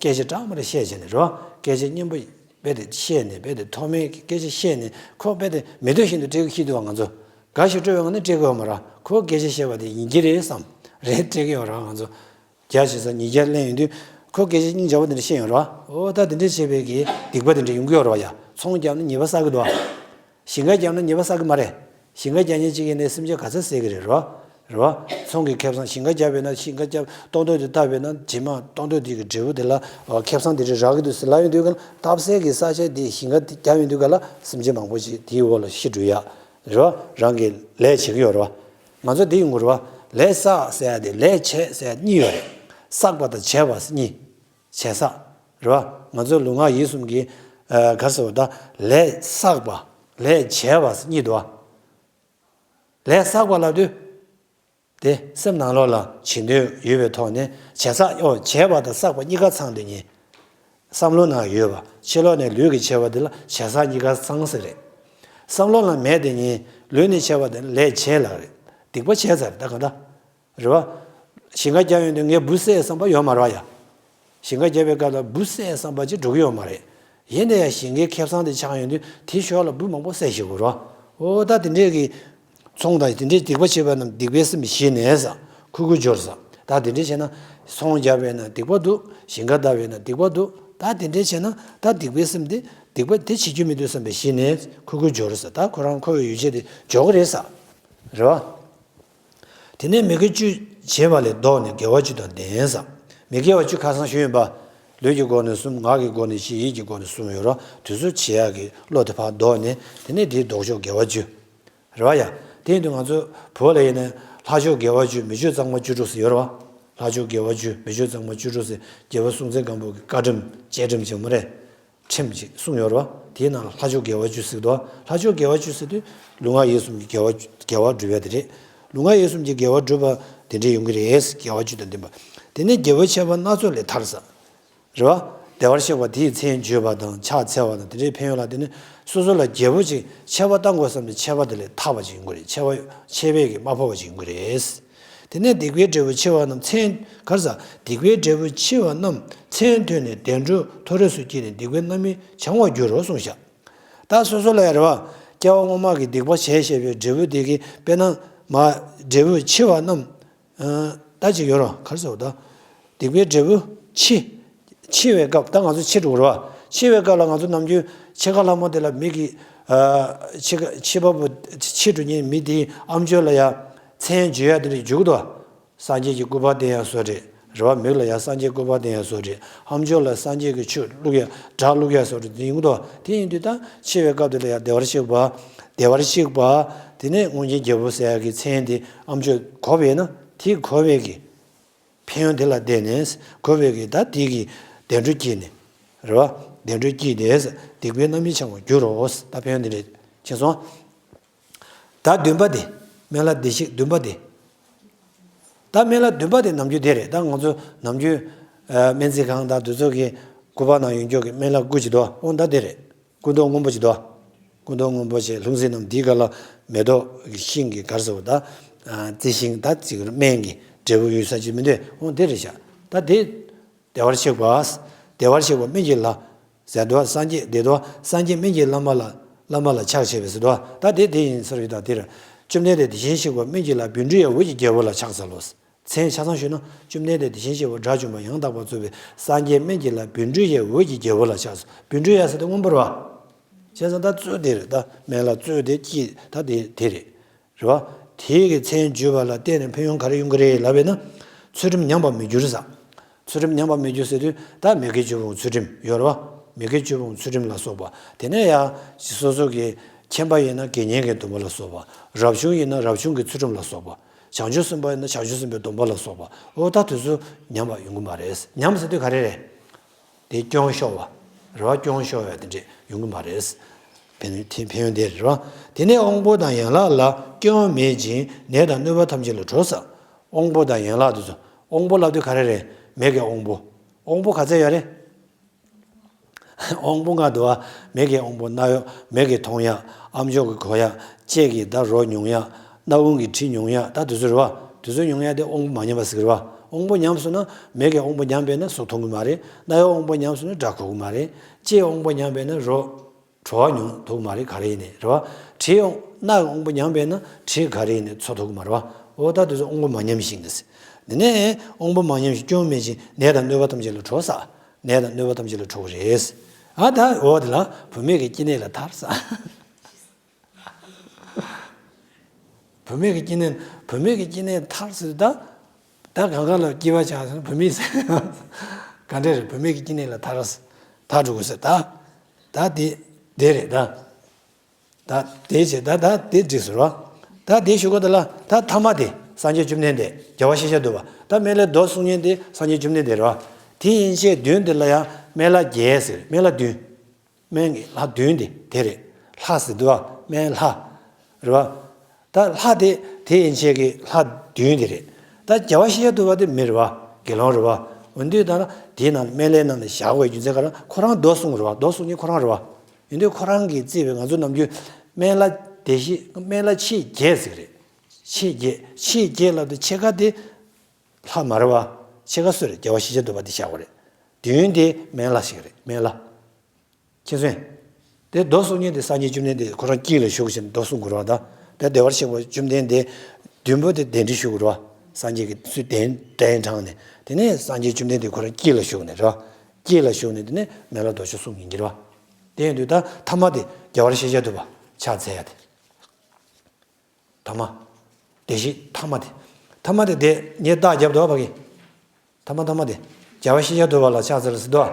སྐད་ཆ་དྲང་མོ་རེ་བཤད་བྱས་ནས་རོ། སྐད་ཆ་སྙན་པོ་རྦད་དེ་བཤད་ནས་རྦད་དེ་མཐོ་དམན་གྱི་སྐད་ཆ་བཤད་ནས་ཁོ་རྦད་དེ་མི་འདོད་བཞིན་དུ་སྤྲད་གི་ཤི་འདུག་བ་ང་ཚོ། དགའ་ཞིང་སྤྲོ་བའི་ངང་ནས་སྤྲད་གི་ཡོད་མ་རེད། ཁོ་སྐད་ཆ་བཤད་པ་དེ་ཡིན་གྱི་རེད་བསམ། རེད་སྤྲད་གི་ཡོད་རེད་བ་ང་ཚོ། རྒྱ་ཆེ་ས་ཉིས་བརྒྱ་ལེན་ཡོང་དུས་ཁོ་སྐད་ཆ་སྙིང་རྗེ་པོ་དེ་འདྲ་བཤད་ཡོད་རེད་བ། འོ་ད་དེ་འདྲ་བྱས་པའི་གི་སྡིག་པ་དེ་འདྲ་ཡོང་གི་ཡོད་རེད་བ་ཡ། ཚོང་རྒྱབ་ན་ཉེས་པ་བསགས་གི་འདུག་བ། ཞིང་ཁ་བརྒྱབ་ན་ཉེས་པ་བསགས་ཀྱི་མ་རེད། ཞིང་ཁ་རྒྱག་མཁན་གཅིག་ཡིན་ནའི་སེམས་ཅན་ག་ཚོད་བསད་ཀྱི་རེད་རོ། རེད་བ། ཚོང་གི་ཁེ་བཟང་ཞིང་ཁ་བརྒྱབ་པས་ན་ཞིང་ཁ་བརྒྱབ་སྟོང་ཐོག་ཏུ་བཏབ་པས་ན་རྗེས་མ་སྟོང་ཐོག་དེ་གི་འབྲས་བུ་དེ་ལ་ཁེ་བཟང་དེ་འདྲ་རག་གི་འདུག་ཟེར་ལབ་ཡོང་དུས་ག་ལ་བཏབ་སའི་གི་ས་ཆ་དེ་ཞིང་ཁ་དེ་བརྒྱབ་ཡོང་དུས་ག་ལ་སེམས་ཅན་མང་པོ་ཞིག་དེའི་འོག་ལ་ཤི་འགྲོ་ཡ། རེད་བ། རང་གི་ལས་བྱེད་ཀྱི་ཡོད་རེད་བ། ང་ཚོ་དེ་ཡོང་གི་རེད་བ། ལས་བསགས་ཟེར་ཡ་དེ་ལས་བྱེད་ཟེར་ཡ་གཉིས་ཡོད་རེད། བསགས་པ་དང་བྱས་པ་ཟེར་གཉིས། བྱས་བསགས། རེད་བ། ང་ཚོའི་ལུས་ངག་ཡིད་གསུམ་གྱི། ཨ། ག་རེ་ཟེར་བ་ད། ལས་བསགས་པ། ལས་བྱས་པ་ཟེར་གཉིས་འདུག་བ། ལས་བསགས་པ་ལབ་དུས། དེ་སེམས་ནང་ལོགས་ལ་བྱེད་འདོད་ཡོད་པའི་ཐོག་ནས་བྱས་བསགས་ཨོ་བྱས་པ་དང་བསགས་པ་གཉིས་ཀ་ཚང་དེ་ཉིད། བསམ་བློ་ནང་ཡོད་པ་ཕྱི་ལོགས་ནས་ལུས་ཀྱིས་བྱས་པ་དེ་ལ་བྱས་བསགས་གཉིས་ཀ་ཚང་ཟེར་རེད། བསམ་བློ་ནང་མེད་དེ་ཉིད་ལུས་ནས་བྱས་པ་དེ་ལ་ལས་བྱས་ལབ་རེད། སྡིག་པ་བྱས་ཚར་རེད་ད་གང་ལྟར། རེད་བ། ཞིང་ཁ་རྒྱག་ཡོང་དུས་ངས་འབུ་བསད་བསམ་པ་ཡོད་མ་རེད་བ་ཡ། ཞིང་ཁ་རྒྱག་པའི་སྐབས་ལ་འབུ་བསད་བསམ་པ་ཅིག་འགྲོ་གི་ཡོད་མ་རེད། ཡིན་ན་ཡང་ཞིང་ཁའི་ཁེ་བཟང་དེ་ཆགས་ཡོང་དུས་དེའི་ཞོར་ལ་འབུ་མང་པོ་བསད་ཤེས་དགོས་རེད་བ། འོ་ད་དེ་འདྲས་ཀྱི། ཚོང་དང་དེ་འདྲས་སྡིག་པ་བྱེད་པ་རྣམས་སྡིག་པའི་སེམས་ཞི་ནས་ཟེར། ཁུ་ཁུ་སྦྱོར་ཟེར། ད་དེ་འདྲས་བྱས་ན། ཚོང་རྒྱབ་པས་ན་སྡིག་པ་འདུག་ཞིང་ཁ་བཏབ་པས་ན་སྡིག་པ་འདུག་ད་དེ་འདྲས་བྱས་ན་ད་སྡིག་པའི་སེམས་དེ་སྡིག་པ་དེ་བྱེད་རྒྱུ་མི་འདུག་བསམ་པས་ཞི་ནས་ཁུ་ཁུ་སྦྱོར་ཟེར། ད་ཁོ་རང་ཁོ་བའི་ཡུལ་ཆད་དེ་འཇོག་གི་རེད་ཟེར། རེད་བ། དེ་ནས་མི་དགེ་བཅུ་བྱས་པ་ལས་ལྡོག་ནས་དགེ་བ་བཅུ་དང་ལྡན་ཟེར། མི་དགེ་བ་བཅུ་ཁ་སང་ཞུས་ཡིན་པ། ལུས་ཀྱི་སྒོ་ནས་གསུམ་ངག་གི་སྒོ་ནས་བཞི་ཡིད་ཀྱི་སྒོ་ནས་གསུམ་ཡོད་རེད་བ། དེ་ཚོ་བྱེད་ཡག་གི་བློ་དེ་ཕར་ལྡོག་ནས་དེ་ནས་དེའི་ལྡོག་ཕྱོགས་དགེ་བ་བཅུ། རེད་བ་ཡ། དེ་ཡིན་དུས་ང་ཚོ་བོད་ལ་ཡིན་ན་ལྷ་མཆོག་དགེ་བ་བཅུ་མི་མཆོག་གཙང་མ་བཅུ་དྲུག་ཟེར་ཡོད་རེད་བ། ལྷ་མཆོག་དགེ་བ་བཅུ་མི་མཆོག་གཙང་མ་བཅུ་དྲུག་ཟེར་རྒྱལ་པོ་སྲོང་བཙན་སྒམ་པོ་གི་བཀའ་ཁྲིམས་བཅའ་ཁྲིམས་ཆེན་མོ་རེད། ཁྲིམས་ཅིག་གསུངས་ཡོད་རེད་བ། དེའི་ནང་ལ་ལྷ་མཆོག་དགེ་བ་བཅུ་ཟེར་གི་འདུག་ལྷ་མཆོག་དགེ་བ་བཅུ་ཟེར་དུས་ལུས་ངག་ཡིད་གསུམ་གྱི་དགེ་བ་དགེ་བ་སྒྲུབ་ཡ་དེ་རེད། ལུས་ངག་ཡིད་གསུམ་གྱི་དགེ་བ་སྒྲུབ་པ་དེ་འདྲས་ཡོང་གི་རེད། དགེ་བ་བཅུ་དང་ལྡན་པ། དེ་ནས་དགེ་བ་ཆད་པ་སྣ་ཚོགས་ལས་ཐར་ཟེར། རེད་བ། བདེ་བར་གཤེགས་པ་དེའི་མཚན་བརྗོད་པ་དང་ཕྱག་འཚལ་བ་དང་དེ་འདྲའི་ཕན་ཡོན་ལ་བརྟེན་ནས་སོ་སོ་ལ་རྒྱལ་པོ་ཅིག་ཆད་པ་བཏང་དགོས་བསམ་ནས་ཆད་པ་དེ་ལས་ཐར་བ་ཅིག་ཡོང་གི་རེད། ཆད་པ་ཆད་པས་ཀྱིས་མ་ཕོག་པ་ཅིག་ཡོང་གི་རེད། དེ་ནས་སྡིག་པའི་འབྲས་བུ་ཆེ་བ་རྣམས་མཚན། ག་རེ་ཟ། སྡིག་པའི་འབྲས་བུ་ཆེ་བ་རྣམས་མཚན་ཐོས་ནས་བདེ་འགྲོའི་མཐོ་རིས་སུ་སྐྱེས་ནས་སྡིག་པའི་རྣམ་སྨིན་བྱང་བར་འགྱུར་རོ་གསུངས་ཤག་ད་སོ་སོ་ལ་ཡ་རེད་བ། སྐྱེ་བ་སྔོན་མ་གི་སྡིག་པ་བྱས་བྱས་པའི་འབྲས་བུ་དེ་གི་དཔེར་ན་མ་འབྲས་བུ་ཆེ་བ་རྣམས། ད་ཅིག་ཡོད་རོ། ག་རེ་ཟེར་བ་ད། སྡིག་པའི་འབྲས་བུ་ཆེ། ཆེ་བའི་སྐབས་ད་ང་ཚོ་ཆེ་འགྲོ་གི་རེད་བ། ཆེ་བའི་སྐབས་ལ་ང་ཚོ་ནམ་རྒྱུན་ཕྱེད་ཀ་ལྷག་མ་དེ་ལ་མི་གི། ཕྱེད་ཀ་ཕྱི་པ་པོ་ཆེ་འགྲོ་མཁན་མི་དེའི་ཨམ་ཅོག་ལ་ཡ་མཚན་བརྗོད་ཡ་དེ་འདྲ་འཇུག་གི་འདུག་སངས་རྒྱས་ཀྱི་སྐུ་པར་བསྟན་ཡ་བཟོ་འདྲ་རེད་བ། མིག་ལ་ཡ་སངས་རྒྱས་སྐུ་པར་བསྟན་ཡ་བཟོ་འདྲ་རེད། ཨམ་ཅོག་ལ་སངས་རྒྱས་ཀྱི་ཆོས་བླུག་ཡ་སྒྲ་བླུག་ཡ་བཟོ་འདྲ་དེ་ཡིན་གི་འདུག་དེ་ཡིན་དུས་ད་ཆེ་བའི་སྐབས་དེ་ལ་ཡ་བདེ་བར་གཤེགས་པ། བདེ་བར་གཤེགས་པ། དེ་ནས་མངོན་མཁྱེན་རྒྱལ་པོ་ཟེར་ཡ་གི་མཚན་དེ་ཨམ་ཅོག་གོ་བས་ན་དེ་གོ་བས་ཀྱི། ཕན་ཡོན་དེ་ལ་བརྟེན་ནས་གོ་བས་ཀྱི་ད་དེ་གི་བདེ་འགྲོ་སྐྱེས་ནས། རེད་བ། བདེ་འགྲོ་སྐྱེས་ནས་སྡིག་པའི་རྣམ་སྨིན་བྱང་བར་འགྱུར་རོ། ད་ཕན་ཡོན་དེ་འདྲ་ཕྱིན་སོང་། ད་བདུན་པ་དེ། སྨན་བླ་བདེ་གཤེགས་བདུན་པ་དེ། ད་སྨན་བླ་བདུན་པ་དེ་ནམ་རྒྱུན་དེ་རེད། ད་ང་ཚོ་ནམ་རྒྱུན། སྨན་རྩིས་ཁང་དང་དེ་ཚོ་གི་སྐུ་པར་ནང་ཡོད་མཁན་གྱི་སྨན་བླ་དགུ་ཅིག་འདུག་འོ་ད་དེ་རེད། སྐུ་མདོག་སྔོན་པོ་ཅིག་འདུག་སྐུ་མདོག་སྔོན་པོ་ཅིག་ལྷུང་བཟེད་རྣམས་དེའི་སྒང་ལ་མེ་ཏོག་གི་ཤིང་གི་ག་རེ་ཟེར་བ་ད། རྩི་ཤིང་ད་ཅིག་སྨན་གྱི་འབྲས་བུ་ཡོད་ས་ཅིག་མི་འདུག་འོ་དེ་རེད་ཤག་ད་དེ། བདེ་བར་གཤེགས་པ། བདེ་བར་གཤེགས་པ་སྨན་གྱི་བླ། ཟེར་དུས་སངས་རྒྱས་དེ་དུས་སངས་རྒྱས་སྨན་གྱི་བླ་མ་ལ། བླ་མ་ལ་ཕྱག་བྱས་པས་ཟེར་དུས་ད་དེ་དེ་ཡིན་ཟེར་ཡོད་ད་དེར། བཅོམ་ལྡན་འདས་དེ་བཞིན་གཤེགས་པ་སྨན་གྱི་བླ་བཻ་ཌཱུརྱ་འོད་ཀྱི་རྒྱལ་པོ་ལ་ཕྱག་འཚལ་ལོ། མཚན་ཆ་ཚང་ཞུས་ན་བཅོམ་ལྡན་འདས་དེ་བཞིན་གཤེགས་པ་དགྲ་བཅོམ་པ་ཡང་དག་པར་རྫོགས་པའི་སངས་རྒྱས་སྨན་གྱི་བླ་བཻ་ཌཱུརྱ་འོད་ཀྱི་རྒྱལ་པོ་ལ་ཕྱག་འཚལ། བཻ་ཌཱུརྱ་ཟེར་དེ་སྔོན་པོ་རེད་བ། བྱས་ཙང་ད་གཙོ་དེ་རེད་ད་སྨན་བླ་གཙོ་དེ་ཀྱི་ད་དེ་དེ་རེད། རེད་བ། དེའི་གི་མཚན་བརྗོད་པ་ལ་བརྟེན་ནས་ཕན་ཡོན་ག་རེ་ཡོང་གི་རེད་ལབ་པས་ན། ཚུལ་ཁྲིམས་ཉམས་པར་མི་འགྱུར་ཟེར། ཚུལ་ཁྲིམས་ཉམས་པར་མི་འགྱུར་ཟེར་དུས་ད་མི་དགེ་བཅུ་སྤོང་ཚུལ་ཁྲིམས་ཡོད་རེད་བ། མི་དགེ་བཅུ་སྤོང་ཚུལ་ཁྲིམས་ལ་སོགས་པ། དེ་ནས་ཡང་སོ་སོ་གི་མཁྱེན་པ་ཡིན་ན་དགེ་བསྙེན་གྱི་སྡོམ་པ་ལ་སོགས་པ། རབ་བྱུང་ཡིན་ན་རབ་བྱུང་གི་ཚུལ་ཁྲིམས་ལ་སོགས་པ། བྱང་ཆུབ་སེམས་དཔའ་ཡིན་ན་བྱང་ཆུབ་སེམས་དཔའི་སྡོམ་པ་ལ་སོགས་པ། འོ་ད་དེ་ཚོ་ཉམས་པ་ཡོང་གི་མ་རེད། ཉམས་ཟེར་དུས་ག་རེ་རེད། དེ་སྐྱོན་ཤོར་བ། རེད་བ། སྐྱོན་ཤོར་བ་དེ་འདྲས་ཡོང་གི་མ་རེད། ཕན་ཡོན་དེ་ཕན་ཡོན་དེ་རེད་བ། དེ་ནས་དབང་པོ་དང་ཡན་ལག་ལ་སྐྱོན་མེད་ཅིང་ནད་དང་གནོད་པ་ཐམས་ཅད་ལས་གྲོལ་ཟེར། དབང་པོ་དང་ཡན་ལག་དེ་ཚོ། དབང་པོ་ལབ་དུས་ག་རེ་རེད། མིག་གི་དབང་པོ། དབང་པོ་ག་ཚད་ཡོད་རེད། དབང་པོ་ལྔ་འདུག་བ། མིག་གི་དབང་པོ་རྣ་གཡོ། མིག་གིས་མཐོང་ཡ། ཨམ་ཅོག་གིས་གོ་ཡ། ལྕེ་གིས་ད་རོ་མྱོང་ཡ། སྣ་བུག་གིས་དྲི་མྱོང་ཡ། ད་དེ་ཚོ་རེད་བ། དེ་ཚོ་མྱོང་ཡ་དེ་དབང་པོ་མ་ཉམས་པ་ཟེར་གི་རེད་བ། དབང་པོ་ཉམས་སོང་ན་མིག་གི་དབང་པོ་ཉམས་པས་ན་གཟུགས་མཐོང་གི་མ་རེད། རྣ་གཡོ་དབང་པོ་ཉམས་སོང་ན་སྒྲ་གོ་གི་མ་རེད། ལྕེའི་དབང་པོ་ཉམས་པས་ན་རོ། བྲོ་བ་མྱོང་ཐུབ་མ་རེད་ག་རེ་ཡིན་ནའི་རེད་བ། དྲི་ཡང་སྣ་གི་དབང་པོ་ཉམས་པས་ན་དྲི་ག་རེ་ཡིན་ནའི་ཚོར་ཐུབ་ཀྱི་མ་རེད་བ། འོ་ད་དེ་ཚོ་དབང་པོ་མ་ཉམས་ཤིང་གི་ཟེར། འདི་ནས་དབང་པོ་མ་ཉམས་ཤིང་སྐྱོན་མེད་ཅིང་ནད་དང་གནོད་པ་ཐམས་ཅད་ལས་གྲོལ་ཟེར། ནད་དང་གནོད་པ་ཐམས་ཅད་ལས་གྲོལ་གི་རེད་ཟེར། ཨ་ད་འོ་དེ་ལ་བུད་མེད་ཀྱི་སྐྱེ་གནས་ལས་ཐར་ཟེར། བུད་མེད་ཀྱི་སྐྱེ་གནས་བུད་མེད་ཀྱི་སྐྱེ་གནས་ཐར་ཟེར་ད། ད་གང་ག་ལ་སྐྱེ་བ་ཆགས་ཟེར་ན་བུད་མེད་ཟེར། ག་འདྲ་རེད། བུད་མེད་ཀྱི་སྐྱེ་གནས་ལས་ཐར་ཟེར། ཐར་འགྲོ་དགོས་ཟེར་ད། ད་དེ་དེ་རེད་ད། ད་དེ་བྱས་ད་ད་དེ་འགྲིག་ཟེར་བ། ད་དེ་ཞུ་གོ་ད་ལ་ད་ཐ་མ་དེ་སངས་རྒྱས་བཅོམ་ལྡན་འདས་རྒྱལ་བ་ཤཱཀྱ་ཐུབ་པ། ད་སྨན་བླའི་མདོ་གསུང་མཁན་དེ་སངས་རྒྱས་བཅོམ་ལྡན་འདས་རེད་བ། དེ་ཡན་ཆད་བདུན་དེ་ལ་ཡང་སྨན་བླ་བརྒྱད་ཟེར། སྨན་བླ་བདུན། སྨན་གྱི་ལྷ་བདུན་དེ་དེ་རེད། ལྷ་ཟེར་དུས་སྨན་ལྷ། རེད་བ། ད་ལྷ་དེ་དེ་ཡན་ཆད་ཀྱི་ལྷ་བདུན་དེ་རེད། ད་རྒྱལ་བ་ཤཱཀྱ་ཐུབ་པ་དེ་མི་རེད་བ། དགེ་སློང་རེད་བ། འོན་ཏེ་ད་དེའི་ནང་སྨན་བླའི་ནང་ནས་བཞག་པའི་རྒྱུ་མཚན་ག་རེ། ཁོ་རང་མདོ་གསུང་རེད་བ། མདོ་གསུང་མཁན་ཁོ་རང་རེད་བ། ཡིན་དུས་ཁོ་རང་གིས་བརྩིས་པའི་ང་ཚོ་ནམ་རྒྱུན་སྨན་བླ་བདེ་གཤེགས་སྨན་བླ་མཆེད་བརྒྱད་ཟེར་གི་རེད། མཆེད་བརྒྱད་མཆེད་བརྒྱད་ལབ་དུས་ཕྱེད་ཀ་དེ་ལྷ་མ་རེད་བ། ཕྱེད་ཀ་སུ་རེད། རྒྱལ་བ་ཤཱཀྱ་ཐུབ་པ་དེ་བཞག་པ་རེད། བདུན་དེ་སྨན་བླ་ཞིག་རེད། སྨན་བླ། མཁྱེན་སོང་། དེ་མདོ་གསུང་མཁན་དེ་སངས་རྒྱས་བཅོམ་ལྡན་འདས་ཁོ་རང་དཀྱིལ་ལ་བཞུགས་བཞིན་མདོ་གསུང་དགོས་རེད་བ། ད་དེ་བདེ་བར་གཤེགས་པ་བཅོམ་ལྡན་འདས་བདུན་པོ་དེ་གདན་འདྲེན་ཞུ་དགོས་རེད་བ། སངས་རྒྱས་ཀྱི་ཚུལ་གདན་གདན་དྲངས་ནས་དེ་ནས་སངས་རྒྱས་བཅོམ་ལྡན་འདས་ཁོ་རང་དཀྱིལ་ལ་བཞུགས་ནས་རེད་བ། དཀྱིལ་ལ་བཞུགས་ནས་དེ་ནས་སྨན་བླ་མདོ་ཆོག་གསུང་ཡིན་གྱི་རེད་བ། དེ་ཡིན་དུས་ད་ཐ་མ་དེ་རྒྱལ་བ་ཤཱཀྱ་ཐུབ་པ་ཕྱག་འཚལ་ཡ་དེ། ཐ་མ། བདེ་གཤེགས་ཐ་མ་དེ། ཐ་མ་དེ་དེ་ངས་རྟགས་བརྒྱབ་འདུག་བ་གི། ཐ་མ་ཐ་མ་དེ། རྒྱལ་བ་ཤཱཀྱ་ཐུབ་པ་ལ་ཕྱག་འཚལ་ཟེར་འདུག་བ།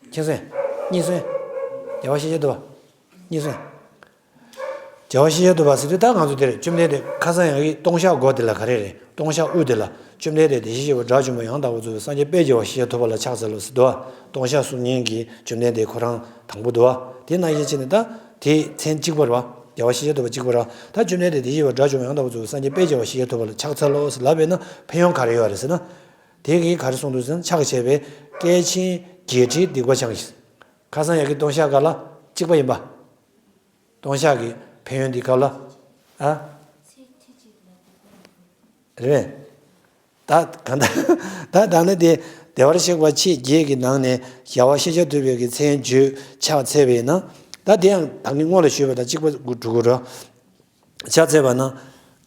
མཁྱེན་སོང་། རྙེད་སོང་། རྒྱལ་བ་ཤཱཀྱ་ཐུབ་པ། རྙེད་སོང་། རྒྱལ་བ་ཤཱཀྱ་ཐུབ་པ་ཟེར་དུས་ད་ང་ཚོ་དེ་རེད། བཅོམ་ལྡན་འདས་ཁ་སང་ཡང་གི་ལྟུང་བཤགས་སྒོ་དེ་ལ་ག་རེ་རེད། ལྟུང་བཤགས་དབུ་དེ་ལ། བཅོམ་ལྡན་འདས་བདེ་གཤེགས་པ་དགྲ་བཅོམ་པ་ཡང་དག་པར་རྫོགས་པའི་སངས་རྒྱས་དཔལ་རྒྱལ་བ་ཤཱཀྱ་ཐུབ་པ་ལ་ཕྱག་འཚལ་ལོ་ཟེར་འདུག་བ། ལྟུང་བཤགས་གསུང་མཁན་གྱི་བཅོམ་ལྡན་འདས་ཁོ་རང་དང་པོ་འདུག་བ། དེ་ནང་བཞིན་བྱས་ནས་ད། དེའི་མཚན་གཅིག་པ་རེད་བ། རྒྱལ་བ་ཤཱཀྱ་ཐུབ་པ་གཅིག་པ་རེད་བ། ད་བཅོམ་ལྡན་འདས་བདེ་གཤེགས་པ་དགྲ་བཅོམ་པ་ཡང་དག་པར་རྫོགས་པའི་སངས་རྒྱས་དཔལ་རྒྱལ་བ་ཤཱཀྱ་ཐུབ་པ་ལ་ཕྱག་འཚལ་ལོ་ཟེར་ལབ་པས་ན་ཕན་ཡོན་ག་རེ་ཡོད་རེད་ཟེར་ན། དེ་གིས་ག་རེ་གསུངས་འདུག་ཟེར་ན། ཕྱག་བྱས་པས་བསྐལ་ཆེན་བརྒྱད་ཁྲིའི་སྡིག་པ་བྱང་ཞིང་། ཁ་སང་ཡ་གི་ལྟུང་བཤགས་སྒང་ལ་གཅིག་པ་ཡིན་པ། ལྟུང་བཤགས་ཀྱི་ཕན་ཡོན་འདི་སྐབས་ལ། ཨ། རེད་པས། ད་གང་ལྟར་ད་ད་ནི་དེ་བདེ་བར་གཤེགས་པ་མཆེད་བརྒྱད་ཀྱི་ནང་ནས་རྒྱལ་བ་ཤཱཀྱ་ཐུབ་པའི་གི་མཚན་བརྗོད་ཕྱག་འཚལ་བས་ན། ད་དེ་ཡང་ད་གིན་སྔོན་ལ་ཞུས་པ་དང་གཅིག་པ་འགྲོ་གི་རེད། ཕྱག་འཚལ་བ་ན།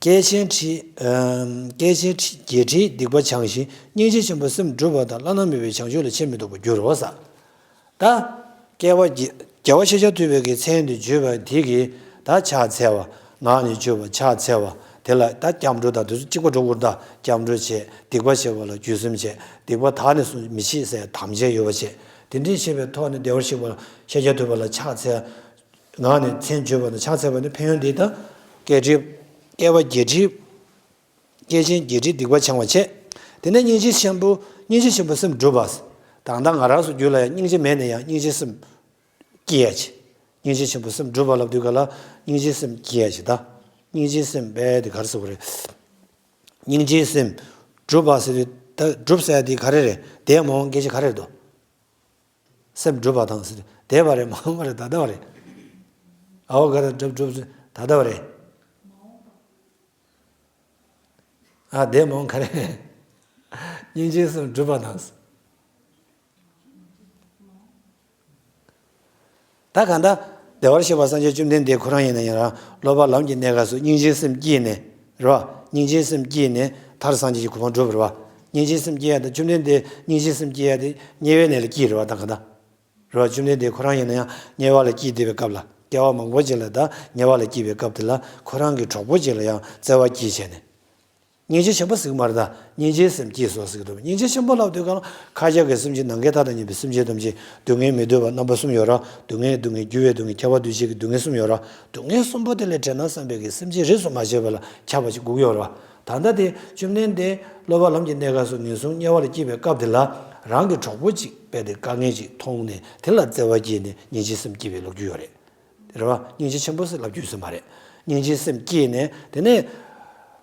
སྐྱེས་ཆེན་ཁྲི། ཨམ། སྐྱེས་ཆེན་ཁྲི་བརྒྱད་ཁྲིས་སྡིག་པ་བྱང་ཞིང་སྙིང་རྗེ་ཆེན་པོས་སེམས་བསྒྲུབས་པ་དང་བླ་ན་མེད་པའི་བྱང་ཆུབ་ལ་ཕྱིར་མི་ལྡོག་པར་འགྱུར་རོ་ཟེར། ད། སྐྱེ་བ་རྒྱལ་རྒྱལ་བ་ཤཱཀྱ་ཐུབ་པའི་གི་མཚན་དུ་བརྗོད་པ་དེ་གིས་ད་ཕྱག་འཚལ་བ། ངག་ནས་བརྗོད་པ་ཕྱག་འཚལ་བ་དེ་ལ་ད་སྐྱབས་འགྲོ་དང་དེ་ཚོ་གཅིག་པ་འགྲོ་དགོས་ད། སྐྱབས་འགྲོ་བྱས། སྡིག་པ་བྱས་པ་ལ་བརྒྱུད་གསུམ་བྱས། སྡིག་པ་དག་ནས་སུ་མི་བྱེད་ཟེར་དམ་བཅའ་ཡོད་པ་བྱས། དེ་འདྲའི་བྱས་པའི་ཐོག་ནས་བདེ་བར་གཤེགས་པ་ཤཱཀྱ་ཐུབ་པ་ལ་ཕྱག་འཚལ། ངག་ནས་མཚན་བརྗོད་པ་དང་ཕྱག་འཚལ་བ་ནི་ཕན་ཡོན་འདི་དང་། སྐྱེ་ཁྲི། སྐྱེ་བ་བརྒྱད་ཁྲི། སྐྱེས་ཆེན་བརྒྱད་ཁྲིའི་སྡིག་པ་བྱང་བ་བྱས། དེ་ནས་སྙིང་རྗེ་ཆེན་པོ་སྙིང་རྗེ་ཆེན་པོ་སེམས་སྒྲུབ་པ། ད་ལྟ་ང་རང་ཚོ་རྒྱུད་ལ་ཡང་སྙིང་རྗེ་མེད་ན་ཡང་སྙིང་རྗེ་སེམས་སྐྱེ་ཡ་ཆེ། སྙིང་རྗེ་ཆེན་པོ་སེམས་སྒྲུབ་པ་ལབ་དུས་ག་ལ་སྙིང་རྗེ་སེམས་སྐྱེ་ཡ་ཆེ་ད། སྙིང་རྗེ་སེམས་དཔེ་དེ་ག་རེ་ཟེར་བ་རེད། སྙིང་རྗེ་སེམས་སྒྲུབ་པ་ཟེར་དུས་ད་སྒྲུབ་ཟེར་ཡ་དེ་ག་རེ་རེད། དེ་མ་འོངས་སྐད་ཆ་ག་རེ་རེད་དོ། སེམས་སྒྲུབ་པ་དང་ཟེར་དུས་འདས་པ་རེད། མ་འོངས་པ་རེད། ད་ལྟ་བ་རེད། ཨའོ་ག་རེ་སྒྲུབ་སྒྲུབ་ཟེར་ད་ལྟ་བ་རེད། ཨ་འདས་མ་འོངས་ག་རེ། སྙིང་རྗེའི་སེམས་སྒྲུབ་པ་དང་། ད་གང་ལྟར་བདེ་བར་གཤེགས་པ་སངས་རྒྱས་བཅོམ་ལྡན་འདས་ཁོ་རང་ཡིན་ན་ཡང་རང་སློབ་པ་ལམ་གྱི་གནས་སྐབས་སུ་སྙིང་རྗེའི་སེམས་བསྐྱེད་ནས་རེད་བ། སྙིང་རྗེའི་སེམས་བསྐྱེད་ནས་མཐར་སངས་རྒྱས་ཀྱི་གོ་འཕང་སྒྲུབ་རེད་བ། སྙིང་རྗེའི་སེམས་བསྐྱེད་ཡ་དང་བཅོམ་ལྡན་འདས་སྙིང་རྗེའི་སེམས་བསྐྱེད་ཡ་དེ་དམྱལ་བའི་གནས་ལ་སྐྱེས་རེད་བ། ད་གང་ལྟར། རེད་བ། བཅོམ་ལྡན་འདས་ཁོ་རང་ཡིན་ན་ཡང་དམྱལ་བ་ལ་སྐྱེས་བསྡད་པའི་སྐབས་ལ། སྐྱེ་བ་མང་པོ་ཅིག་ལ་ད་དམྱལ་བ་ལ་སྐྱེས་པའི་སྐབས་དེ་ལ་ཁོ་རང་གི་གྲོགས་པོ་ཅིག་ལ་ཡང་བརྩེ་བ་སྐྱེས་བྱས་ནས། སྙིང་རྗེ་ཆེན་པོ་ཟེར་གྱི་མ་རེད་ད། སྙིང་རྗེའི་སེམས་སྐྱེས་སོ་ཟེར་གྱི་འདུག་སྙིང་རྗེ་ཆེན་པོ་ལབ་དུས་གང་ལ་ཁ་ཁྱབ་ཀྱི་སེམས་ཅན་ནམ་མཁའི་མཐའ་དང་མཉམ་པའི་སེམས་ཅན་ཐམས་ཅད་སྡུག་བསྔལ་མི་འདོད་པ་རྣམ་པ་གསུམ་ཡོད་ར། སྡུག་བསྔལ་སྡུག་བསྔལ་འགྱུར་བའི་སྡུག་བསྔལ་ཁྱབ་པ་འདུ་བྱེད་ཀྱི་སྡུག་བསྔལ་གསུམ་ཡོད་ར། སྡུག་བསྔལ་གསུམ་པོ་དེ་ལས་བྲལ་ན་བསམ་པའི་གི་སེམས་ཅན་རིས་སུ་མ་ཆད་པ་ལ་ཁྱབ་པ་ཅིག་དགོས་ཀྱི་ཡོད་ར་བ། ད་ལྟ་དེ་བཅོམ་ལྡན་འདས་སློབ་པ་ལམ་གྱི་གནས་སྐབས་སུ་ངན་སོང་དམྱལ་བ་ལ་སྐྱེས་པའི་སྐབས་དེ་ལ་རང་གི་གྲོགས་པོ་གཅིག་དཔེ་དེ་དཀའ་ངལ་ཅིག་མཐོང་ནས་དེ་ལ་བརྩེ་བ་སྐྱེས་ནས་སྙིང་རྗེའི་སེམས་སྐྱེས་པའི་ལོ་རྒྱུས་ཡོད་རེད། རེད་བ། སྙིང་རྗེ་ཆེན་པོ་ཟེར་ལབ་རྒྱུ་ཡོད་ས་མ་རེད། སྙིང་རྗེའི་སེམས་སྐྱེས་ནས་དེ་ནས་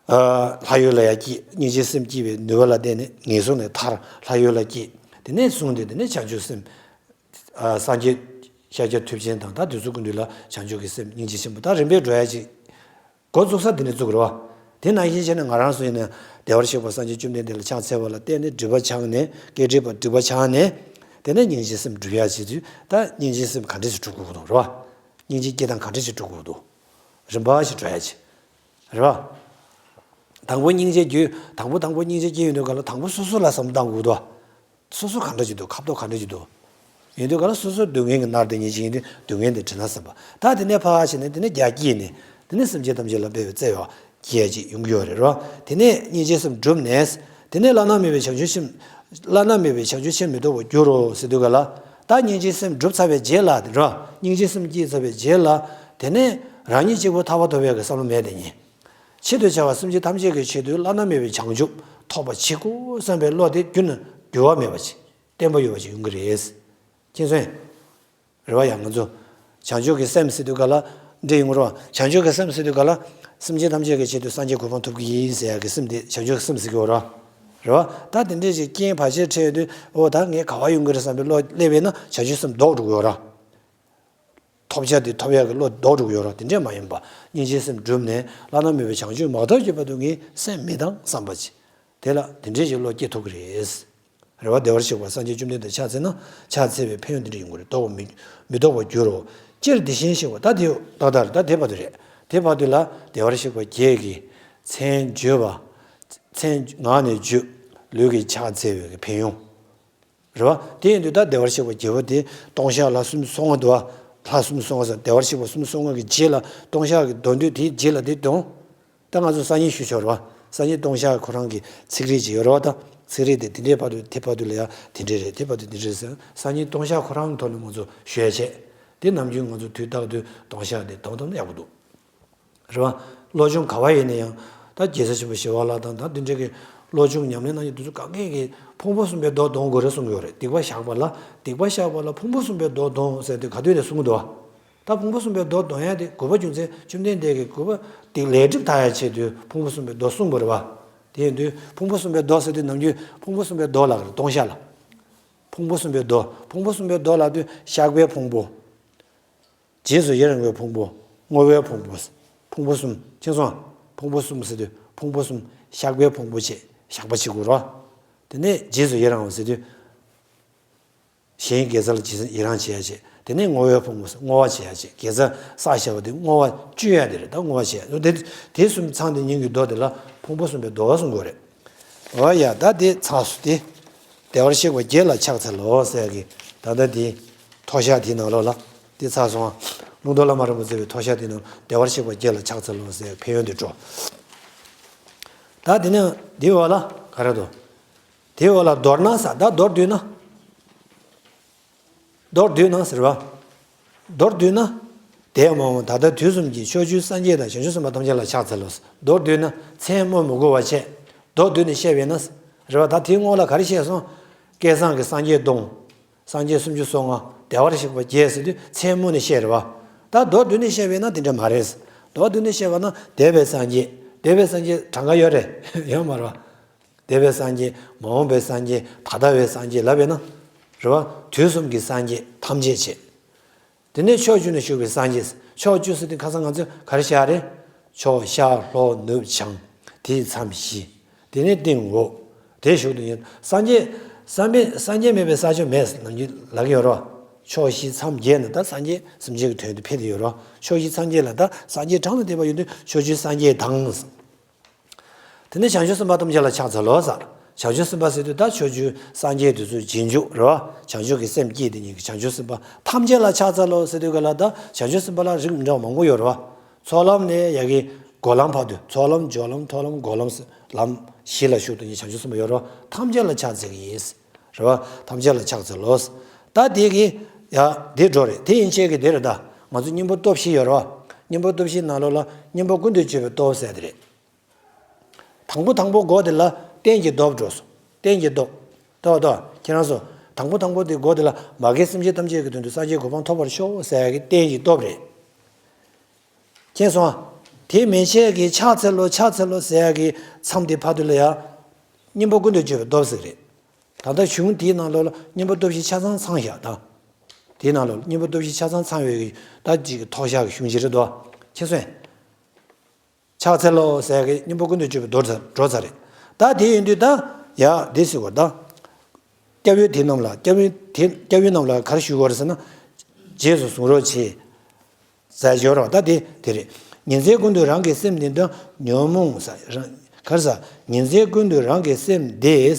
ཨ་ལྷ་ཡུལ་ལ་ཡང་སྐྱེས། སྙིང་རྗེའི་སེམས་སྐྱེས་པའི་ནུས་པ་ལ་བརྟེན་ནས་ངན་སོང་ནས་ཐར། ལྷ་ཡུལ་ལ་སྐྱེས། དེ་ནས་བཟུང་སྟེ་དེ་ནས་བྱང་ཆུབ་སེམས་ཨ་སངས་རྒྱས་ཤཱཀྱ་ཐུབ་ཆེན་དང་ད་དེ་ཚོ་ཀུན་འདུས་ལ་བྱང་ཆུབ་ཀྱི་སེམས་སྙིང་རྗེ་ཆེན་པོ་ད་རིམ་པས་འགྲོ་ཡ་ཅིག་འགོ་བཙུགས་ས་འདི་ནས་བཙུགས་རེད་བ། དེ་ནང་བཞིན་བྱས་ན་ང་རང་ཚོ་ཡིན་ན་བདེ་བར་གཤེགས་པ་སངས་རྒྱས་བཅོམ་ལྡན་འདས་ལ་ཕྱག་འཚལ་བ་ལ་བརྟེན་ནས་སྒྲིབ་པ་བྱང་ནས་སྐྱེ་སྒྲིབ་པ་སྒྲིབ་པ་བྱང་ནས། དེ་ནས་སྙིང་རྗེའི་སེམས་སྒྲུབ་ཡ་བྱེད་དུས་ད་སྙིང་རྗེའི་སེམས་ག་འདྲ་ཞིག་སྒྲུབ་དགོས་འདུག་རེད་བ། སྙིང་རྗེ་སྐྱེ་སྟངས་ག་འདྲ་ཞིག་སྒྲུབ་དགོས་འདུག་རིམ་པ་ཞིག་འགྲོ་ཡ་བྱེད། རེད་བ། དང་པོ་སྙིང་རྗེ་རྒྱུད་དང་པོ་དང་པོ་སྙིང་རྗེ་སྐྱེ་ཡོང་དུས་ག་ལ་དང་པོ་སོ་སོ་ལ་བསམ་བློ་བཏང་དགོས་འདུག་སོ་སོ་ག་འདྲ་ཅིག་འདུག་ཁ་དོག་ག་འདྲ་ཅིག་འདུག་ཡིན་དུས་ག་ལ་སོ་སོ་སྡུག་བསྔལ་གྱི་མནར་དེ་ཉིད་ཅིག་ཡིན་དུས་སྡུག་བསྔལ་དེ་དྲན་ན་བསམ་པ། ད་དེ་ནས་ཕར་ཕྱིན་ནས་དེ་ནས་རྒྱ་སྐྱེས་ནས་དེ་ནས་སེམས་ཅན་ཐམས་ཅད་ལ་འབད་པའི་བརྩེ་བ་སྐྱེ་ཅིག་ཡོང་གི་ཡོད་རེད་རོ། དེ་ནས་སྙིང་རྗེའི་སེམས་བསྒྲུབས་ནས་དེ་ནས་བླ་ན་མེད་པའི་བྱང་ཆུབ་ཕྱིར། བླ་ན་མེད་པའི་བྱང་ཆུབ་ཕྱིར་མི་ལྡོག་པར་འགྱུར་རོ་ཟེར་དུས་ག་ལ། ད་སྙིང་རྗེའི་སེམས་བསྒྲུབས་ཚར་བའི་རྗེས་ལ་རོ། སྙིང་རྗེའི་སེམས་སྐྱེས་ཚར་བའི་རྗེས་ལ། དེ་ནས་རང་ཉིད་གཅིག་པུ་ཐར་པ་ཐོབ་ཡག་གི་བསམ་བློ་མེད་དེ་ཉིད། ཆེད་དུ་བྱ་བ་སེམས་ཅན་ཐམས་ཅད་ཀྱི་ཆེད་དུ་བླ་ན་མེད་པའི་བྱང་ཆུབ་ཐོབ་པ་བྱེད་དགོས་བསམ་པའི་བློ་དེ་རྒྱུན་ནས་འགྱུར་བ་མེད་པ་ཅིག་བརྟན་པོ་ཡོད་པ་ཅིག་ཡོང་གི་རེད། མཁྱེན་སོང་། རེད་བ། ཡང་ང་ཚོ་བྱང་ཆུབ་ཀྱི་སེམས་ཟེར་དུས་ག་ལ་འདྲེ་ཡོང་གི་རེད་བ། བྱང་ཆུབ་ཀྱི་སེམས་ཟེར་དུས་ག་ལ་སེམས་ཅན་ཐམས་ཅད་ཀྱི་ཆེད་དུ་སངས་རྒྱས་གོ་འཕང་ཐོབ་ཀྱི་ཡིན་ཟེར་ཡག་གི་སེམས་དེ་བྱང་ཆུབ་ཀྱི་སེམས་ཟེར་གྱི་ཡོད་རེད་བ། རེད་བ། ད་དེ་འདྲས་ཅིག་རྐྱེན་བར་ཆད་འཕྲད་དུས་འོ་ད་ངས་ག་བ་ཡོང་གི་རེད་བསམ་པའི་བློ་སླེབས་པས་ན་བྱང་ཆུབ་སེམས་ལྡོག་འགྲོ་གི་ཡོད་རེད། ཐོབ་བྱ་དེ་ཐོབ་ཡག་གི་བློ་ལྡོག་འགྲོ་གི་ཡོད་རེད། དེ་འདྲས་མ་ཡིན་པ་སྙིང་རྗེའི་སེམས་བསྒྲུབས་ནས་བླ་ན་མེད་པའི་བྱང་ཆུབ་མ་ཐོབ་ཀྱི་བར་དུ་ངས་སེམས་མི་གཏང་བསམ་པ་ཅིག་དེ་ལ་དེ་འདྲས་ཀྱི་བློ་སྐྱེ་ཐུབ་ཀྱི་རེད། རེད་བ། བདེ་བར་གཤེགས་པ་སངས་རྒྱས་བཅོམ་ལྡན་འདས་ཕྱག་འཚལ་ན་ཕྱག་འཚལ་བའི་ཕན་ཡོན་དེ་འདྲ་ཡོང་གི་རེད། ལྡོག་པ་མི་མི་ལྡོག་པར་འགྱུར་རོ། སྤྱིར་དེ་བཞིན་གཤེགས་པ་ད་དེ་ཏག་ཏག་རེད། ད་དེ་བར་དུ་རེད། དེ་བར་དུ་ལ་བདེ་བར་གཤེགས་པ་བརྒྱད་ཀྱི་མཚན་བརྗོད་པ། མཚན་ངག་ནས་བརྗོད། ལུས་ཀྱིས་ཕྱག་འཚལ་བའི་གི་ཕན་ཡོན། རེད་བ། དེ་ཡིན་དུས་ད་བདེ་བར་གཤེགས་པ་བརྒྱད་པོ་དེ་ལྟུང་བཤགས་ལྷ་སུམ་ཅུ་སོ་ལྔ་འདུག་བ། ལྷ་སུམ་ཅུ་སོ་ལྔ་ཟེར་བདེ་བར་གཤེགས་པ་སུམ་ཅུ་སོ་ལྔ་གི་རྗེས་ལ་ལྟུང་བཤགས་ཀྱི་འདོན་དུས་དེའི་རྗེས་ལ་དེ་འདོན། ད་ང་ཚོ་སང་ཉིན་ཞུ་ཆོག་རེད་བ། སང་ཉིན་ལྟུང་བཤགས་ཁོ་རང་གི་ཚིག་རིས་ཅིག་ཡོད་རེད་བ། ད་ཚིག་རིས་དེ་དེ་འདྲའི་བར་དུ་དེ་བར་དུ་ལ་ཡ་དེ་འདྲའི་རེད། དེ་བར་དུ་དེ་འདྲའི་རེད་ཟེར། སང་ཉིན་ལྟུང་བཤགས་ཁོ་རང་གི་ཐོག་ནས་ང་ཚོ་ཞུ་ཡ་བྱས། དེ་ནམ་རྒྱུན་ང་ཚོ་དུས་རྟག་ཏུ་ལྟུང་བཤགས་དེ་འདོན་ཐུབ་ན་ཡག་པོ་འདུག་རེད་བ། བློ་སྦྱོང་ག་བ་ཡིན་ན་ཡང་ད་རྒྱལ་སྲས་ཆེན་པོ་ཞི་བ་ལྷ་དང་ད་འདི་འདྲ་གི་བློ་སྦྱོང་ཉམས་ལེན་གནང་མཁན་དེ་ཚོ་ག་གེ་གི་ཕུང་པོ་གསུམ་པའི་མདོ་འདོན་དགོས་རེད་གསུང་གི་ཡོད་རེད། སྡིག་པ་བཤགས་པ་ལ་སྡིག་པ་བཤགས་པ་ལ་ཕུང་པོ་གསུམ་པའི་མདོ་འདོན་ཟེར་དུས་ག་དུས་ནས་གསུང་གི་འདུག་བ། ད་ཕུང་པོ་གསུམ་པའི་མདོ་འདོན་ཡ་དེ་དགོས་པ་རྒྱུ་མཚན་བཅོམ་ལྡན་འདས་ཀྱི་དགོས་པ་དེ་ལས་སྒྲིབ་དག་ཡ་ཆེད་དུ་ཕུང་པོ་གསུམ་པའི་མདོ་གསུངས་པ་རེད་བ། དེ་ཡིན་དུས་ཕུང་པོ་གསུམ་པའི་མདོ་ཟེར་དུས་ནམ་རྒྱུན་ཕུང་པོ་གསུམ་པའི་མདོ་ལབ་རེད། ལྟུང་བཤགས་ལ། ཕུང་པོ་གསུམ་པའི་མདོ། ཕུང་པོ་གསུམ་པའི་མདོ་ལབ་དུས་བཤགས་པའི་ཕུང་པོ། རྗེས་སུ་ཡི་རང་བའི་ཕུང་པོ། བསྔོ་བའི་ཕུང་པོ། ཕུང་པོ་གསུམ། མཁྱེན་སོང་། ཕུང་པོ་གསུམ་ཟེར་དུས་ཕུང་པོ་གསུམ། བཤགས་པའི་ཕུང་པོ་བྱས། བཤགས་པ་བྱེད་དགོས་རོ། དེ་ནས་རྗེས་སུ་ཡི་རང་བ་ཟེར་དུས། གཞན་དགེ་རྩ་ལ་རྗེས་སུ་ཡི་རང་བྱེད་ཡ་བྱེད། དེ་ནས་བསྔོ་བའི་ཕུང་པོ་བསྔོ་བ་བྱེད་ཡ་བྱེད། དགེ་རྩ་བསགས་བཞག་པ་དེ་བསྔོ་བ་བཅུ་ཡ་དེ་རེད། ད་བསྔོ་བ་བྱེད་ཡ་དེ་དེ་གསུམ་ཚང་དེ་ཉིད་ཀྱི་མདོ་དེ་ལ་ཕུང་པོ་གསུམ་པའི་མདོ་བ་གསུང་དགོས་རེད། འོ་ཡ་ད་དེ་ཚགས་སུ་དེ། བདེ་བར་གཤེགས་པ་བརྒྱད་ལ་ཕྱག་འཚལ་ལོ་ཟེར་གི། ད་ལྟ་དེ་མཐོལ་བཤགས་དེའི་ནང་ལོགས་ལ་དེ་ཚར་སོང་ང་། ལུང་རྟོགས་བླ་མ་རིན་པོ་ཆེ་བའི་མཐོལ་བཤགས་དེའི་ནང་བདེ་བར་གཤེགས་པ་བརྒྱད་ལ་ཕྱག་འཚལ་ལོ་ཟེར་ཕན་ཡོན་དེ་འགྲོ། ད་དེ་ནས་དེའི་འོག་ལ་ག་རེ་འདུག་དེའི་འོག་ལ་མདོར་ན་ཟེར། ད་མདོར་བསྡུས་ན། མདོར་བསྡུས་ན་ཟེར་བ། མདོར་བསྡུས་ན། དེ་མ་འོངས་ད་ལྟ་དུས་གསུམ་གྱི་ཕྱོགས་བཅུའི་སངས་རྒྱས་དང་བྱང་ཆུབ་སེམས་དཔའ་ཐམས་ཅད་ལ་ཕྱག་འཚལ་ལོ། མདོར་བསྡུས་ན་མཚན་སྨོས་མི་དགོས་པ་བྱས། མདོར་བསྡུས་ནས་བཤད་པས་ན། རེད་བ། ད་དེའི་སྔོན་ལ་ག་རེ་བཤད་སོང་། བསྐལ་བཟང་གི་སངས་རྒྱས་སྟོང་། སངས་རྒྱས་སུམ་ཅུ་སོ་ལྔ། བདེ་བར་གཤེགས་པ་བརྒྱད་ཟེར་དུས་མཚན་སྨོས་ནས་བཤད་རེད་བ། ད་མདོར་བསྡུས་ནས་བཤད་པས་ན་དེ་འདྲ་མ་རེད། མདོར་བསྡུས་ནས་བཤད་པ་ན་འདས་པའི་སངས་རྒྱས། འདས་པའི་སངས་རྒྱས་གྲངས་ཀ་ཡོད་རེད། ཡོད་མ་རེད་བ། འདས་པའི་སངས་རྒྱས། མ་འོངས་པའི་སངས་རྒྱས། ད་ལྟ་བའི་སངས་རྒྱས་ལབ་པས་ན། རེད་བ། དུས་གསུམ་གྱི་སངས་རྒྱས་ཐམས་ཅད་བྱས། དེ་ནས་ཕྱོགས་བཅུ་ན་བཞུགས་པའི་སངས་རྒྱས། ཕྱོགས་བཅུ་ཟེར་དུས་ཁ་སང་ང་ཚོས་ག་རེ་བཤད་རེད། ཕྱོགས་ཤར་ལྷོ་ནུབ་བྱང་། དེའི་མཚམས་བཞི། དེ་ནས་སྟེང་འོག་དེ་བཞུགས་དུས་ཡིན། སངས་རྒྱས། སངས་རྒྱས་སངས་རྒྱས་མེད་པའི་ས་ཕྱོགས་མེད་ནམ་རྒྱུན་ལབ་ཀྱི་ཡོད་རེད་བ། ཕྱོགས་བཞི་མཚམས་བརྒྱད་ན་ད་སངས་རྒྱས་སེམས་ཅན་གྱི་དོན་དུ་ཕེབས་ཀྱི་ཡོད་རེད་བ། ཕྱོགས་བཞི་མཚམས་བརྒྱད་ལ་ད་སངས་རྒྱས་གྲངས་ལ་བསྡད་པ་ཡོད་དུས་ཕྱོགས་བཅུའི་སངས་རྒྱས་དང་། དེ་ནས་བྱང་ཆུབ་སེམས་དཔའ་ཐམས་ཅད་ལ་ཕྱག་འཚལ་ལོ་ཟེར། བྱང་ཆུབ་སེམས་དཔའ་ཟེར་དུས་ད་ཕྱོགས་བཅུའི་སངས་རྒྱས་དེ་ཚོའི་རྗེས་འཇུག་རེད་བ། བྱང་ཆུབ་ཀྱི་སེམས་བསྐྱེད་དེ་ཉིད་ཀྱི་བྱང་ཆུབ་སེམས་དཔའ་ཐམས་ཅད་ལ་ཕྱག་འཚལ་ལོ་ཟེར་དུས་ག་ལ་ད་བྱང་ཆུབ་སེམས་དཔའ་ལ་རིགས་མི་འདྲ་བ་མང་པོ་ཡོད་རེད་བ། ཚོགས་ལམ་ནས་ཡ་གི་སྒོམ་ལམ་བར་དུ། ཚོགས་ལམ་སྦྱོར་ལམ་མཐོང་ལམ་སྒོམ་ལམ་ཟེར་ལམ་བཞི་ལ་ཞུགས་དེ་ཉིད་བྱང་ཆུབ་སེམས་དཔའ་ཡོད་རེད་བ། ཐམས་ཅད་ལ་ཕྱག་འཚལ་གྱི་ཡིན། རེད་བ། ཐམས་ཅད་ལ་ཕྱག་འཚལ་ལོ། ད་དེ་གི་ཡ་དེ་འགྲོ་རེད། དེ་ཡན་ཆད་ཀྱི་དེ་རེད། ད་ང་ཚོ་གཉེན་པོ་སྟོབས་བཞི་ཡོད་རེད་བ། གཉེན་པོ་སྟོབས་བཞིའི་ནང་ལོགས་ལ་གཉེན་པོ་ཀུན་ཏུ་སྤྱོད་པའི་སྟོབས་ཟེར་དེ་རེད། དང་པོ་དང་པོ་སྒོ་དེ་ལ་རྟེན་གྱི་སྟོབས་འགྲོ་སོང་། རྟེན་གྱི་སྟོབས། ལྟོས་ལྟོས་ཁྱེད་རང་ཚོ། དང་པོ་དང་པོ་དེ་སྒོ་དེ་ལ་མ་རྒན་སེམས་ཅན་ཐམས་ཅད་ཀྱི་དོན་དུ་སངས་རྒྱས་གོ་འཕང་ཐོབ་པར་ཤོག་ཟེར་ཡ་གི་རྟེན་གྱི་སྟོབས་རེད། མཁྱེན་སོང་ཨ། དེ་མན་ཆད་ཀྱི་ཕྱག་འཚལ་ལོ་ཕྱག་འཚལ་ལོ་ཟེར་ཡ་གི་མཚམས་དེ་བར་དུ་ལ་ཡ། གཉེན་པོ་ཀུན་ཏུ་སྤྱོད་པའི་སྟོབས་ཟེར་རེད། ད་ལྟ་གཞུང་དེའི་ནང་ལོགས་ལ་གཉེན་པོ་སྟོབས་བཞི་ཆ་ཚང་ཚང་ཡ་ད། དེའི་ནང་ལོགས་ལ་གཉེན་པོ་སྟོབས་བཞི་ཆ་ཚང་ཚང་བའི་གི་ད་ཅིག་གི་མཐོལ་བཤགས་ཀྱི་གཞུང་ཅིག་རེད་དོ། མཁྱེན་སོང་ཨ། ཕྱག་འཚལ་ལོ་ཟེར་གི་གཉེན་པོ་ཀུན་ཏུ་སྤྱོད་པའི་མདོ་ཚར་འགྲོ་ཚར་རེད། ད་དེ་ཡིན་དུས་ད་ཡ་དེ་ཟེར་བ་ད། སྐྱབས་ཡུལ་དེ་རྣམས་ལ་སྐྱབས་ཡུལ་དེ་སྐྱབས་ཡུལ་རྣམས་ལ་ག་རེ་ཞུ་དགོས་རེད་ཟེར་ན། རྗེས་སུ་བཟུང་རོགས་བྱེད། ཟེར་ཞོར་རོགས་ད་དེ་དེ་རེད། ཉིན་མཚན་ཀུན་ཏུ་རང་གི་སེམས་འདི་དང་ཉོན་མོངས་ཟེར་རང་ག་རེ་ཟེར། ཉིན་མཚན་ཀུན་ཏུ་རང་གི་སེམས་འདི་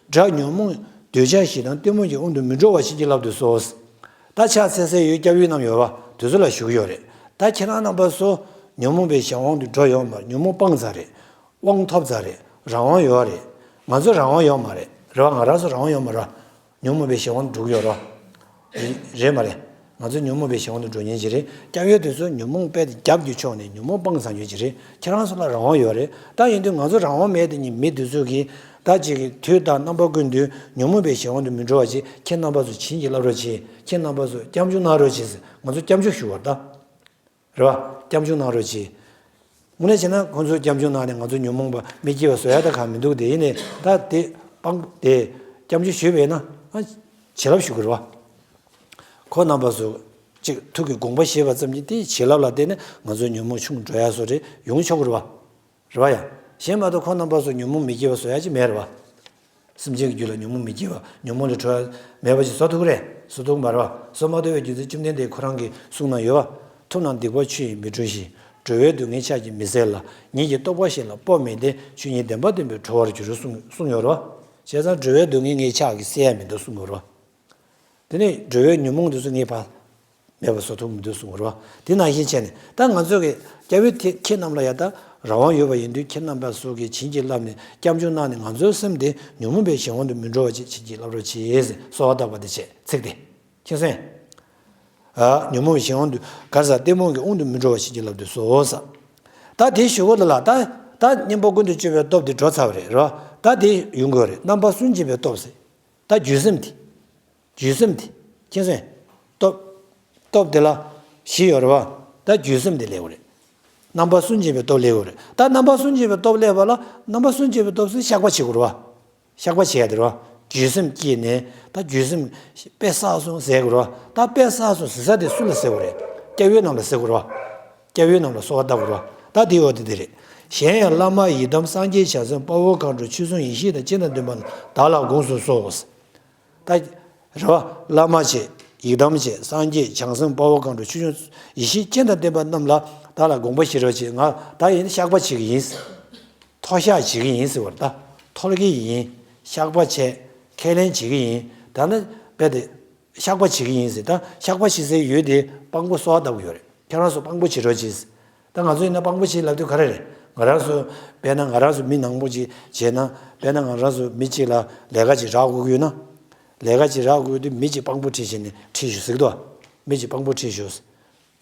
དགྲ་ཉོན་མོངས་འདོད་ཆགས་ཞེ་སྡང་གཏི་མུག་གི་དབང་དུ་མི་འགྲོ་བ་ཞིག་གི་བསླབ་ཏུ་གསོལ། ད་ཕྱག་འཚལ་སའི་ཡུལ་སྐྱབས་ཡུལ་རྣམས་ཡོད་པ་དེ་ཚོ་ལ་ཞུ་གི་ཡོད་རེད། ད་ཁྱེད་རང་རྣམ་པ་ཚོ་ཉོན་མོངས་པའི་གཞན་དབང་དུ་འགྲོ་ཡོད་མ་རེད། ཉོན་མོངས་སྤངས་ཚར་རེད། དབང་ཐོབ་ཚར་རེད། རང་དབང་ཡོད་རེད། ང་ཚོ་རང་དབང་ཡོད་མ་རེད། རེད་བ། ང་རང་ཚོ་རང་དབང་ཡོད་མ་རེད། ཉོན་མོངས་པའི་གཞན་དབང་དུ་འགྲོ་གི་ཡོད་རེད། རེད་མ་རེད། ང་ཚོ་ཉོན་མོངས་པའི་གཞན་དབང་དུ་འགྲོ་མཁན་ཅིག་རེད། སྐྱབས་ཡུལ་དེ་ཚོ་ཉོན་མོངས་དཔེ་དེ་རྒྱབ་ཀྱི་ཕྱོགས་ནས་ཉོན་མོངས་སྤངས་ཚར་མཁན་ཅིག་རེད། ཁྱེད་རང་ཚོ་ལ་རང་དབང་ཡོད་རེད། ད་ཡིན་དུས་ང་ཚོ་རང་དབང་མེད་དེ་ཉིད་མི་དེ་ཚོ་གིས་ད་ཅིག་གི་དུས་དང་རྣམ་པ་ཀུན་ཏུ་ཉོན་མོངས་པའི་གཞན་དབང་དུ་མི་འགྲོ་བ་ཅིག་ཁྱེད་རྣམ་པ་ཚོ་བྱིན་གྱིས་བརླབ་རོགས་གྱིས། ཁྱེད་རྣམ་པ་ཚོ་སྐྱབས་འཇུག་གནང་རོགས་གྱིས་ཟེར་ང་ཚོ་སྐྱབས་འཇུག་ཞུ་བར་ད། རེད་བ། སྐྱབས་འཇུག་གནང་རོགས་གྱིས། དངོས་གནས་བྱས་ན་ཁོང་ཚོས་སྐྱབས་འཇུག་གནང་ནས་ང་ཚོ་ཉོན་མོངས་པ་མི་སྐྱེ་བ་བཟོ་ཡ་ད་གང་མི་འདུག་དེ་ཡིན་ནས་ད་དེ་སྤང་དེ་སྐྱབས་འཇུག་ཞུས་པས་ན་ཨ་བྱིན་རླབས་ཞུ་དགོས་རེད་བ། ཁོ་རྣམ་པ་ཚོ་གཅིག་ཐུགས་ཀྱི་དགོངས་པ་བཞེས་པ་ཙམ་གྱིས་དེའི་བྱིན་རླབས་ལ་བརྟེན་ནས་ང་ཚོ་ཉོན་མོངས་ཆུང་འགྲོ་ཡ་བཟོ་རེ་ཡོང་ཆོག་གི་རེད་བ། རེད་བ་ཡ། གཞན་མ་གཏོགས་ཁོ་རྣམ་པ་ཚོ་ཉོན་མོངས་མི་སྐྱེ་བ་བཟོ་ཡ་ཅིག་མེད་རེད་བ། སེམས་ཅན་གྱི་རྒྱུད་ལ་ཉོན་མོངས་མི་སྐྱེ་བ་ཉོན་མོངས་ལས་གྲོལ་བ་མེད་པ་ཞིག་བཟོ་ཐུབ་ཀྱི་རེད། བཟོ་ཐུབ་ཀྱི་མ་རེད་བ། བཟོ་མ་ཐུབ་པའི་རྒྱུ་མཚན་བཅོམ་ལྡན་འདས་ཁོ་རང་གིས་གསུངས་གནང་ཡོད་བ། ཐུབ་རྣམས་སྡིག་པ་ཆུ་ཡིས་མི་འཁྲུ་ཞིང་། འགྲོ་བའི་སྡུག་བསྔལ་ཕྱག་གིས་མི་སེལ་ལ། ཉིད་ཀྱི་རྟོགས་པ་གཞན་ལ་སྤོ་མིན་ཏེ། ཆོས་ཉིད་བདེན་པ་བསྟན་པས་གྲོལ་བར་འགྱུར་གསུངས་གསུངས་ཡོད་རེད་བ། བྱས་ཙང་འགྲོ་བའི་སྡུག་བསྔལ་ངས་ཕྱག་གིས་སེལ་ཡ་མི་འདུག་གསུངས་ཡོད་རེད་བ། དེ་ནས་འགྲོ་བའི་ཉོན་མོངས་དེ་ཚོ་ངས་ཕར་མེད་པ་བཟོ་ཐུབ་མི་འདུག་གསུངས་རོ། དེ་ནང་བཞིན་བྱས་ནས་ད་ང་ཚོ་གི་སྐྱབས་ཡུལ་དེ་ཁྱེད་རྣམས་ལ་ཡ་ད་རང་དབང་ཡོད་པ་ཡིན་དུས་ཁྱེད་རྣམ་པ་ཚོ་གིས་བྱིན་གྱིས་བརླབས་ནས་སྐྱབས་འཇུག་གནང་ནས་ང་ཚོའི་སེམས་དེ་ཉོན་མོངས་པའི་གཞན་དབང་དུ་མི་འགྲོ་བ་ཅིག་བྱིན་གྱིས་བརླབ་རོགས་གྱིས་ཟེར་གསོལ་བ་བཏབ་པ་དེ་བྱས་ཚིག་དེ། མཁྱེན་སོང་ངས། ཨ་ཉོན་མོངས་པའི་གཞན་དབང་དུ་གར་ཟག་གཏི་མུག་གི་དབང་དུ་མི་འགྲོ་བ་བྱིན་གྱིས་བརླབ་ཏུ་གསོལ་ཟེར། ད་དེ་ཞུ་གོ་ལ་ལ་ད་ད་གཉེན་པོ་ཀུན་ཏུ་སྤྱོད་པའི་སྟོབས་དེ་འགྲོ་ཚར་བ་རེད་རོ། ད་དེ་ཡོང་དགོས་རེད། རྣམ་པ་སུན་འབྱིན་པའི་སྟོབས་ཟེར། ད་བརྒྱུད་སེམས་དེ། བརྒྱུད་སེམས་དེ། མཁྱེན་སོང་། སྟོབས། སྟོབས་དེ་ལ་བཞི་ཡོད་རེད་བ། ད་བརྒྱུད་སེམས་དེ་ལེགས་པོ་རེད། རྣམ་པ་སུན་འབྱིན་པའི་སྟོབས་ལེགས་པོ་རེད། ད་རྣམ་པ་སུན་འབྱིན་པའི་སྟོབས་ལེགས་པ་ལ་རྣམ་པ་སུན་འབྱིན་པའི་སྟོབས་སུ་བཤགས་པ་བྱེད་དགོས་རེད་བ། བཤགས་པ་བྱེད་ཡ་དེ་རེད་བ། བརྒྱུད་སེམས་སྐྱེས་ནས་ད་བརྒྱུད་སེམས་དཔེ་བསགས་སོང་ཟེར་དགོས་རེད་བ། ད་དཔེ་བསགས་སོང་ཟེར་ས་དེ་སུ་ལ་ཟེར་དགོས་རེད། སྐྱབས་ཡུལ་རྣམས་ལ་ཟེར་དགོས་རེད་བ། སྐྱབས་ཡུལ་རྣམས་ལ་གསོལ་བ་བཏབ་དགོས་རེད་བ། ད་དེ་ཡོད་དེ་དེ་རེད། གཞན་ཡང་བླ་མ་ཡི་དམ་སངས་རྒྱས་བྱང་སེམས་དཔའ་བོ་མཁའ་འགྲོ་ཆོས་སྲུང་ཡེ་ཤེས་དང་སྤྱན་དང་ལྡན་པ་རྣམས་བདག་ལ་དགོངས་སུ་གསོལ། ད། རེད་བ། བླ་མ་བྱས། ཡི་དམ་བྱས། སངས་རྒྱས་བྱང་སེམས་དཔའ་བོ་མཁའ་འགྲོ་ཆོས་སྲུང་ཡེ་ཤེས་སྤྱན་དང་ལྡན་པ་རྣམས་ལ་བདག་ལ་དགོངས་པ་བཞེས་རོགས་བྱེད། ང་ད་ཡིན་ན་བཤགས་པ་བྱེད་ཀྱི་ཡིན། མཐོལ་བཤགས་བྱེད་ཀྱི་ཡིན་ཟེར་བ་རེད་ད། མཐོལ་གྱི་ཡིན། བཤགས་པ་བྱས། ཁས་ལེན་བྱེད་ཀྱི་ཡིན། ད་ནི་རྦད་དེ། བཤགས་པ་བྱེད་ཀྱི་ཡིན་ཟེར། ད་བཤགས་པ་བྱེད་སའི་ཡུལ་དེ་དཔང་པོ་གསོལ་བ་བཏབ་ཀྱི་ཡོད་རེད། ཁྱེད་རང་ཚོ་དཔང་པོ་བྱེད་རོགས་གྱིས། ད་ང་ཚོ་ཡིན་ན་དཔང་པོ་བྱེད་ལབ་དུས་ག་རེ་རེད། ང་རང་ཚོ། དཔེར་ན་ང་རང་ཚོ་མི་ནང་པོ་ཅིག་བྱས་ན། དཔེར་ན་ང་རང་ཚོ་མི་གཅིག་ལ་ལས་ཀ་ཅིག་རག་དགོས་ཀྱི་ཡོད་ན། ལས་ཀ་ཅིག་རག་དགོས་དུས་མི་གཅིག་དཔང་པོ་ཁྲིད་བྱས་ནས་ཁྲིད་ཤོག་ཟེར་གི་འདུག་མི་གཅིག་དཔང་པོ་ཁྲིད་ཤོག་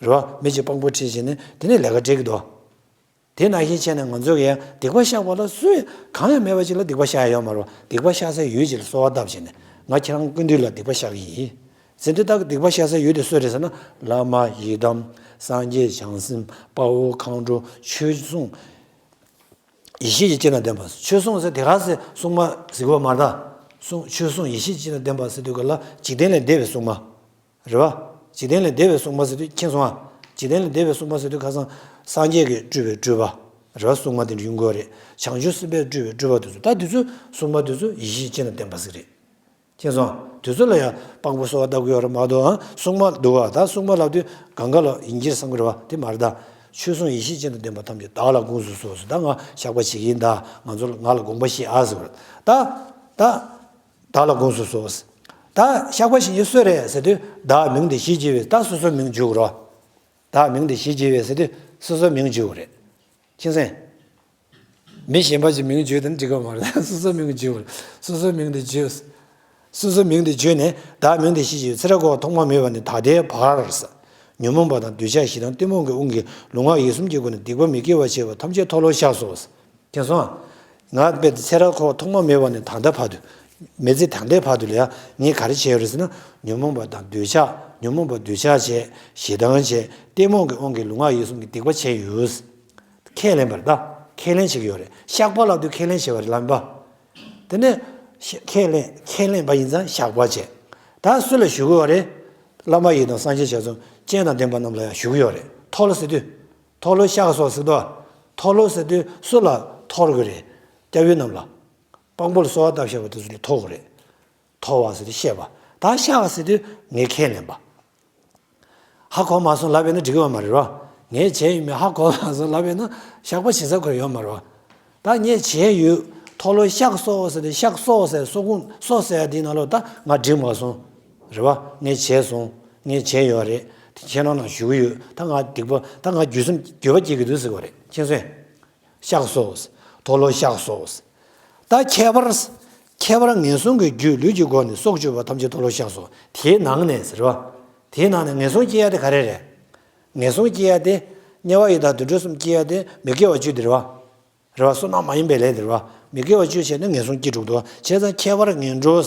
རེད་བ། མི་གཅིག་དཔང་པོ་ཁྲིད་བྱས་ནས་དེ་ནས་ལས་ཀ་སྤྲད་ཀྱི་འདུག་དེ་ནང་བཞིན་བྱས་ནས་ང་ཚོ་གིས་ཡང་སྡིག་པ་བཤགས་པ་ལ་སུས་གང་ཡང་མེད་པ་ཅིག་ལ་སྡིག་པ་བཤགས་ཡ་ཡོད་མ་རེད་བ། སྡིག་པ་བཤགས་སའི་ཡུལ་ཅིག་ལ་གསོལ་བ་བཏབ་བྱས་ནས་ང་ཁྱེད་རང་སྐུ་མདུན་ལ་སྡིག་པ་བཤགས་ཀྱི་ཡིན། ཟེར་དུས་ད་སྡིག་པ་བཤགས་སའི་ཡུལ་དེ་སུ་རེད་ཟེར་ན། བླ་མ་ཡི་དམ། སངས་རྒྱས་བྱང་སེམས། དཔའ་བོ་མཁའ་འགྲོ། ཆོས་སྲུང་། ཡེ་ཤེས་ཀྱི་སྤྱན་དང་ལྡན་པ། ཆོས་སྲུང་ཟེར་དེ་ག་ཟེར་སྲུང་མ་ཟེར་གི་ཡོད་མ་རེད་ད། སྲུང་། ཆོས་སྲུང་ཡེ་ཤེས་ཀྱི་སྤྱན་དང་ལྡན་པ་ཟེར་དུས་ག་ལ་འཇིག་རྟེན་ལས་འདས་པའི་སྲུང་མ། རེད་བ། འཇིག་རྟེན་ལས་འདས་པའི་སྲུང་མ་ཟེར་དུས་མཁྱེན་སོང་ཨ། འཇིག་རྟེན་ལས་འདས་པའི་སྲུང་མ་ཟེར་དུས་ཁ་སང་སངས་རྒྱས་ཀྱི་སྤྲུལ་པའི་སྤྲུལ་པ། རེད་བ། སྲུང་མ་དེ་འདྲ་ཡོང་གི་ཡོད་རེད། བྱང་ཆུབ་སེམས་དཔའི་སྤྲུལ་པའི་སྤྲུལ་པ་དེ་ཚོ། ད་དེ་ཚོ་སྲུང་མ་དེ་ཚོ་ཡེ་ཤེས་ཀྱི་སྤྱན་དང་ལྡན་པ་ཟིག་རེད། མཁྱེན་སོང་། དེ་ཚོ་ལ་ཡང་དཔང་པོ་གསོལ་བ་བཏབ་ཀྱི་ཡོད་རེད་མ་གཏོགས་ཨ། སྲུང་མ་འདུག་བ། ད་སྲུང་མ་ལབ་དུས་གང་ག་ལ་ཡིན་གྱིར་བསམ་གྱི་རེད་བ། དེ་མ་རེད་ད། ཆོས་སྲུང་ཡེ་ཤེས་ཅན་དང་ལྡན་པ་ཐམས་ཅད་བདག་ལ་དགོངས་སུ་གསོལ་ཟེར། ད་ང་བཤགས་པ་བྱེད་ཀྱི་ཡིན་ད། ང་ཚོ་ང་ལ་དགོངས་པ་བཞེས་ཨ་ཟེར་བ་རེད། ད། ད། བདག་ལ་དགོངས་སུ་གསོལ། ད་བཤགས་པ་བྱེད་མཁན་སུ་རེད་ཟེར་དུས་བདག་མིང་འདི་ཞེས་བགྱི་བས། ད་སོ་སོའི་མིང་བརྗོད་དགོས་རེད་བ། བདག་མིང་འདི་ཞེས་བགྱི་བས་ཟེར་དུས་སོ་སོའི་མིང་བརྗོད་དགོས་རེད། མཁྱེན་སོང་། མི་གཞན་པ་ཅིག་མིང་བརྗོད་དེ་ནི་འགྲིག་གི་མ་རེད། སོ་སོའི་མིང་བརྗོད་དགོས་རེད། སོ་སོའི་མིང་འདི་བརྗོད། སོ་སོའི་མིང་འདི་བརྗོད་ནས། བདག་མིང་འདི་ཞེས་བགྱི་བས། ཚེ་རབས་འཁོར་བ་ཐོག་མ་མེད་པ་ནས་ད་ལྟའི་བར། ཉོན་མོངས་པ་དང་འདོད་ཆགས་ཞེ་སྡང་གཏི་མུག་གི་དབང་གིས་ལུས་ངག་ཡིད་གསུམ་གྱི་སྒོ་ནས་སྡིག་པ་མི་དགེ་བ་བྱས་པ་ཐམས་ཅད་མཐོལ་ལོ་བཤགས་སོ། མཁྱེན་སོང་ཨ། ང་རྦད་དེ་ཚེ་རབས་འཁོར་བ་ཐོག་མ་མེད་པ་ནས་ད་ལྟ་བར་དུ། མི་ཚེ་ད་ལྟའི་བར་དུ་ལ་ཡང་ངས་ག་རེ་བྱས་ཡོད་རེད་ཟེར་ན། ཉོན་མོངས་པ་དང་འདོད་ཆགས། ཉོན་མོངས་པ་འདོད་ཆགས་བྱས། ཞེ་སྡང་བྱས། གཏི་མུག་གི་དབང་གིས་ལུས་ངག་ཡིད་གསུམ་གྱི་སྡིག་པ་བྱས་ཡོད། ཁས་ལེན་པ་རེད་ད། ཁས་ལེན་བྱེད་ཀྱི་ཡོད་རེད། བཤགས་པ་ལབ་དུས་ཁས་ལེན་བྱེད་པ་རེད་ལབ་པ། དེ་ནས། ཁས་ལེན། ཁས་ལེན་པ་ཡིན་ཙང་བཤགས་པ་བྱས། ད་སུ་ལ་ཞུ་གི་ཡོད་རེད། བླ་མ་ཡི་དམ་སངས་རྒྱས་བྱང་སེམས་སྤྱན་དང་ལྡན་པ་རྣམས་ལ་ཡང་ཞུ་གི་ཡོད་རེད། མཐོལ་ཟེར་དུས། མཐོལ་ལོ་བཤགས་སོ་ཟེར་དུས། མཐོལ་ལོ་ཟེར་དུས་སུ་ལ་མཐོལ་དགོས་རེད། སྐྱབས་ཡུལ་རྣམས་ལ། དཔང་པོ་ལ་གསོལ་བ་བཏབ་བཞག་པ་དེ་ཚོ་ལ་མཐོལ་དགོས་རེད། མཐོལ་བ་ཟེར་དུས་བཤད་པ། ད་བཤགས་ཟེར་དུས་ངས་ཁས་ལེན་པ། ཧ་གོ་མ་སོང་ལབ་པས་ན་འགྲིག་གི་ཡོད་མ་རེད་རོ། ངས་བྱས་ཡོད་མེད་ཧ་གོ་མ་སོང་ལབ་པས་ན་བཤགས་པ་བྱེད་ས་ཁོ་ཡོད་མ་རེད་རོ། ད་ངས་བྱས་ཡོད། མཐོལ་ལོ་བཤགས་སོ་ཟེར་ཏེ་བཤགས་སོ་ཟེར་སོ་ཁུངས་སོ་ཟེར་ཡ་དེའི་ནང་ལོགས་ད་ང་འགྲིག་མ་སོང་། རེད་བ། ངས་བྱས་སོང་། ངས་བྱས་ཡོད་རེད། དེ་ཁྱེད་རང་ནང་ཞུ་གི་ཡོད། ད་ང་སྡིག་པ་ད་ང་འགྱོད་སེམས་འགྱོད་པ་སྐྱེ་གི་འདུག་ཟེར་བ་རེད། མཁྱེན་སོང་། བཤགས་སོ། མཐོལ་ལོ་བཤགས་སོ། ད་ཁྱད་པར། ཁྱད་པར་ངན་སོང་གི་རྒྱུ་ལུས་ཀྱི་སྒོ་ནས་སྲོག་གཅོད་པ་ཐམས་ཅད་མཐོལ་ལོ་བཤགས་སོ། དེའི་ནང་ནས་ཟེར་བ། དེའི་ནང་ནས་ངན་སོང་སྐྱེ་ཡ་དེ་ག་རེ་རེད། ངན་སོང་སྐྱེ་ཡ་དེ། དམྱལ་བ་ཡི་དྭགས་དུད་འགྲོ་གསུམ་སྐྱེ་ཡ་དེ་མི་དགེ་བ་བཅུ་དེ་རེད་བ། རེད་བ། བསོད་ནམས་མ་ཡིན་པའི་ལས་དེ་རེད་བ། མི་དགེ་བ་བཅུ་བྱས་ནས་ངན་སོང་སྐྱེ་འགྲོ་གི་འདུག་བ། བྱས་ཙང་ཁྱད་པར་ངན་འགྲོ།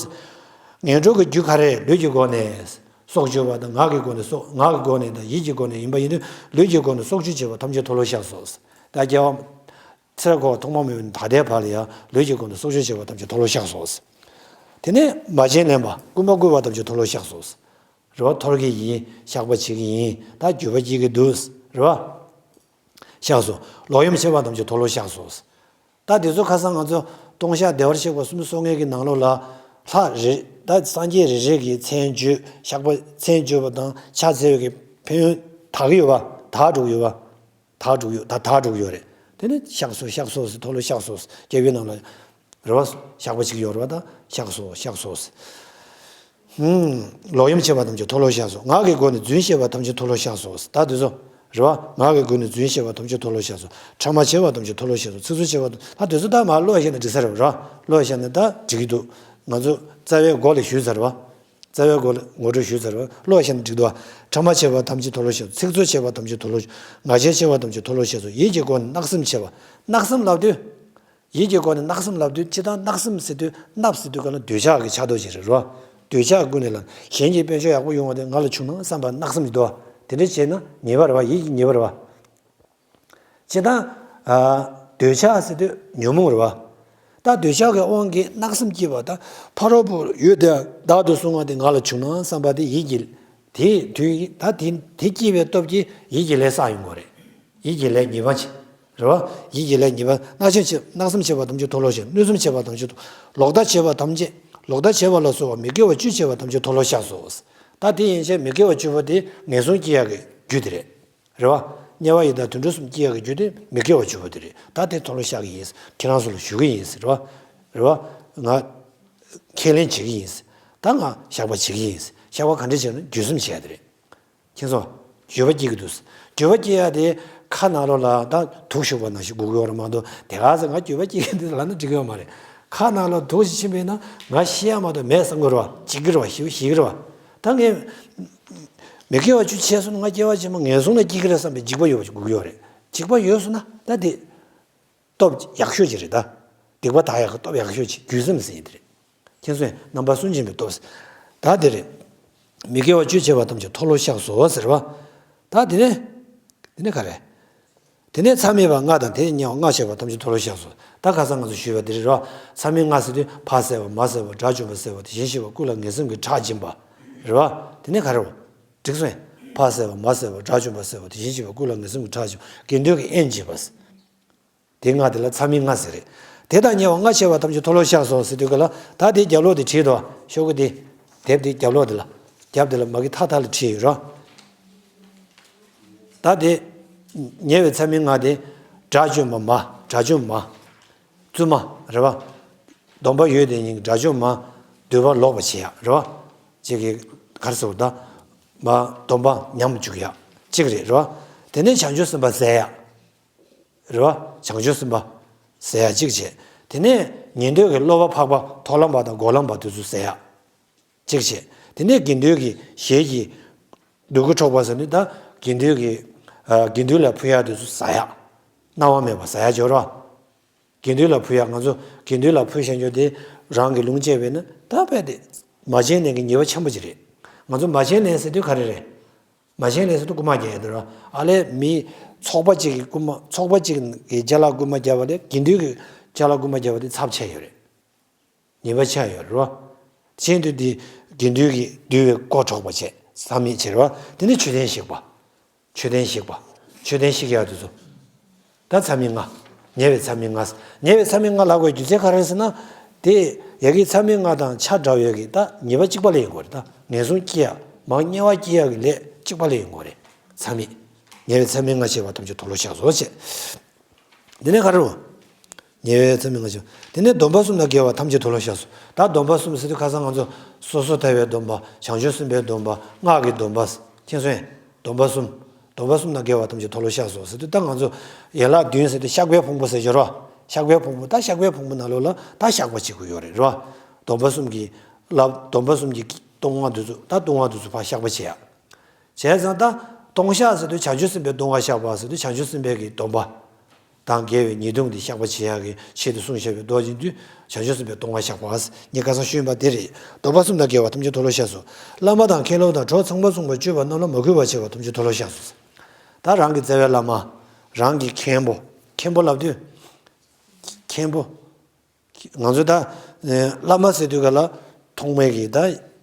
ངན་འགྲོ་གི་རྒྱུ་ག་རེ་རེད། ལུས་ཀྱི་སྒོ་ནས། སྲོག་གཅོད་པ་དང་ངག་གི་སྒོ་ནས་སྲོག་ངག་གི་སྒོ་ནས་དང་ཡིད་ཀྱི་སྒོ་ནས་ཡིན་པ་ཡིན་དུས་ལུས་ཀྱི་སྒོ་ནས་སྲོག་གཅོད་བྱས་པ་ཐམས་ཅད་མཐོལ་ལོ་བཤགས་སོ། ད་རྒྱལ་བ། ཚེ་རབས་འཁོར་བ་ཐོག་མ་མེད་པ་ནས་ད་ལྟའི་བར་ལ་ཡང་ལུས་ཀྱི་སྒོ་ནས་སྲོག་གཅོད་བྱས་པ་ཐམས་ཅད་མཐོལ་ལོ་བཤགས་སོ། དེ་ནས་མ་བྱིན་ལེན་པ་རྐུན་མ་རྐུས་པ་ཐམས་ཅད་མཐོལ་ལོ་བཤགས་སོ། རེད་བ། མཐོལ་གྱི་ཡིན། བཤགས་པ་བྱེད་ཀྱི་ཡིན། ད་འགྱོད་པ་སྐྱེ་གི་འདུག་རེད་བ། བཤགས་སོ། ལོག་གཡེམ་བྱས་པ་ཐམས་ཅད་མཐོལ་ལོ་བཤགས་སོ། ད་དེ་ཚོ་ཁ་སང་ང་ཚོ་ལྟུང་བཤགས་བདེ་བར་གཤེགས་པ་སུམ་ཅུ་སོ་ལྔའི་གི་ནང་ལོགས་ལ། ལྷ་རེ་ད་སངས་རྒྱས་རེ་རེ་གི་མཚན་བརྗོད་བཤགས་པ་མཚན་བརྗོད་པ་དང་ཕྱག་འཚལ་བའི་གི་ཕན་ཡོན་དག་གི་ཡོད་པ། དག་འགྲོ་གི་ཡོད་པ། དག་འགྲོ་གི་ཡོད། ད་དག་འགྲོ་གི་ཡོད་རེད། དེ་ནི་བཤགས་སོ་བཤགས་སོ་ཟེར། མཐོལ་ལོ་བཤགས་སོ་ཟེར། སྐྱབས་ཡུལ་རྣམས་ལ། རེད་བ། བཤགས་པ་བྱེད་ཀྱི་ཡོད་རེད་བ། ད་བཤགས་སོ་བཤགས་སོ་ཟེར། ཧུམ། ལོག་གཡེམ་བྱས་པ་ཐམས་ཅད་མཐོལ་ལོ་བཤགས་སོ། ངག་གི་སྒོ་ནས་རྫུན་བཤད་པ་ཐམས་ཅད་མཐོལ་ལོ་བཤགས་སོ་ཟེར། ད་དེ་ཚོ། རེད་བ། ངག་གི་སྒོ་ནས་རྫུན་བཤད་པ་ཐམས་ཅད་མཐོལ་ལོ་བཤགས་སོ། ཕྲ་མ་བྱས་པ་ཐམས་ཅད་མཐོལ་ལོ་བཤགས་སོ། ཚིག་རྩུབ་བྱས་པ་ད་དེ་ཚོ་ད་མར་བློ་བཤད་ན་འགྲིག་ས་རེད་བ། རེད་བ། བློ་བཤད་ན་ད་འགྲིག་གི་འདུག་ང་ཚོ་རྩ་བའི་སྒོ་ལ་ཞུས་ཚར་བ། རྩ་བའི་སྒོ་ལ་ངོ་སྤྲོད་ཞུས་ཚར་བ། བློ་བཤད་ན་འགྲིག་འདུག་བ། ཕྲ་མ་བྱས་པ་ཐམས་ཅད་མཐོལ་ལོ་བཤགས་སོ། ཚིག་རྩུབ་བྱས་པ་ཐམས་ཅད་མཐོལ་ལོ། ངག་འཁྱལ་བྱས་པ་ཐམས་ཅད་མཐོལ་ལོ་བཤགས་སོ། ཡིད་ཀྱི་སྒོ་ནས་བརྣག་སེམས་བྱས་པ། བརྣག་སེམས་ལབ་དུས། ཡིད་ཀྱི་སྒོ་ནས་བརྣག་སེམས་ལབ་དུས་སྤྱིར་བཏང་བརྣག་སེམས་ཟེར་དུས་བརྣབ་ཟེར་དུས་ག་ལ་འདོད་ཆགས་ཀྱི་ཆགས་རྡོ་ཅིག་རེད་རོ། འདོད་ཆགས་ཀུན་ནས་ལ་གཞན་གྱི་དཔལ་འབྱོར་ཡག་པོ་ཡོང་བ་དེ་ང་ལ་བྱུང་ན་བསམ་པ་བརྣག་སེམས་ཀྱི་འདུག་དེ་འདྲ་བྱས་ན་ཉེས་པ་རེད་བ། ཡིད་ཀྱི་ཉེས་པ་རེད་བ། སྤྱིར་བཏང་། ཨ། འདོད་ཆགས་ཟེར་དུས་ཉོན་མོངས་རེད་བ། ད་འདོད་ཆགས་ཀྱི་དབང་གིས་བརྣག་སེམས་སྐྱེས་པ་དང་ཕ་རོལ་པོ་ཡོད་དེ་བདག་ཏུ་བཟུང་བ་དེ་ང་ལ་བྱུང་ན་བསམ་པ་དེ་ཡིད་ཀྱི། དེ་དུས་ད་དེ་དེ་སྐྱེས་པའི་སྟོབས་ཀྱིས་ཡིད་ཀྱི་ལས་བསགས་ཡོང་གི་རེད། ཡིད་ཀྱི་ལས་ཉེས་པ་བྱེད། རེད་བ། ཡིད་ཀྱི་ལས་ཉེས་པ། བརྣག་ཆེན་བྱེད། བརྣག་བསམ་བྱེད་པ་ཐམས་ཅད་མཐོལ་ལོ་བཤགས། གནོད་བསམ་བྱེད་པ་ཐམས་ཅད་མཐོལ། ལོག་ལྟ་བྱེད་པ་ཐམས་ཅད། ལོག་ལྟ་བྱེད་པ་ལ་སོགས་པ་མི་དགེ་བ་བཅུ་བྱེད་པ་ཐམས་ཅད་མཐོལ་ལོ་བཤགས་སོ། ད་དེ་ཡན་ཆད་མི་དགེ་བ་བཅུ་པོ་དེ་ངན་སོང་སྐྱེ་ཡག་གི་རྒྱུ་དེ་རེད། རེད་བ། དམྱལ་བ་ཡི་དྭགས་དུད་འགྲོ་གསུམ་སྐྱེ་ཡག་གི་རྒྱུ་དེ་མི་དགེ་བ་བཅུ་པོ་དེ་རེད། ད་དེ་མཐོལ་ལོ་བཤགས་ཀྱི་ཡིན། ཁྱེད་རང་ཚོ་ལ་ཞུ་གི་ཡིན། རེད་བ། རེད་བ། ང་ཁས་ལེན་བྱེད་ཀྱི་ཡིན། ད་ང་བཤགས་པ་བྱེད་ཀྱི་ཡིན། བཤགས་པ་ག་འདྲ་བྱེད་ན། འགྱོད་སེམས་བྱེད་ཡ་དེ་རེད། མཁྱེན་སོང་། འགྱོད་པ་སྐྱེ་གི་འདུག་འགྱོད་པ་སྐྱེ་ཡ་དེ་ཁ་ནང་ལོགས་ལ་ད་དུག་ཤོར་བ་ནང་བཞིན་སྒུག་གི་ཡོད་རེད་མ་གཏོགས། དེ་ག་ཚོད་ང་འགྱོད་པ་སྐྱེ་གི་འདུག་ལབ་ན་འགྲིག་གི་ཡོད་མ་རེད། ཁ་ནང་ལ་དུག་ཞིག་ཕྱིན་པས་ན་ང་ཤི་ཡ་མ་གཏོགས་མེད་བསམ་གི་རེད་བ། འཇིགས་ཀྱི་རེད་བ། ཞེ་པོ་ཞེད་ཀྱི་རེད་བ། ད་ངས་མི་དགེ་བ་བཅུ་བྱས་སོང་ན་ང་སྐྱེ་བ་ཕྱི་མ་ངན་སོང་ལ་སྐྱེ་གི་རེད་བསམ་པའི་འཇིགས་པ་ཡོད་པ་ཞིག་སྒུག་གི་ཡོད་རེད། འཇིགས་པ་ཡོད་སོང་ན་ད་དེ་སྟོབས་ཡག་ཤོས་ཅིག་རེད་ད། སྡིག་པ་དག་ཡག་གི་སྟོབས་ཡག་ཤོས་ཅིག་འགྱོད་སེམས་ཟེར་ཡིན་དེ་རེད། མཁྱེན་སོང་། རྣམ་པར་སུན་འབྱིན་པའི་སྟོབས། ད་དེ་རེད། མི་དགེ་བ་བཅུ་བྱས་པ་ཐམས་ཅད་མཐོལ་ལོ་བཤགས་སོ་ཟེར་བ། ད་དེ་ནས། དེ་ནས་ག་རེ། དེ་ནས་མཚམས་མེད་པ་ལྔ་དང་དེ་ཉེ་བ་ལྔ་བྱས་པ་ཐམས་ཅད་མཐོལ་ལོ་བཤགས་སོ། ད་ཁ་སང་ང་ཚོ་ཞུས་པ་དེ་རེད་རོ། མཚམས་མེད་ལྔ་ཟེར་དུས་ཕ་བསད་པ། མ་བསད་པ། དགྲ་བཅོམ་པ་བསད་པ། དེ་བཞིན་གཤེགས་པ་སྐུ་ལ་ངན་སེམས་ཀྱི་ཁྲག་འབྱིན་པ། རེད་བ། དེ་ནས་ག་རེ་རོ། འགྲིག་སོང་། ཕ་བསད་པ། མ་བསད་པ། དགྲ་བཅོམ་པ་བསད་པ། དེ་བཞིན་གཤེགས་པ་སྐུ་ལ་ངན་སེམས་ཀྱི་ཁྲག་འབྱིན་པ། དགེ་འདུན་གྱི་དབྱེན་འབྱེད་པ། དེ་ལྔ་དེ་ལ་མཚམས་མེད་ལྔ་ཟེར་རེད། དེ་དང་ཉེ་བ་ལྔ་བྱས་པ་ཐམས་ཅད་མཐོལ་ལོ་བཤགས་སོ་ཟེར་དུས་ག་ལ། ད་དེ་རྒྱབ་ལོགས་དེ་བྲིས་དོ། ཤོག་གུ་དེ། དེབ་དེ་རྒྱབ་ལོགས་དེ་ལ། རྒྱབ་དེ་ལ་མ་གི་ཐག་ཐག་ལ་བྲིས་ཡོད་རོ། ད་དེ། ཉེ་བའི་མཚམས་མེད་ལྔ་དེ། དགྲ་བཅོམ་པ་མ། དགྲ་བཅོམ་མ། བཙུན་མ། རེད་བ། སྡོམ་པ་ཡོད་དེ་ཉིད་ཀྱི་དགྲ་བཅོམ་མ། འདོད་པ་ལོག་པར་བྱེད་ཡག་རེད་བ། ཅིག་གི་ག་རེ་ཟེར་བ་ད། མ་སྡོམ་པ་ཉམས་འཇུག་ཡག་ཅིག་རེད་རེད་བ། དེ་ནས་བྱང་ཆུབ་སེམས་དཔའ་ཟད་ཡག་རེད་བ། བྱང་ཆུབ་སེམས་དཔའ་ཟད་ཡག་གཅིག་བྱས། དེ་ནས་ཉན་ཐོས་ཀྱི་བསླབ་པ་འཕགས་པ་མཐོང་ལམ་པ་དང་སྒོམ་ལམ་པ་དེ་ཚོ་ཟད་ཡག་གཅིག་བྱས། དེ་ནས་དགེ་འདུན་གྱི་ཞལ་གྱི་སྡུག་གུ་འཕྲོག་པ་ཟེར་ནི་ད་དགེ་འདུན་གྱི་ཨ་དགེ་འདུན་ལ་ཕུལ་ཡག་དེ་ཚོ་ཟ་ཡག་སྣང་བ་མེད་པ་ཟ་ཡག་སྦྱོར་བ། དགེ་འདུན་ལ་ཕུལ་ཡག་ང་ཚོ་དགེ་འདུན་ལ་ཕུལ་བཞག་རྒྱུ་དེ་རང་གི་ལུང་བཅད་པས་ན་ད་རྦད་དེ་མ་བྱིན་ལེན་གྱི་ཉེས་པ་ཆེན་པོ་ཅིག་རེད། ང་ཚོ་མ་བྱིན་ལེན་ཟེར་དུས་ག་རེ་རེད། མ་བྱིན་ལེན་ཟེར་དུས་རྐུན་མ་རྒྱག་ཡག་དེ་རེད། ཨ་ལས་མི་ཚོགས་པ་གཅིག་གི་རྐུན་མ། ཚོགས་པ་གཅིག་གི་ཅ་ལག་རྐུན་མ་བརྒྱབ་པ་ལས་དགེ་འདུན་གྱི་ཅ་ལག་རྐུན་མ་བརྒྱབ་པ་དེ་ཚབས་ཆེ་ཡོད་རེད། ཉེས་པ་ཆེ་ཡོད་རེད་བ། ཆེན་དུ་འདི་དགེ་འདུན་གྱི་འདུལ་བའི་སྒོ་འཕྲོག་པ་བྱས་བསམ་ཡས་བྱེད་རེད་བ། དེ་ནི་མཆོད་རྟེན་བཤིག་པ། མཆོད་རྟེན་བཤིག་པ། མཆོད་རྟེན་བཤིག་ཡག་དེ་ཚོ། ད་མཚམས་མེད་ལྔ། ཉེ་བའི་མཚམས་མེད་ལྔ། ཉེ་བའི་མཚམས་མེད་ལྔ་ལབ་དགོས་རྒྱུ་མཚན་ག་རེ་རེད་ཟེར་ན། དེ་ཡ་གི་མཚམས་མེད་ལྔ་དང་ཆ་འདྲ་བའི་གི་ད་ཉེས་པ་གཅིག་པ་ལ་ཡིན་དགོས་རེད། ད་ངན་སོང་སྐྱེ་ཡག་མར་དམྱལ་བ་སྐྱེ་ཡག་གི་ལས་གཅིག་པ་ལ་ཡིན་དགོས་རེད། མཚམས་མེད། ཉེ་བའི་མཚམས་མེད་ལྔ་བྱས་པ་ཐམས་ཅད་མཐོལ་ལོ་བཤགས་སོ་བྱས། དེ་ནས་ག་རེ་རེད། ཉེ་བའི་མཚམས་མེད་ལྔ་བྱས། དེ་ནས་སྡོམ་པ་གསུམ་དང་འགལ་བ་ཐམས་ཅད་མཐོལ་ལོ་བཤགས་སོ། ད་སྡོམ་པ་གསུམ་ཟེར་དུས་ཁ་སང་ང་ཚོ་སོ་སོར་ཐར་པའི་སྡོམ་པ། བྱང་ཆུབ་སེམས་དཔའི་སྡོམ་པ། སྔགས་ཀྱི་སྡོམ་པ། མཁྱེན་སོང་ངས། སྡོམ་པ་གསུམ། སྡོམ་པ་གསུམ་དང་འགལ་བ་ཐམས་ཅད་མཐོལ་ལོ་བཤགས་སོ་ཟེར་དུས་ད་ང་ཚོ་ཡན་ལག་བདུན་ཟེར་དུས་བཤགས་པའི་ཕུང་པོ་ཟེར་གྱི་རེད་བ། བཤགས་པའི་ཕུང་པོ། ད་བཤགས་པའི་ཕུང་པོ་ནང་ལོགས་ལ་ད་བཤགས་པ་བྱེད་དགོས་ཡོད་རེད་རེད་བ། སྡོམ་པ་གསུམ་གྱི་ལབ། སྡོམ་པ་གསུམ་གྱི་ལྟུང་བ་འདི་ཚོ། ད་ལྟུང་བ་འདི་ཚོ་ཕར་བཤགས་པ་བྱེད་ཡ། བྱས་ཙང་ད་ལྟུང་བཤགས་ཟེར་དུས་བྱང་ཆུབ་སེམས་དཔའི་ལྟུང་བ་བཤགས་པ་ཟེར་དུས་བྱང་ཆུབ་སེམས་དཔའི་གི་སྡོམ་པ་དང་འགལ་བའི་ཉེས་ལྟུང་འདི་བཤགས་པ་བྱེད་ཡག་གི་ཆེད་དུ་གསུངས་བཞག་པའི་མདོ་ཡིན་དུས་བྱང་ཆུབ་སེམས་དཔའི་ལྟུང་བ་བཤགས་པ་ཟེར། ངས་ཁ་སང་ཞུས་པ་དེ་རེད། སྡོམ་པ་གསུམ་དང་འགལ་བ་ཐམས་ཅད་མཐོལ་ལོ་བཤགས་སོ། བླ་མ་དང་མཁན་སློབ་དང་གྲོགས་ཚངས་པ་མཚུངས་པར་སྤྱོད་པ་རྣམས་ལ་མ་གུས་པ་བྱས་པ་ཐམས་ཅད་མཐོལ་ལོ་བཤགས་སོ། ད་རང་གི་བརྩེ་བའི་བླ་མ། རང་གི་མཁན་པོ། མཁན་པོ་ལབ་དུས། མཁན་པོ། ང་ཚོ་ད་བླ་མ་ཟེར་དུས་ག་ལ་ཐོག་མའི་གི་ད་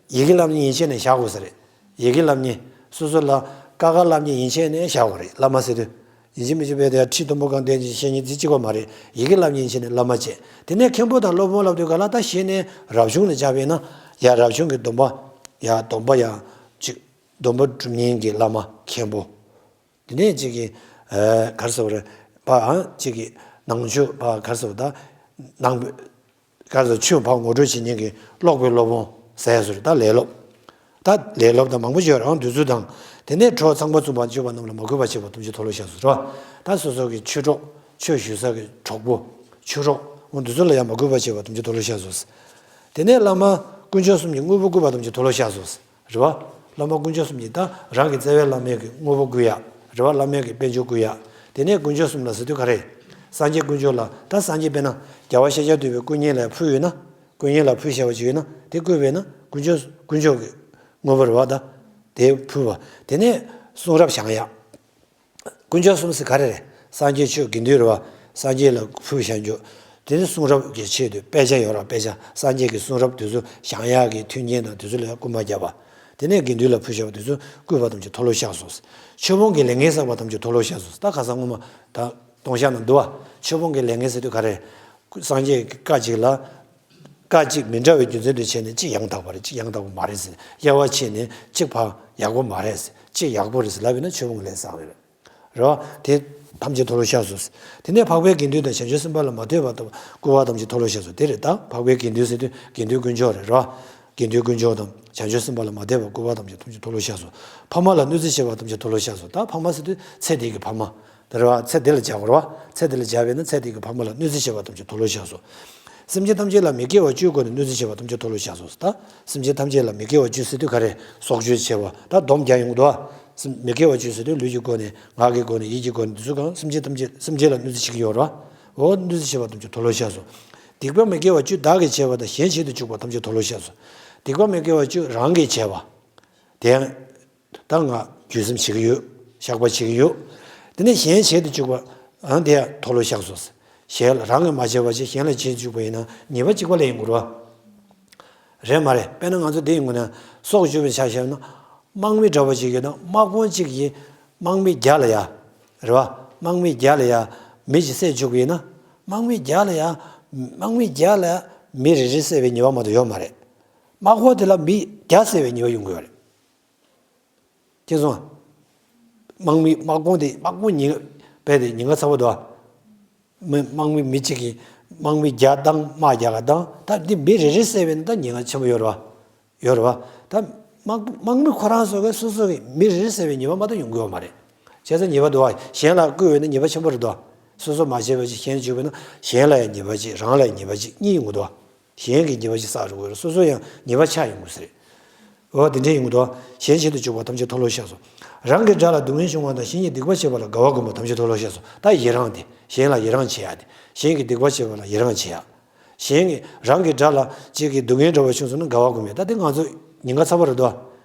ཡི་གེ་བསླབ་མཁན་ཡན་ཆད་ནས་བཞག་དགོས་ས་རེད། ཡི་གེ་བསླབ་མཁན། སོ་སོ་ལ་ཀ་ཁ་བསླབ་མཁན་ཡན་ཆད་ནས་བཞག་དགོས་རེད། བླ་མ་ཟེར་དུས། ཡིན་གཅིག་མིན་གཅིག་བས་དེ་ཡང་ཁྲི་མཐོན་པོ་གང་དེ་བཤད་མཁན་དེ་གཅིག་པ་མ་རེད། ཡི་གེ་བསླབ་མཁན་ཡན་ཆད་ནས་བླ་མ་བྱས། དེ་ནས་མཁན་པོ་དང་སློབ་དཔོན་ལབ་དུས་ག་ལ་ད་གཞི་ནས་རབ་བྱུང་ནས་བཅར་བས་ན། ཡ་རབ་བྱུང་གི་སྡོམ་པ། ཡ་སྡོམ་པ་ཡ་གཅིག་སྡོམ་པ་སྒྲུབ་མཁན་གྱི་བླ་མ་མཁན་པོ། དེ་ནས་གཅིག་གི་ག་རེ་ཟེར་བ་རེད། པ་ཨང་གཅིག་གི་ནང་ཆོས་པ་ག་རེ་ཟེར་བ་ད། ནང་པའི་ག་རེ་ཟེར། ཆོས་ཕར་ངོ་སྤྲོད་བྱེད་མཁན་གྱི་ཀློག་པའི་སློབ་དཔོན་ཟེར་ཡ་ཟེར། ད་ལས་སློབ། ད་ལས་སློབ་ད་མང་པོ་ཡོད་རང་དུས་ཚོད་དང་། དེ་ནས་གྲོགས་ཚངས་པ་མཚུངས་པར་སྤྱོད་པ་རྣམས་ལ་མ་གུས་པ་བྱས་པ་ཐམས་ཅད་མཐོལ་ལོ་བཤགས་སོ་རོ། ད་སོ་སོ་གི་ཆོས་གྲོགས། ཆོས་ཞུ་ས་གི་གྲོགས་པོ། ཆོས་གྲོགས་འོ་འདི་ཚོ་ལ་ཡང་མ་གུས་པ་བྱས་པ་ཐམས་ཅད་མཐོལ་ལོ་བཤགས་སོ། དེ་ནས་བླ་མ་དཀོན་མཆོག་གསུམ་གྱི་དངོས་པོ་བཀུར་བ་ཐམས་ཅད་མཐོལ་ལོ་བཤགས་སོ། རེད་བ། བླ་མ་དཀོན་མཆོག་གསུམ་གྱི་ད་རང་གི་བརྩེ་བའི་བླ་མའི་གི་དངོས་པོ་བཀུར་ཡ། རེད་བ། བླ་མའི་གི་དཔལ་འབྱོར་བཀུར་ཡ། དེ་ནས་དཀོན་མཆོག་གསུམ་ལ་ཟེར་དུས་ག་རེ། སངས་རྒྱས་དཀོན་མཆོག་ལ་ད་སངས་རྒྱས་དཔེར་ན་རྒྱལ་བ་ཤཱཀྱ་ཐུབ་པའི་སྐུ་བརྙན་ལ་ཕུལ་ཡོད་ན། སྐུ་བརྙན་ལ་ཕུལ་བཞག་པ་ཅིག་ཡོད་ན་དེ་བཀུར་བས་ན་དཀོན་མཆོག་དཀོན་མཆོག་གི་དངོས་པོ་རེད་བ་ད། དེ་ཕུལ་བ། དེ་ནས་གསུང་རབ་བཞེངས་ཡ། དཀོན་མཆོག་གསུམ་ཟེར་ག་རེ་རེད། སངས་རྒྱས་ཆོས་དགེ་འདུན་རེད་བ། སངས་རྒྱས་ལ་ཕུལ་བཞག་རྒྱུ། དེ་ནི་གསུང་རབ་ཀྱི་ཆེད་དུ་དཔེ་ཆ་ཡོད་ར། དཔེ་ཆ། སངས་རྒྱས་ཀྱི་གསུང་རབ་དེ་ཚོ་བཞེངས་ཡག་གི་མཐུན་རྐྱེན་དང་དེ་ཚོ་ལ་ཡང་སྐུལ་མ་བརྒྱབ་པ། དེ་ནས་དགེ་འདུན་ལ་ཕུལ་བཞག་པ་དེ་ཚོ་བཀུར་བ་ཐམས་ཅད་མཐོལ་ལོ་བཤགས་སོ། ཆོས་སྤོང་གི་ལས་ངན་བསགས་པ་ཐམས་ཅད་མཐོལ་ལོ་བཤགས་སོ། ད་ཁ་སང་སྔོན་མ་ད་ ལྟུང་བཤགས་ནང་འདུག་བ། ཆོས་སྤོང་གི་ལས་ངན་ཟེར་དུས་ག་རེ། སངས་རྒྱས་ཀྱི་བཀའ་གཅིག་ལ། བཀའ་གཅིག་མི་འདྲ་བའི་རྒྱུ་མཚན་དུ་བྱས་ནས་གཅིག་ཡང་དག་པ་རེད། གཅིག་ཡང་དག་པ་མ་རེད་ཟེར། དབྱེ་བ་ཕྱེ་ནས་གཅིག་ཕར་ཡག་པོ་མ་རེད་ཟེར། གཅིག་ཡག་པོ་རེད་ཟེར་ལབ་ཡོད་ན་ཆོས་སྤོང་གི་ལས་བཟང་རེད། རེད་བ། དེ་ཐམས་ཅད་མཐོལ་ལོ་བཤགས་སོ། དེ་ནས་འཕགས་པའི་དགེ་འདུན་དང་བྱང་ཆུབ་སེམས་དཔའ་ལ་མ་ལྟོས་པར་སྐུར་བ་ཐམས་ཅད་མཐོལ་ལོ་བཤགས་སོ། དེ་རེད་ད། འཕགས་པའི་དགེ་འདུན་ཟེར་དུས་དགེ་འདུན་དཀོན་མཆོག་རེད། རེད་བ། དགེ་འདུན་དཀོན་མཆོག་དང་བྱང་ཆུབ་སེམས་དཔའ་ལ་མ་ལྟོས་པར་སྐུར་བ་ཐམས་ཅད་ཐམས་ཅད་མཐོལ་ལོ་བཤགས་སོ། ཕ་མ་ལ་གནོད་འཚེ་བྱས་པ་ཐམས་ཅད་མཐོལ་ལོ་བཤགས་སོ། ད་ཕ་མ་ཟེར་དུས་ཚེ་འདི་གི་ཕ་མ། དེ་རེད་བ། ཚེ་འདི་ལ་སྦྱར་དགོས་རེད་བ། ཚེ་འདི་ལ་སྦྱར་བས་ན་ཚེ་འདི་གི་ཕ་མ་ལ་གནོད་འཚེ་བྱས་པ་ཐམས་ཅད་མཐོལ་ལོ་བཤགས་སོ། སེམས་ཅན་ཐམས་ཅད་ལ་མི་དགེ་བ་བཅུའི་སྒོ་ནས་གནོད་འཚེ་བྱས་པ་ཐམས་ཅད་མཐོལ་ལོ་བཤགས་སོ། ད་སེམས་ཅན་ཐམས་ཅད་ལ་མི་དགེ་བ་བཅུ་ཟེར་དུས་ག་རེ། སྲོག་གཅོད་བྱས་པ་ད་སྡོམ་རྒྱག་ཡོང་གི་འདུག་བ། སེམས་མི་དགེ་བ་བཅུ་ཟེར་དུས་ལུས་ཀྱི་སྒོ་ནས། ངག་གི་སྒོ་ནས། ཡིད་ཀྱི་སྒོ་ནས། འདི་ཚོ་གང་སེམས་ཅན་ཐམས་ཅད་སེམས་ཅན་ལ་གནོད་འཚེ་བྱེད་ཀྱི་ཡོད་རེད་བ། འོ་གནོད་འཚེ་བྱས་པ་ཐམས་ཅད་མཐོལ་ལོ་བཤགས་སོ། སྡིག་པ་མི་དགེ་བ་བཅུ་བདག་གིས་བྱས་པ་དང་གཞན་བྱེད་དུ་བཅུག་པ་ཐམས་ཅད་མཐོལ་ལོ་བཤགས་སོ། སྡིག་པ་མི་དགེ་བ་བཅུ་རང་གིས་བྱས་པ། དེ་ཡང་། ད་ང་རྒྱུས་ལོན་བྱེད་ཀྱི་ཡོད། བཤགས་པ་བྱེད་ཀྱི་ཡོད། དེ་ནས་གཞན་བྱེད་དུ་བཅུག་པ། ཨང་དེ་ཡང་མཐོལ་ལོ་བཤགས་སོ། གཞན་ལ་རང་གིས་མ་བྱས་པ་ཅིག་གཞན་ལ་བྱེད་དུ་བཅུག་པ་ཡིན་ན་ཉེས་པ་གཅིག་པ་ལས་ཡིན་དགོས་རེད་བ། རེད་མ་རེད། དཔེར་ན་ང་ཚོ་འདི་ཡིན་དགོས་ན་སྲོག་གཅོད་པའི་ཆ་བཞག་ན། དམག་མི་འདྲ་བོ་ཅིག་ཡོད་ན་དམག་དཔོན་གཅིག་གིས་དམག་མི་བརྒྱ་ལ་ཡ། རེད་བ། དམག་མི་བརྒྱ་ལ་ཡ་མི་གཅིག་བསད་བཅུག་པ་ཡིན་ན། དམག་མི་བརྒྱ་ལ་ཡ། དམག་མི་བརྒྱ་ལ་ཡ་མི་རེ་རེ་བསད་པའི་ཉེས་པ་མ་གཏོགས་ཡོད་མ་རེད། དམག་དཔོན་དེ་ལ་མི་བརྒྱ་བསད་པའི་ཉེས་པ་ཡོང་གི་ཡོད་རེད། ཁྱེད་སོང་། དམག་མི་དམག་དཔུང་དེ་དམག་དཔུང་ཉེན་ཁ་རྦད་དེ་ཉེན་ཁ་ཚ་པོ་འདུག་ཨ། མི་དམག་མི་མི་གཅིག་གིས་དམག་མི་བརྒྱ་བཏང་། དམག་བརྒྱ་ག་བཏང་། ད་འདི་མི་རེ་རེ་བསད་པས་ན་ད་ཉེན་ཁ་ཆེན་པོ་ཡོད་རེད་བ། ཡོད་རེད་བ། ད་དམག་དམག་མི་ཁོ་རང་ཚོ་གིས་སོ་སོ་གི་མི་རེ་རེ་བསད་པའི་ཉེས་པ་མ་གཏོགས་ཡོང་གི་ཡོད་མ་རེད། བྱས་ཙང་ཉེས་པ་འདུག་ཨ། གཞན་ལ་བསྐུལ་བས་ན་ཉེས་པ་ཆེན་པོ་རེད་འདུག་ཨ། སོ་སོ་མ་བྱས་པ་ཅིག་གཞན་བྱུག་པས་ན་གཞན་ལ་ཡང་ཉེས་པ་གཅིག་རང་ལ་ཡང་ཉེས་པ་གཅིག་གཉིས་ཡོང་གི་འདུག་ཨ། གཞན་གྱི་ཉེས་པ་ཅིག་བསགས་འགྲོ་གི་རེད། སོ་སོ་ཡང་ཉེས་པ་ཆགས་ཡོང་གི་རེད། འོ་དེ་འདྲའི་ཡོང་གི་འདུག་གཞན་བྱེད་དུ་བཅུག་པ་ཐམས་ཅད་མཐོལ་ལོ་བཤགས་སོ། རང་གི་དགྲ་ལ་སྡུག་བསྔལ་བྱུང་བ་དང་། གཞན་གྱིས་སྡིག་པ་བྱས་པ་ལ་དགའ་བ་བསྒོམ་པ་ཐམས་ཅད་མཐོལ་ལོ་བཤགས་སོ། ད་ཡི་རང་དེ་གཞན་ལ་ཡི་རང་བྱེད་ཡ་དེ། གཞན་གྱིས་སྡིག་པ་བྱས་པ་ལ་ཡི་རང་བྱེད་ཡ། གཞན་གྱིས་རང་གི་དགྲ་ལ་གཅིག་གིས་སྡུག་བསྔལ་འདྲ་བ་བྱུང་སོང་ན་དགའ་བ་བསྒོམ་ཡ། ད་དེ་ང་ཚོ་ཉེན་ཁ་ཚ་པོ་རེད་འདུག་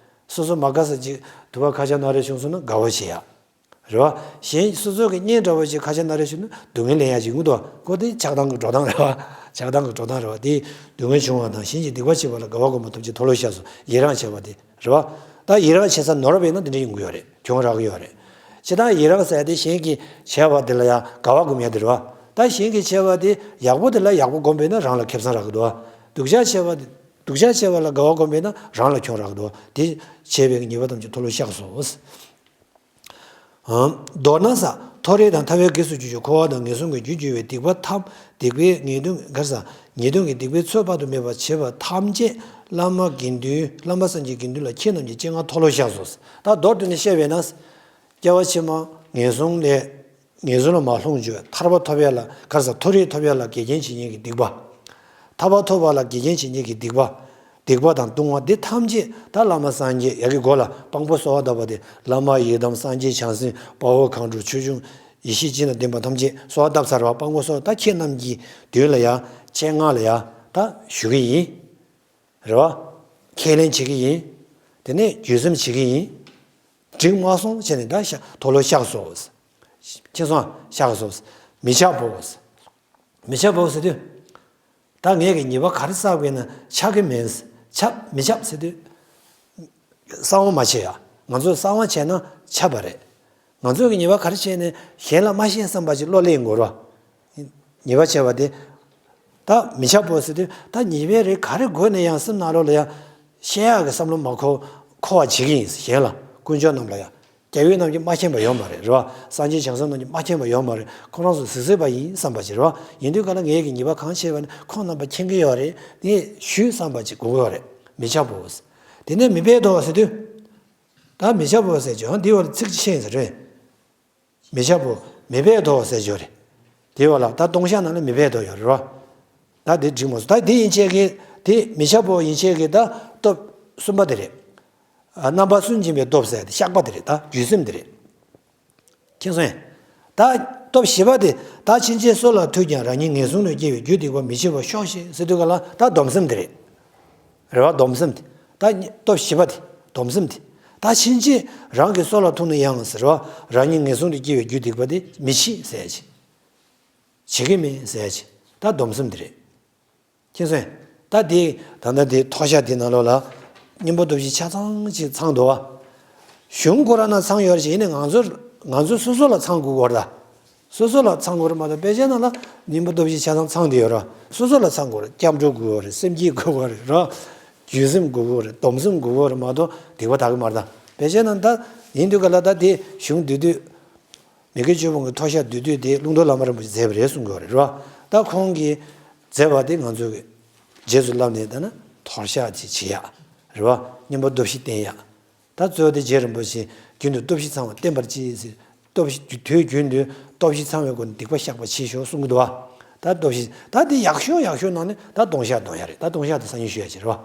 སོ་སོ་མ་དགའ་ས་ཅིག་དུ་བ་ཁ་ཆག་སྣ་རལ་བྱུང་སོང་ན་དགའ་བ་བྱེད་ཡ། རེད་བ། གཞན་སོ་སོ་གི་གཉེན་འདྲ་བོ་ཅིག་ཁ་ཆག་སྣ་རལ་བྱུང་ན་སྡུག་བསྔལ་ལེན་ཡ་ཅིག་ཡོང་གི་འདུག་ཁོ་དེ་ཆགས་སྡང་གི་འགྲོ་སྟངས་རེད་བ། ཆགས་སྡང་གི་འགྲོ་སྟངས་རེད་བ། དེ་སྡུག་བསྔལ་བྱུང་བ་དང་། གཞན་གྱིས་སྡིག་པ་བྱས་པ་ལ་དགའ་བ་བསྒོམ་པ་ཐམས་ཅད་མཐོལ་ལོ་བཤགས་སོ། ཡི་རང་བྱས་པ་དེ་རེད་བ། ད་ཡི་རང་བྱེད་ས་ནོར་བ་ཡིན་ན་དེ་འདྲ་ཡོང་གི་ཡོད་རེད། གྱོང་རག་གི་ཡོད་རེད། ཇི་ལྟར་ཡི་རང་ཟེར་ཡ་དེ་གཞན་གྱིས་བྱས་པ་དེ་ལ་ཡང་དགའ་བ་བསྒོམ་ཡ་དེ་རེད་བ། ད་གཞན་གྱིས་བྱས་པ་དེ་ཡག་པོ་དེ་ལ་ཡག་པོ་བསྒོམས་པས་ན་རང་ལ་ཁེ་བཟང་རག་གི་འདུག་བ། སྡུག་ཅག་བྱས་པ་དེ། སྡུག་ཅག་བྱས་པ་ལ་དགའ་བ་བསྒོམས་པས་ན་རང་ལ་གྱོང་རག་གི་འདུག་བ། དེ་བྱས་པའི་ཉེས་པ་ཐམས་ཅད་མཐོལ་ལོ་བཤགས་སོ། མདོར་ན་ས། མཐོ་རིས་དང་ཐ་མའི་གེགས་སུ་གྱུར་ཅིང་། འཁོར་བ་དང་ངན་སོང་གི་རྒྱུར་གྱུར་པའི་སྡིག་པ་ཐམས། སྡིག་པའི་ངེས་དོན་ག་རེ་ཟ། ངེས་དོན་གྱི་སྡིག་པའི་ཚོད་དཔག་ཏུ་མེད་པ་བྱས་པ་ཐམས་ཅད་བླ་མ་དགེ་འདུན། བླ་མ་སངས་རྒྱས་དགེ་འདུན་ལ་ཁྱེད་རྣམས་ཀྱི་སྤྱན་སྔར་མཐོལ་ལོ་བཤགས་སོ། ད་མདོར་བསྡུས་ནས་བཤད་པས་ན། སྐྱེ་བ་ཕྱི་མ་ངན་སོང་ལས། ངན་སོང་ལ་མ་ལྷུང་བྱས་ཐར་པ་ཐོབ་ཡ་ལ། ག་རེ་ཟ། མཐོ་རིས་ཐོབ་ཡ་ལ་འགལ་རྐྱེན་བྱེད་མཁན་གྱི་སྡིག་པ། ཐར་པ་ཐོབ་པ་ལ་འགལ་རྐྱེན་བྱེད་མཁན་གྱི་སྡིག་པ། སྡིག་པ་དང་ལྟུང་བ་འདི་ཐམས་ཅད་ད་བླ་མ་སངས་རྒྱས་ཡ་གི་མགོ་ལ་དཔང་པོ་གསོལ་བ་བཏབ་པ་དེ། བླ་མ་ཡི་དམ་སངས་རྒྱས་བྱང་སེམས་དཔའ་བོ་གང་འགྲུབ་ཆོས་སྐྱོང་ཡེ་ཤེས་སྤྱི་དང་ལྡན་པ་ཐམས་ཅད་གསོལ་བ་བཏབ་ཚར་བ། དཔང་པོ་གསོལ་བ། ད་ཁྱེད་རྣམས་ཀྱི་མདུན་ལ་ཡ། སྤྱན་སྔར་ལ་ཡ། ད་ཞུ་གི་ཡིན། རེད་བ། ཁས་ལེན་བྱེད་ཀྱི་ཡིན། དེ་ནས་བརྒྱུད་གསུམ་བྱེད་ཀྱི་ཡིན། འགྲིག་མ་སོང་བྱས་ནས་ད་བཤགས། མཐོལ་ལོ་བཤགས་སོ། ཁྱེད་སོང་བཤགས་སོ། མི་འཆབ་བོ། མི་འཆབ་བོ་ཟེར་དུས། ད་ངས་ཀྱི་ཉེས་པ་ག་རེ་བསགས་པས་ན་འཆབ་ཀྱི་མིན། འཆབ་མི་འཆབ་ཟེར་དུས། གསང་བ་མ་བྱེད་ཡ། ང་ཚོས་གསང་བ་བྱས་ན་འཆབ་པ་རེད། ང་ཚོས་ཀྱི་ཉེས་པ་ག་རེ་བྱས་ནས་གཞན་ལ་མ་བཤད་བསམ་པ་ཅིག་བློ་སླེབས་ཡོང་གི་རེད་བ། ཉེས་པ་བྱས་པ་དེ། ད་མི་འཆབ་བོ་ཟེར་དུས་ད་ཉེས་པའི་རིགས་ག་རེ་བགོས་ནས་ཡང་སེམས་ནང་ལོགས་ལ་ཡང་། བཤད་ཡག་གི་བསམ་བློ་མ་འཁོར། འཁོར་བ་བྱེད་ཀྱི་ཡིན་གཞན་ལ། དཀོན་མཆོག་རྣམས་ལ་ཡང་། རྒྱལ་བའི་རྣམས་ཀྱིས་མ་མཁྱེན་པ་ཡོད་མ་རེད། རེད་བ། སངས་རྒྱས་བྱང་སེམས་རྣམས་ཀྱིས་མ་མཁྱེན་པ་ཡོད་མ་རེད། ཁོ་རང་ཚོ་གཟིགས་གཟིགས་པ་ཡིན་བསམ་པ་ཅིག་རེད་བ། ཡིན་དུས་ག་ལ་ངས་ཀྱི་ཉེས་པ་གང་བྱས་པ་ནི་ཁོང་རྣམ་པ་མཁྱེན་གྱི་ཡོད་རེད། དེ་ཞུས་བསམ་པ་ཅིག་དགོས་ཀྱི་ཡོད་རེད། མི་འཆབ་བོ། དེ་ནས་མི་སྦེད་དོ་ཟེར་དུས། ད་མི་འཆབ་བོ་ཟེར་ཀྱང་འདི་བར་ཚིག་ཅིག་ཤེས་ཟེར་རེད། མི་འཆབ་བོ། མི་སྦེད་དོ་ཟེར་ཀྱང་རེད། དེ་བ་ལ་ད་ལྟུང་བཤགས་ནང་ལ་མི་སྦེད་དོ་ཡོད་རེད་བ། ད་དེ་འགྲིག་མ་སོང་། ད་དེ་ཡན་ཆད་ཀྱི། དེ་མི་འཆབ་བོ་ཡན་ཆད་ཀྱི་ད་སྟོབས་གསུམ་པ་དེ་རེད། ཨ། རྣམ་པར་སུན་འབྱིན་པའི་སྟོབས་ཟེར་དེ་བཤགས་པ་དེ་རེད། ད་བརྒྱུད་སེམས་དེ་རེད། མཁྱེན་སོང་ངས། ད་སྟོབས་བཞི་པ་དེ། ད་ཕྱིན་ཆད་སུ་ལ་ཐུག་ཀྱང་། རང་ཉིད་ངན་སོང་ལས་སྐྱེ་བའི་རྒྱུ་སྡིག་པ་མི་བྱེད་པར་ཤོག་ཤིག་ཟེར་དུས་ག་ལ་ད་སྡོམ་སེམས་དེ་རེད། རེད་བ། སྡོམ་སེམས་དེ། ད་སྟོབས་བཞི་པ་དེ། སྡོམ་སེམས་དེ། ད་ཕྱིན་ཆད་རང་གིས་སུ་ལ་ཐུག་ན་ཡང་ཟེར་བ། རང་ཉིད་ངན་སོང་དུ་སྐྱེ་བའི་རྒྱུ་སྡིག་པ་དེ་མི་བྱེད་ཟེར་ཅིག་བྱེད་ཀྱི་མིན་ཟེར་ཅིག་ད་སྡོམ་སེམས་དེ་རེད། མཁྱེན་སོང་ངས། ད་དེ་ད་ལྟ་དེ་མཐོལ་བཤགས་དེ་ནང་ལོགས་ལ་གཉེན་པོ་སྟོབས་བཞི་ཆ་ཚང་ཅིག་ཚང་འདུག་བ། གཞུང་ཁོ་རང་ན་ཚང་ཡོད་རེད་ཅིག་ཡིན་ནའི་ང་ཚོ་ང་ཚོ་སོ་སོ་ལ་ཚང་དགོས་ཀྱི་ཡོད་རེད་ད། སོ་སོ་ལ་ཚང་དགོས་རེད་མ་གཏོགས། དཔེ་ཆའི་ནང་ལ་སྙིང་པོ་སྟོབས་བཞི་ཆ་ཚང་ཚང་བསྡད་ཡོད་རེད། སོ་སོ་ལ་ཚང་དགོས་རེད། སྐྱབས་འགྲོ་དགོས་རེད། སེམས་བསྐྱེད་དགོས་རེད་ར། བརྗོད་སེམས་དགོས་རེད། སྡོམ་སེམས་དགོས་རེད་མ་གཏོགས་སྡིག་པ་དག་གི་མ་རེད་ད། དཔེ་ཆའི་ནང་ད་ཡིན་དུས་ག་ལ་ད་དེ་གཞུང་བསྡུས་དུས། མི་དགེ་བཅུ་སྤོང་གི་མཐོལ་བཤགས་བསྡུས་དུས་དེ་ཀླུང་རྡོལ་བླ་མ་རིན་པོ་ཆེས་མཛད་པ་རེད་གསུང་གི་ཡོད་རེད་ར། ད་ཁོང་གིས་མཛད་པ་དེ་ང་ཚོས་རྗེས་སུ་བསླབས་ནས་ད་ན་མཐོལ་བཤགས་ཅིག་བྱེད་ཡག་རེད་བ། སྙིང་པོ་སྟོབས་བཞི་བསྟེན་ཡག་ད་གཙོ་བོ་དེ་རྗེ་རིན་པོ་ཆེ་རྒྱུན་དུ་སྟོབས་བཞི་ཚང་བ་བསྟེན་པར་གྱིས་ཟེར། སྟོབས་བཞི་དུས་རྒྱུན་དུ་སྟོབས་བཞི་ཚང་བའི་སྒོ་ནས་སྡིག་པ་བཤགས་པ་བྱེད་ཤོག་གསུང་གི་འདུག་བ། ད་སྟོབས་བཞི་ད་དེ་ཡག་ཤོས་ཡག་ཤོས་ནང་ནས་ད་ལྟུང་བཤགས་འདོན་ཡག་རེད། ད་ལྟུང་བཤགས་དེ་སང་ཉིན་ཞུ་ཡག་ཅིག་རེད་བ།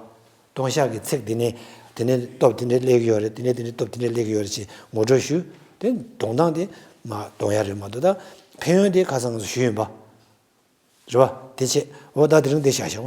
ལྟུང་བཤགས་ཀྱི་ཚིག་འདི་ནས་དེ་ནས་སྟོབས་དེ་འདྲས་སླེབས་ཀྱི་ཡོད་རེད། དེ་ནས་དེ་ནས་སྟོབས་དེ་འདྲས་སླེབས་ཀྱི་ཡོད་རེད་ཅེས་ངོ་སྤྲོད་ཞུ། དེ་འདོན་སྟངས་དེ་མ་འདོན་ཡག་རེད་མ་གཏོགས། ད་ཕན་ཡོན་དེ་ཁ་སང་ང་ཚོ་ཞུས་ཡིན་པ་རེད་བ། དེ་བྱས་འོ་ད་དེ་རིང་དེ་བཞག་བཞག